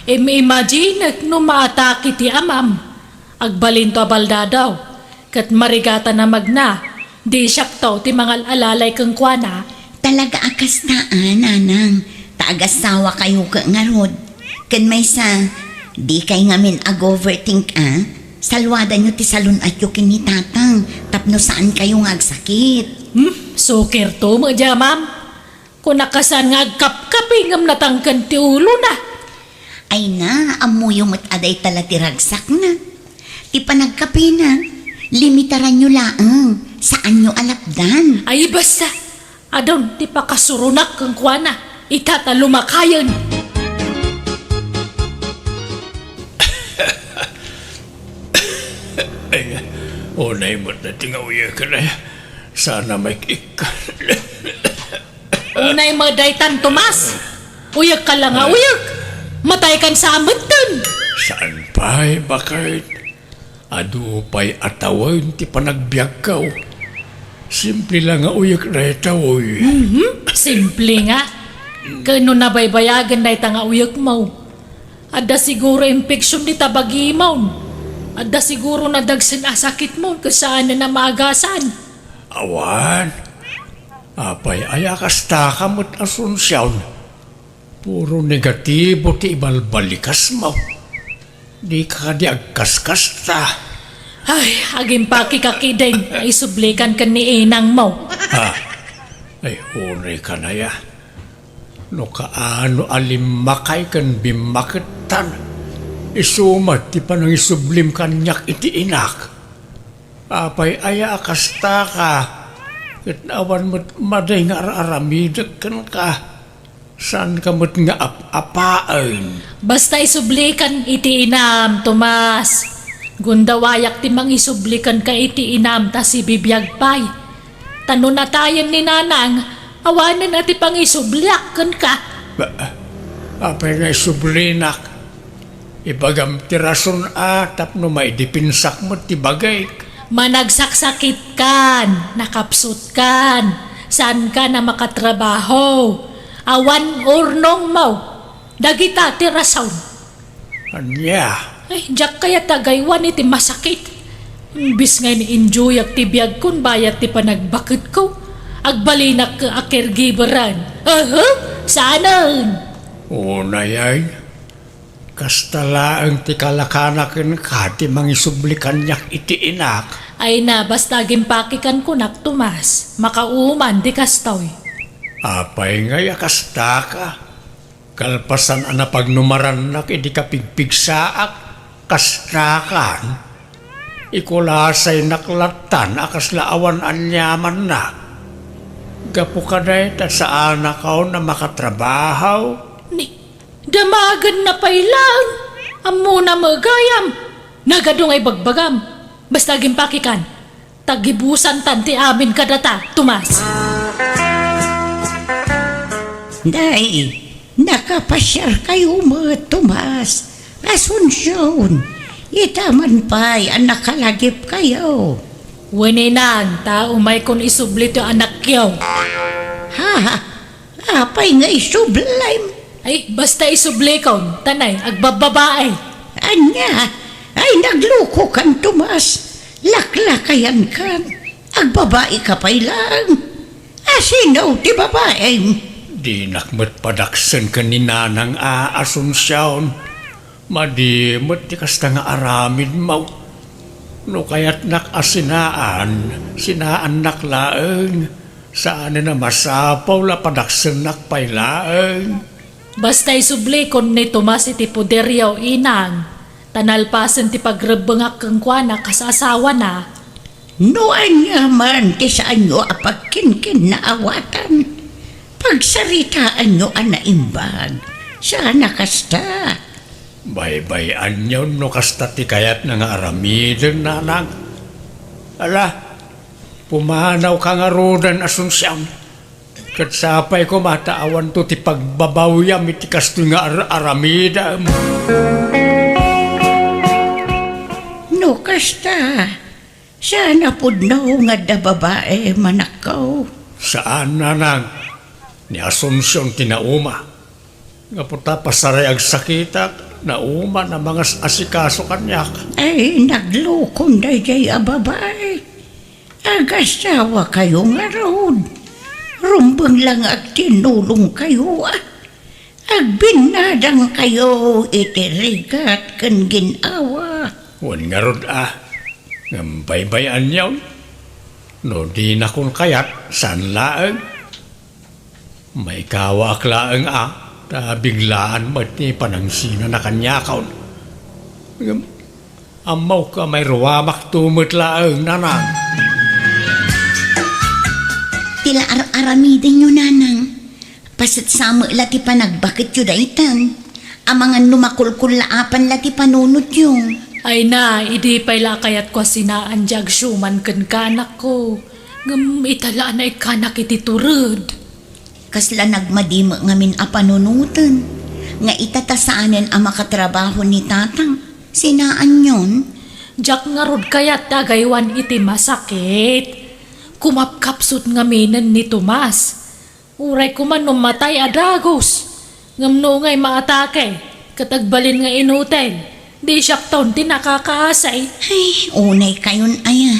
Im-imaginek no maatake ti amam. Agbalinto a baldadaw, ket marigatan a magna, di siakto ti mangal-alalay kenkuana. Talaga a kasta a, nanang, ta agasawakayo ket ngarud. Ken maysa, dikay ngamin ag-overthink a, saluadanyo ti salun-atyo ken ni tatang tapno saankayo nga agsakit. Hmm, sukirto met diay amam. Kunak a saan nga agkapkapi ngem natangken ti ulona. Ay na, ammoyo met a dayta la ti ragsakna. Ti panagkapina, limitaranyo laeng, saanyo a lapdan. Ay, basta, adun ti pakasuronak kenkuana, ita ta lumakayen. Ay, unay met dayta nga uyek, ay. Sana may ikkan. Unay met daytan, Tomas. Uyekka la nga uyek. Mataykan sa ametten. Saan pay, baket? Adu pay a tawen ti panagbiagko. Simple la nga uyek dayta, uy. Mhm, simple nga. Ken no nabaybayagen dayta nga uyekmo, adda siguro infection dita bagimon. Adda siguro nadagsen a sakitmo ket saanen a maagasan. Awan. Apay aya kastaka met, Asuncion? Puro negatibo ti ibalbalikasmo. Dika kadi agkaskasta. Ay, agimpakek a kideng, isublikan ken ni inangmo. Ha? Ay, unay ka na ya. No kaano a limmakay ken bimmakettan, isu met ti panangisublim kaniak iti inak. Apay aya a kastaka, ket awan met madi nga ar-aramidek kenka. Saanka met nga ap-apaen. Basta isublikan iti inam, Tomas. Gundawayak ti mangisubli kenka iti inam ta sibibiag pay. Ta no natayen ni nanang, awanen a ti pangisubliak kenka. Ba, apay nga isublinak? Ibagam ti rason a tapno maidepensak met ti bagik. Managsaksakitkan, nakapsutkan, saankan a makatrabaho, awan urnongmo. Dagita ti rason. Ania? Ay, diak kayat a agaywan iti masakit. Imbes nga in-enjoyak ti biagkon bayat ti panagbaketko, agbalinak a caregiveran. Aha, saanen? Unay ay, kasta laeng ti kalakanaken ka ti mangisubli kaniak iti inak. Ay na, basta agimpakek kan kunak, Tomas, makauman ti kastoy. Apay ngay a kastaka? Kalpasan a napagnumarannak idi kapigpigsaak, kastakan. Ikulasaynak lattan a kasla awan aniamanna. Gapu kadayta, saanakon a makatrabaho. Ni, damagenna pay laeng. Ammona met gayam. Nagadu nga ibagbagam. Basta agimpakekan. Tagibusantan ti amin kadata, Tomas. Nay, nakapasiarkayo met, Tomas. Asuncion, ita man pay a nakalagipkayo. Wen, inang, ta umaykon isubli ti anakyo. Ha? Apay nga isublim? Ay, basta isublikon, ta nay, agbabbabae. Ania? Ay, naglukokan, Tomas. Laklakayankan. Agbabaika pay laeng. Asino ti babaem? Dinak met padaksen ken ni nanang a Asuncion. Madi met ti kasta nga aramidmo. No kayatnak a sinaan, sinaannak laeng. Saanen a masapul a padaksennak pay laeng. Basta isublikon ni Tomas iti poderyo, inang, ta nalpasen ti pagrebbengak kenkuana kas asawana. No ania man ti saanyo a pagkinkinnaawatan, pagsaritaanyo a naimbag. Saan a kasta? Baybay-anyon no kasta ti kayatna nga aramiden, nanang. Ala, pumanawka ngaruden, Asuncion. Ket sapay koma ta awanto ti pagbabawiam iti kastoy nga ar-aramidem. No kasta, saan a pudno nga adda babaem, anakko? Saan, nanang. Ni Asuncion ti nauma. Gapu ta pasaray agsakitak, nauman a mangas-asikaso kaniak. Ay, naglukon daydiay a babae. Agasawakayo ngarud. Rumbeng la nga agtinnulongkayo, a. Agbinnadangkayo iti rigat ken gin-awa. Wen ngarud, a. Ngem baybay-anyon. No dinakon kayat, saan laeng. Maikawaak laeng, a, ta biglaan met ti panangsinana kaniakon. Ngem, ammok a mairuamakto met laeng, nanang. Ti la ar-aramidenyo, nanang. Pasetsa met la ti panagbaketyo daytan. Amangan no makulkullaapan la ti panunotyo. Ay na, idi pay la a kayatko a sinaan ti agsiuman kenka, anakko. Ngem ita la a naikkanak iti tured. Kasla nagmadi met ngamin a panunoten, nga ita ta saanen a makatrabaho ni tatang, sinaanyon? Diak ngarud kayat ti agaywan iti masakit. Kumapkapsut ngaminen ni Tomas. Uray koma no matay a dagus, ngem no ngay maatake ket agbalin nga inutil, di siakton ti nakakaasi. Ay, unay kayon aya.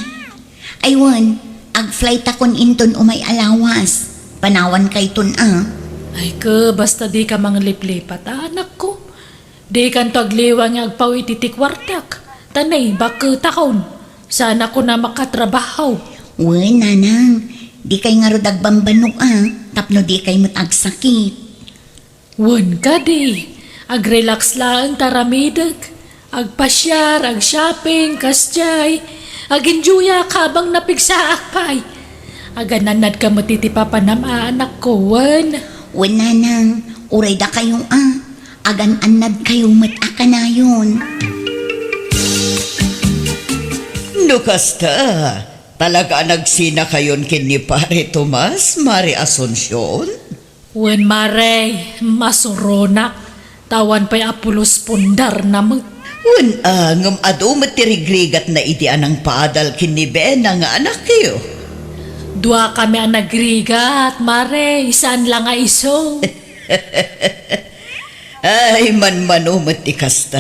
Ay wen, agflight akon inton umay a lawas. Panawan kayton a. Ay ke, basta di ka mangliplipat, a, anakko. Di kanto agliwa nga agpaw iti ti kuartak, ta naibakketakon. Saan a kuna makatrabaho. Wen, nanang, di kay ngarud agbambannog a, tapno di kay met agsakit. Wen kadi, agrelax laeng ta aramidek. Agpasiar, agshopping, kasdiay. Aginjoyak habang napigsaak pay. Agan-annadka met iti papanam a anakko, wen. Wen, nanang, uray dakayo a. Agan-annadkayo met a kanayon. No kasta, talaga a nagsinakayon ken ni Pare Tomas, Mare Asuncion? Wen, Mare, masuronak. Ta awan pay a pulos pundarna met. Wen a, ngem adu met ti rigrigatna idi a nangpaadal ken ni Bena nga anakyo. Duakami a nagrigat, Mare, saan la nga isu. Ay, manmano met ti kasta.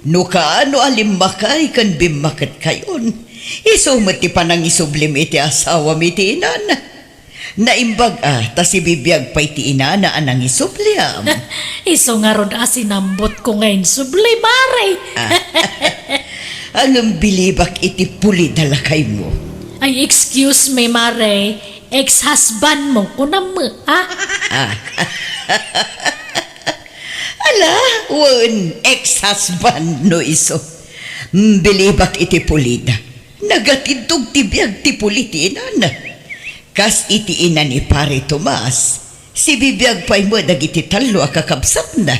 No kaano a limmakay ken bimmaketkayon, isu met ti panangisublim iti asawam iti inana. Naimbag a, ta sibibiag pay ti inana a nangisubliam. Isu ngarud a sinambotko nga insubli, Mare. Ah. Ngem bilibak iti pulida lakaymo. Ay, excuse me, Mare. Ex-husbandmo, kunam met, a? Ah. Ala, wen, ex-husband no isu. Mm, bilibak iti pulida. Nagatindog ti biag ti puli ti inana. Kas iti ina ni Pare Tomas, sibibiag pay met dagiti tallo a kakabsatna.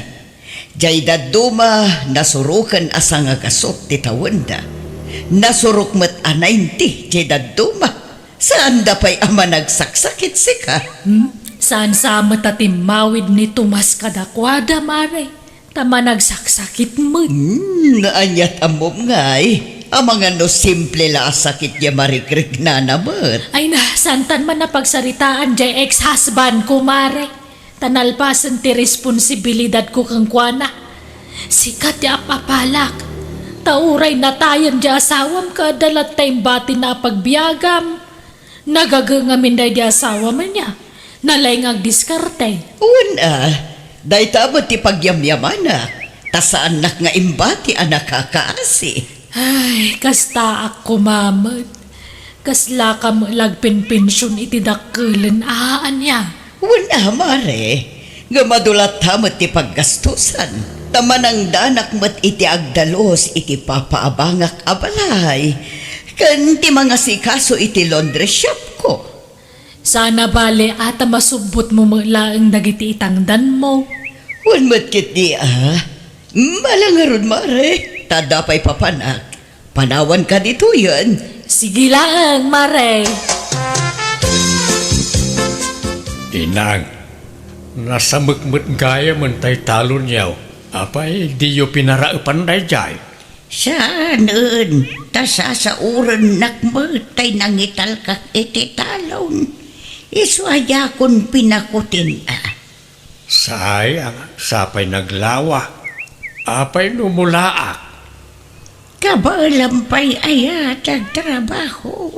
Jay dadduma, nasuroken a sangagasut ti tawenda. Nasurok met a ninety jay dadduma. Saanda pay a managsaksakit, sika. Hmm? Saan sa met a timmawid ni Tomas kadakuada, Mare? Ta managsaksakit met. Hmm, aniat ammom ngay? Amangan no simple la a sakit ya marikrik na met. Ay na, santan man a pagsaritaan jay ex-husband ko, Mare. Ta nalpasen ti responsibilidad ko kenkuana. Sika ti apapalak. Ta uray natayen jay asawam, kada latta imbati na a pagbiagam. Nagagengamin daydi asawam ania? Nalaing agdiskarte. Wen a, dayta met ti pagyamyamanak, ta saannak nga imbati a nakakaasi. Ay, kastaak koma met. Kaslaka met la agpenpension iti dakkelen a ania? Wen a, Mare, ngem adu latta met ti paggastusan. Ta manangdanak met iti agdalus iti papaabangak a balay, ken ti mangasikaso iti laundry shop ko. Saan a bale a ta masubbotmo met laeng dagiti itangdanmo. Wen met ketdi a. Mala ngarud, Mare, ta adda pay papanak. Panawanka ditoyen. Sige laeng, Mare. Inang, nasamek met gayamen tay talonyo. Apay, diyo pinaraepan daydiay? Saanen, ta sasaorennak met tay nangitalkak iti talon. Isu a diakon pinakutin a. Sayang, sapay naglawa. Apay no mulaak? Kabaelam pay aya ti agtrabaho?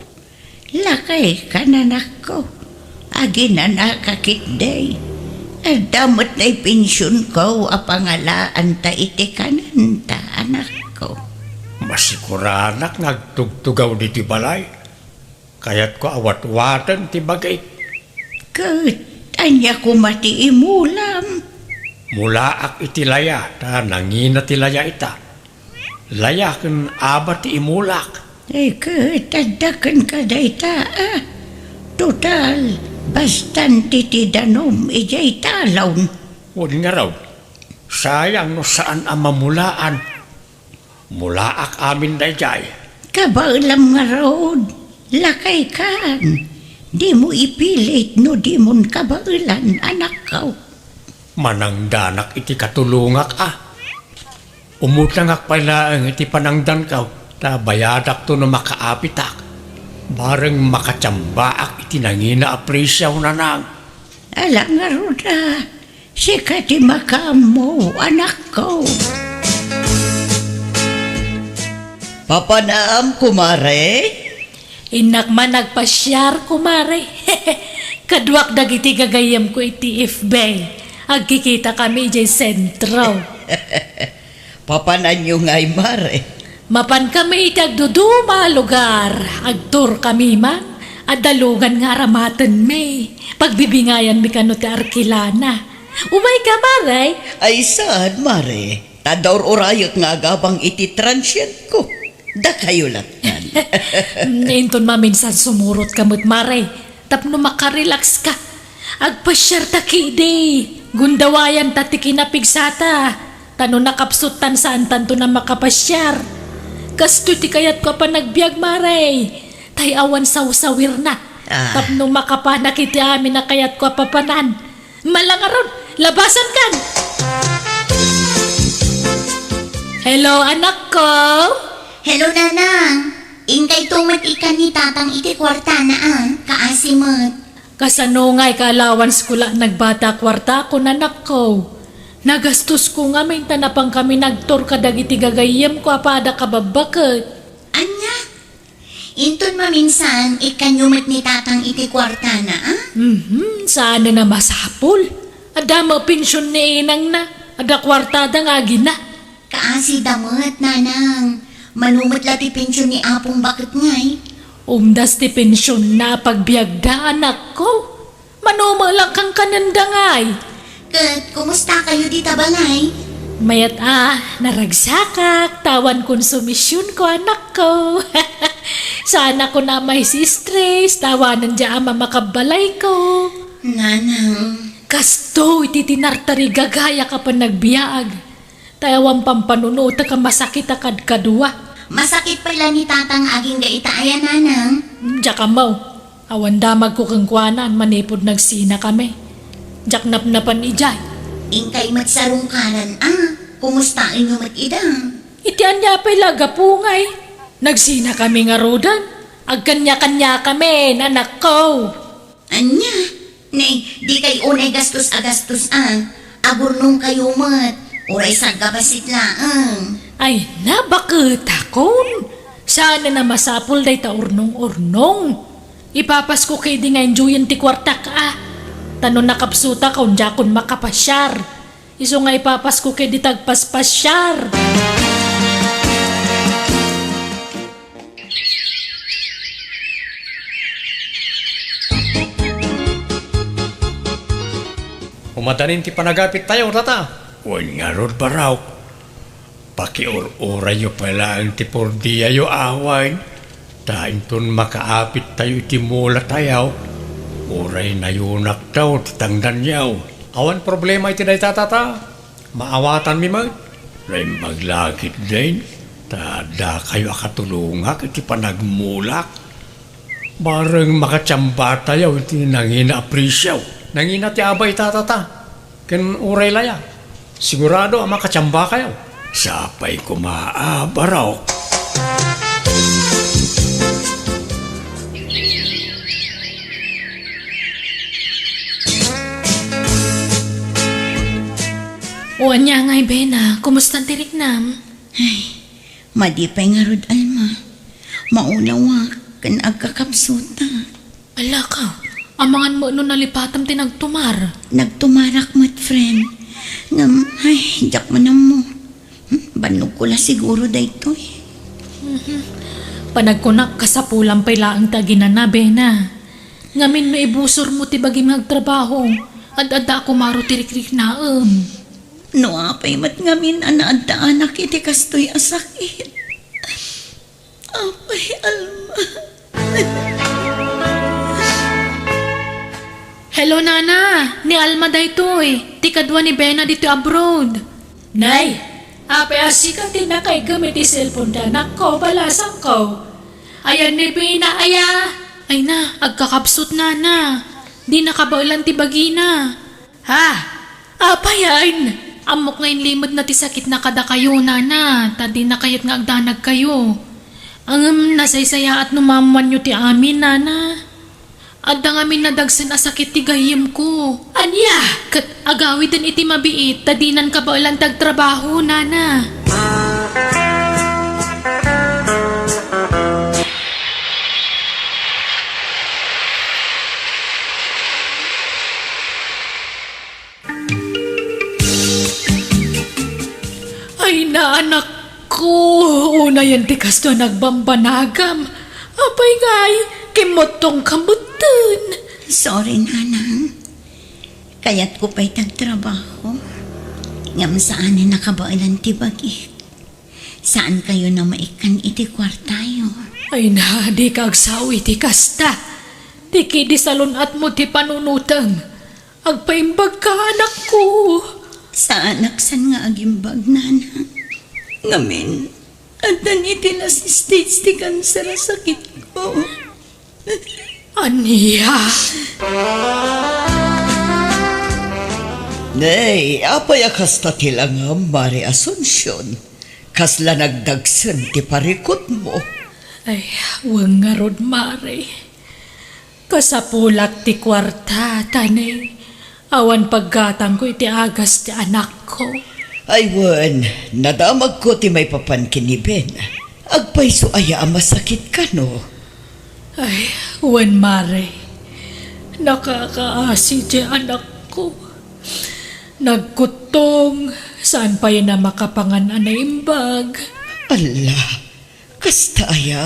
Lakay ka, anakko. Aginanaka ketdi. Adda met nay pensionko a pangalaanta iti kanenta, anakko. Masiguranak nga agtugtugaw ditoy balay. Kayatko a watwaten ti bagik. Ket ania koma ti imulam? Mulaak iti laya, ta nangina ti laya ita. Laya ken aba ti imulak. Ay, ket adda kenka dayta a. Total, bastan ti, ti danom idiay talon. Wen ngarud, sayang no saan a mamulaan. Mulaak amin daydiay. Kabaelam ngarud, lakay kan. Dimo ipilit no dimon kabaelan, anakko. Manangdanak iti katulongak a. Umutangak pay laeng iti panangdanko, ta bayadakto no makaapitak. Bareng makatiambaak iti nangina a presio, nanang. Ala ngarud a, sika ti makaammo, anakko. Papanam, kumare? Innak man agpasiar, kumare. Kaduak dagiti gagayyemko iti F B. Agkikitakami idiay sentro. Papananyo ngay, mare? Mapankami iti agduduma a lugar. Agtourkami man. Adda lugan nga aramatenmi. Pagbibingayanmi kano ti arkilana. Umayka, mare? Ay, saan, mare? Ta adda ur-urayek nga agabang iti transientko. Dakayo lattan. Inton maminsan sumurotka met, mare. Tapno makarelax ka. Agpasiarta kidi. Gundawayanta ti kinapigsata. Ta no nakapsuttan, saantanto a makapasiar. Kastoy ti kayatko a panagbiag, mare. Tay awan sawsawirna. Ah. Tapno makapanak iti amin a kayatko a papanan. Malangaron, labasankan! Hello, anakko! Hello, nanang. Inkay tumot ikkan ni tatang iti kuartana, a? Kaasi met. Kasano ngay ka allowance ko la nagbata kuarta ko, anakko? Nagastosko ngamin ta napankami nagtour kadagiti gagayyemko a pada kababbaket. Ania? Inton maminsan, ikkanyo met ni tatang iti kuartana, a? Mhm, saan a masapul. Adda met pension ni inangna. Adda kuartada nga agina. Kaasida met, nanang. Mano met la ti pension ni apong baket ngay? Umdas ti pensionna a pagbiagda, anakko. Mano met la kankanenda ngay? Ket kumusta kayo dita balay? Mayat a, naragsakak, ta awan konsumisionko, anakko. Saanakon a ma-stress, ta awanen dia a mamakabbalayko. Nanang. Kastoy ti tinartarigagayak a panagbiag. Ta awan pampanunotek a masakit a kadkadua. Masakit pay la ni tatang agingga ita aya, nanang? Diak ammo. Awan damagko kenkuana manipud nagsinakami. Diak napnapan idiay. Inkay met sarungkanan a. Kumustaenyo met ida? Iti ania pay la gapu ngay? Nagsinakami ngaruden. Agkaniakaniakamin, anakko. Ania? Nay, dikay unay gastos a gastos a. Agurnongkayo met. Uray saggabasit laeng. Ay, nabaketakon. Saan a masapul dayta urnong-urnong. Ipapasko kadi nga enjoyen ti kuartak a. Ta no nakapsutak, diakon makapasiar. Isu nga ipapasko kadi ta agpaspasiar. Umadanin ti panagapittayo, tata. Wen ngarud, Barok. Pakiur-urayyo pay laeng ti pordiayo awan, ta inton makaapittayo iti mulatayo, uray nayunaktayo ti tangdanyo. Awan problema iti dayta, tata. Maawatanmi met. Naimbag la ketdin, ta dakayo a katulongak iti panagmulak. Bareng makatiambatayo iti nangina a presio. Nangina ti abay, tata, ta. Ken uray laya, sigurado a makatiambakayo. Sapay koma a, Barok. O ania ngay, Bena, kumusta ti riknam? Ay, madi pay ngarud, Alma. Maulawak ken agkakapsuta. Ala ka, amangan met no nalipatam ti nagtumar. Nagtumarak met, friend. Ngem, ay, diak man ammo. Hmm, bannogko la siguro daytoy. Mhm. Panagkunak, kasapulan pay laeng ti aginana, Bena. Ngamin no ibusormo ti bagim nga agtrabaho, ad-adda a kumaro ti rikriknaem. No apay met ngamin a naaddaanak iti kastoy a sakit. Apay, Alma. Hello, Nana. Ni Alma daytoy. Ti kadua ni Bena ditoy abroad. Nay, apay a sika ti nakaiggem iti cellphone ti anakko, balasangko? Ayan ni Bena, aya? Ay na, agkakapsut, Nana. Di nakabaelan ti bagina. Ha? Apay a? Ammok nga inlimedna ti sakitna kadakayo, Nana, ta dina kayat nga agdanagkayo. Ngem nasaysayaat no maammoanyo ti amin, Nana. Adda ngamin nadagsen a sakit ti gayyemko. Ania? Ket agawiden iti mabiit ta dinan kabaelan ti agtrabaho, nana. Ay, naanakko, unayen ti kastoy a nagbambanagam. Apay ngay, kimmuttongka metten. Sorry, nanang. Kayatko pay ti agtrabaho. Ngem saanen a kabaelan ti bagik. Saankayo a maikkan iti kuartayo. Ay na, dika agsao iti kasta. Ti kidi salun-atmo ti panunotem. Agpaimbagka, anakko. Saanak san nga agimbag, nanang. Ngamin, addan iti last stage ti kanser a sakitko. Ania? Nay, apay a kasta ti langam, Mare Asuncion? Kasla nagdagsen ti parikutmo? Ay, wen ngarud, Mare. Kasapulak ti kuarta, ta ne, awan paggatangko iti agas ti anakko. Ay wen, nadamagko ti maipapan ken ni Ben. Agpayso aya a masakit kano? Ay, wen, Mare. Nakakaasi ti anakko. Nagkuttong, saan pay a makapangan a naimbag. Alla, kasta aya?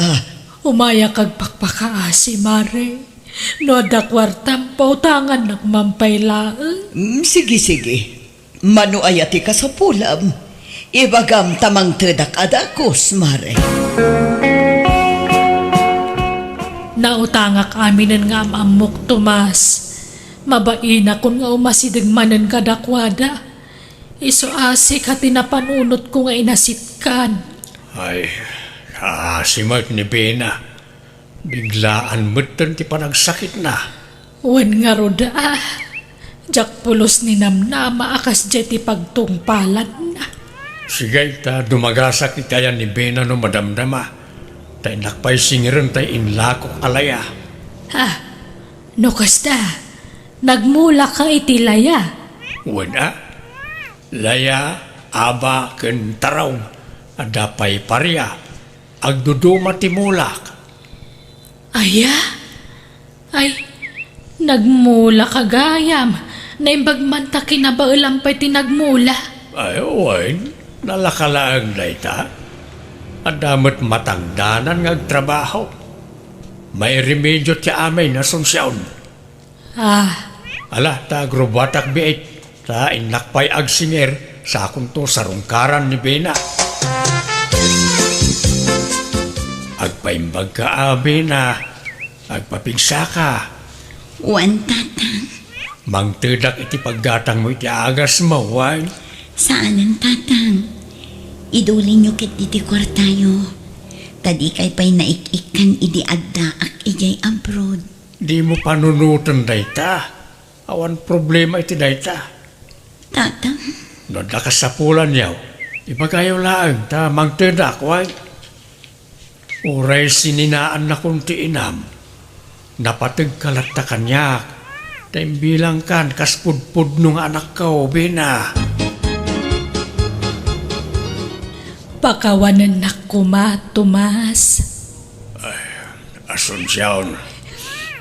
Umayak agpakpakaasi, Mare. No adda kuartam, pautangannak man pay laeng. Mm, sige, sige. Mano aya ti kasapulam? Ibagam ta mangtedak a dagus, Mare. Nautangak aminen nga am-ammok, Tomas. Mabainakon nga umasideg manen kadakuada. Isu a sika ti napanunotko nga inasitkan. Ay, kaasi met ni Bena. Biglaan metten ti panagsakitna. Wen ngarud a, diak pulos ni namnama a kasdiay ti pagtungpalanna. Sige ta dumagasak iti ayan ni Bena no madamdama. Ta innak pay singirenta ti inlakok a laya. Ha? No kasta, nagmulaka iti laya? Wen a. Laya, aba, ken tarong. Adda pay paria. Agduduma ti mulak. Aya? Ay, nagmulaka gayam. Naimbag man ta kinabaelam pay ti nagmula. Ay, wen, nalaka laeng dayta. Adda met matangdanan nga agtrabaho. Mairemedio ti amin, Asuncion. Ah. Ala, ta agrubatak biit, ta innak pay agsingir, sakonto sarungkaran ni Bena. Agpaimbagka a, Bena, agpapigsaka. Wen, Tatang. Mangtedak iti paggatangmo iti agasmo, wen? Saanen, Tatang. Idulinyo ketdi ti kuartayo, ta dikay pay naik-ikkan idi addaak idiay abroad. Dimo panunoten dayta. Awan problema iti dayta. Tatang. No adda kasapulanyo, ibagayo laeng ta mangtedak, wen? Uray sininaannakon ti inam, napategka latta kaniak, ta imbilangkan kas pudpudno nga anakko, Bena. Pakawanennak koma, Tomas. Ay, Asuncion.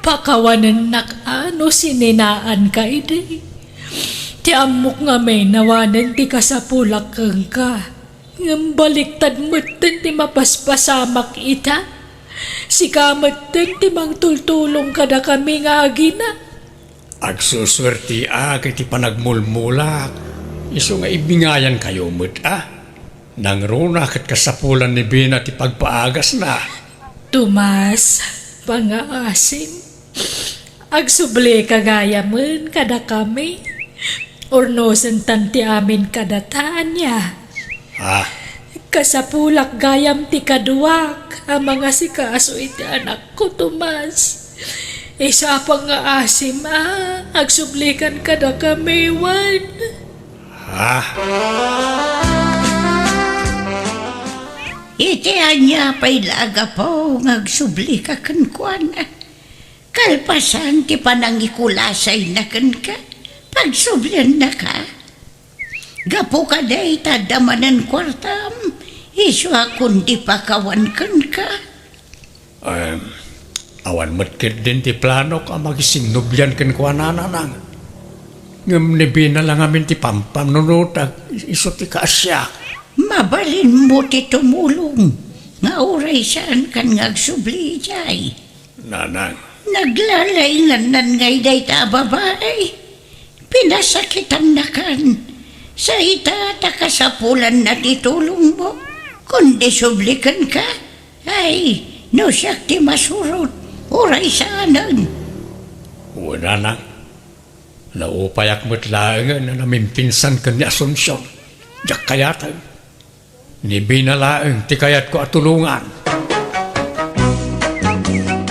Pakawanennak a no sininaanka idi. Ti ammok ngamin awanen ti kasapulak kenka. Ngem baliktad metten ti mapaspasamak ita. Sika metten ti mangtultulong kadakami nga agina. Agsusuertiak iti panagmulmulak, isu nga ibingayankayo met a. Nangruna ket kasapulan ni Bena ti pagpaagasna. Tomas, pangngaasim, agsublika gayamen kadakami. Urnosentan ti amin kadata, ania? Ah. Kasapulak gayam ti kaduak a mangasikaso iti anakko, Tomas. Isu a pangngaasim a agsublikan kadakami, wen. Ha? Iti ania pay la a gapu nga agsublika kenkuana? Kalpasan ti panangikulasayna kenka, pagsubliannaka. Gapu kadi ta adda manen kuartam, isu a kundi pakawan kenka. Em, awan met ketdin ti planok a makisinnublian kenkuana, Nanang. Ngem ni Bina la ngamin ti pampanunotak, isu ti kaasiak. Mabalinmo ti tumulong, nga uray saankan nga agsubli idiay. Nanang. Naglalaingannan ngay dayta a babai. Pinasakitannakan. Sa ita ta kasapulanna ti tulongmo. Kundi sublikenka. Ay, no siak ti masurot, uray saanen. Wen, Nanang. Naupayak met laengen a namimpinsan ken ni Asuncion. Diak kayaten. Ni Bina laeng ti kayatko a tulongan.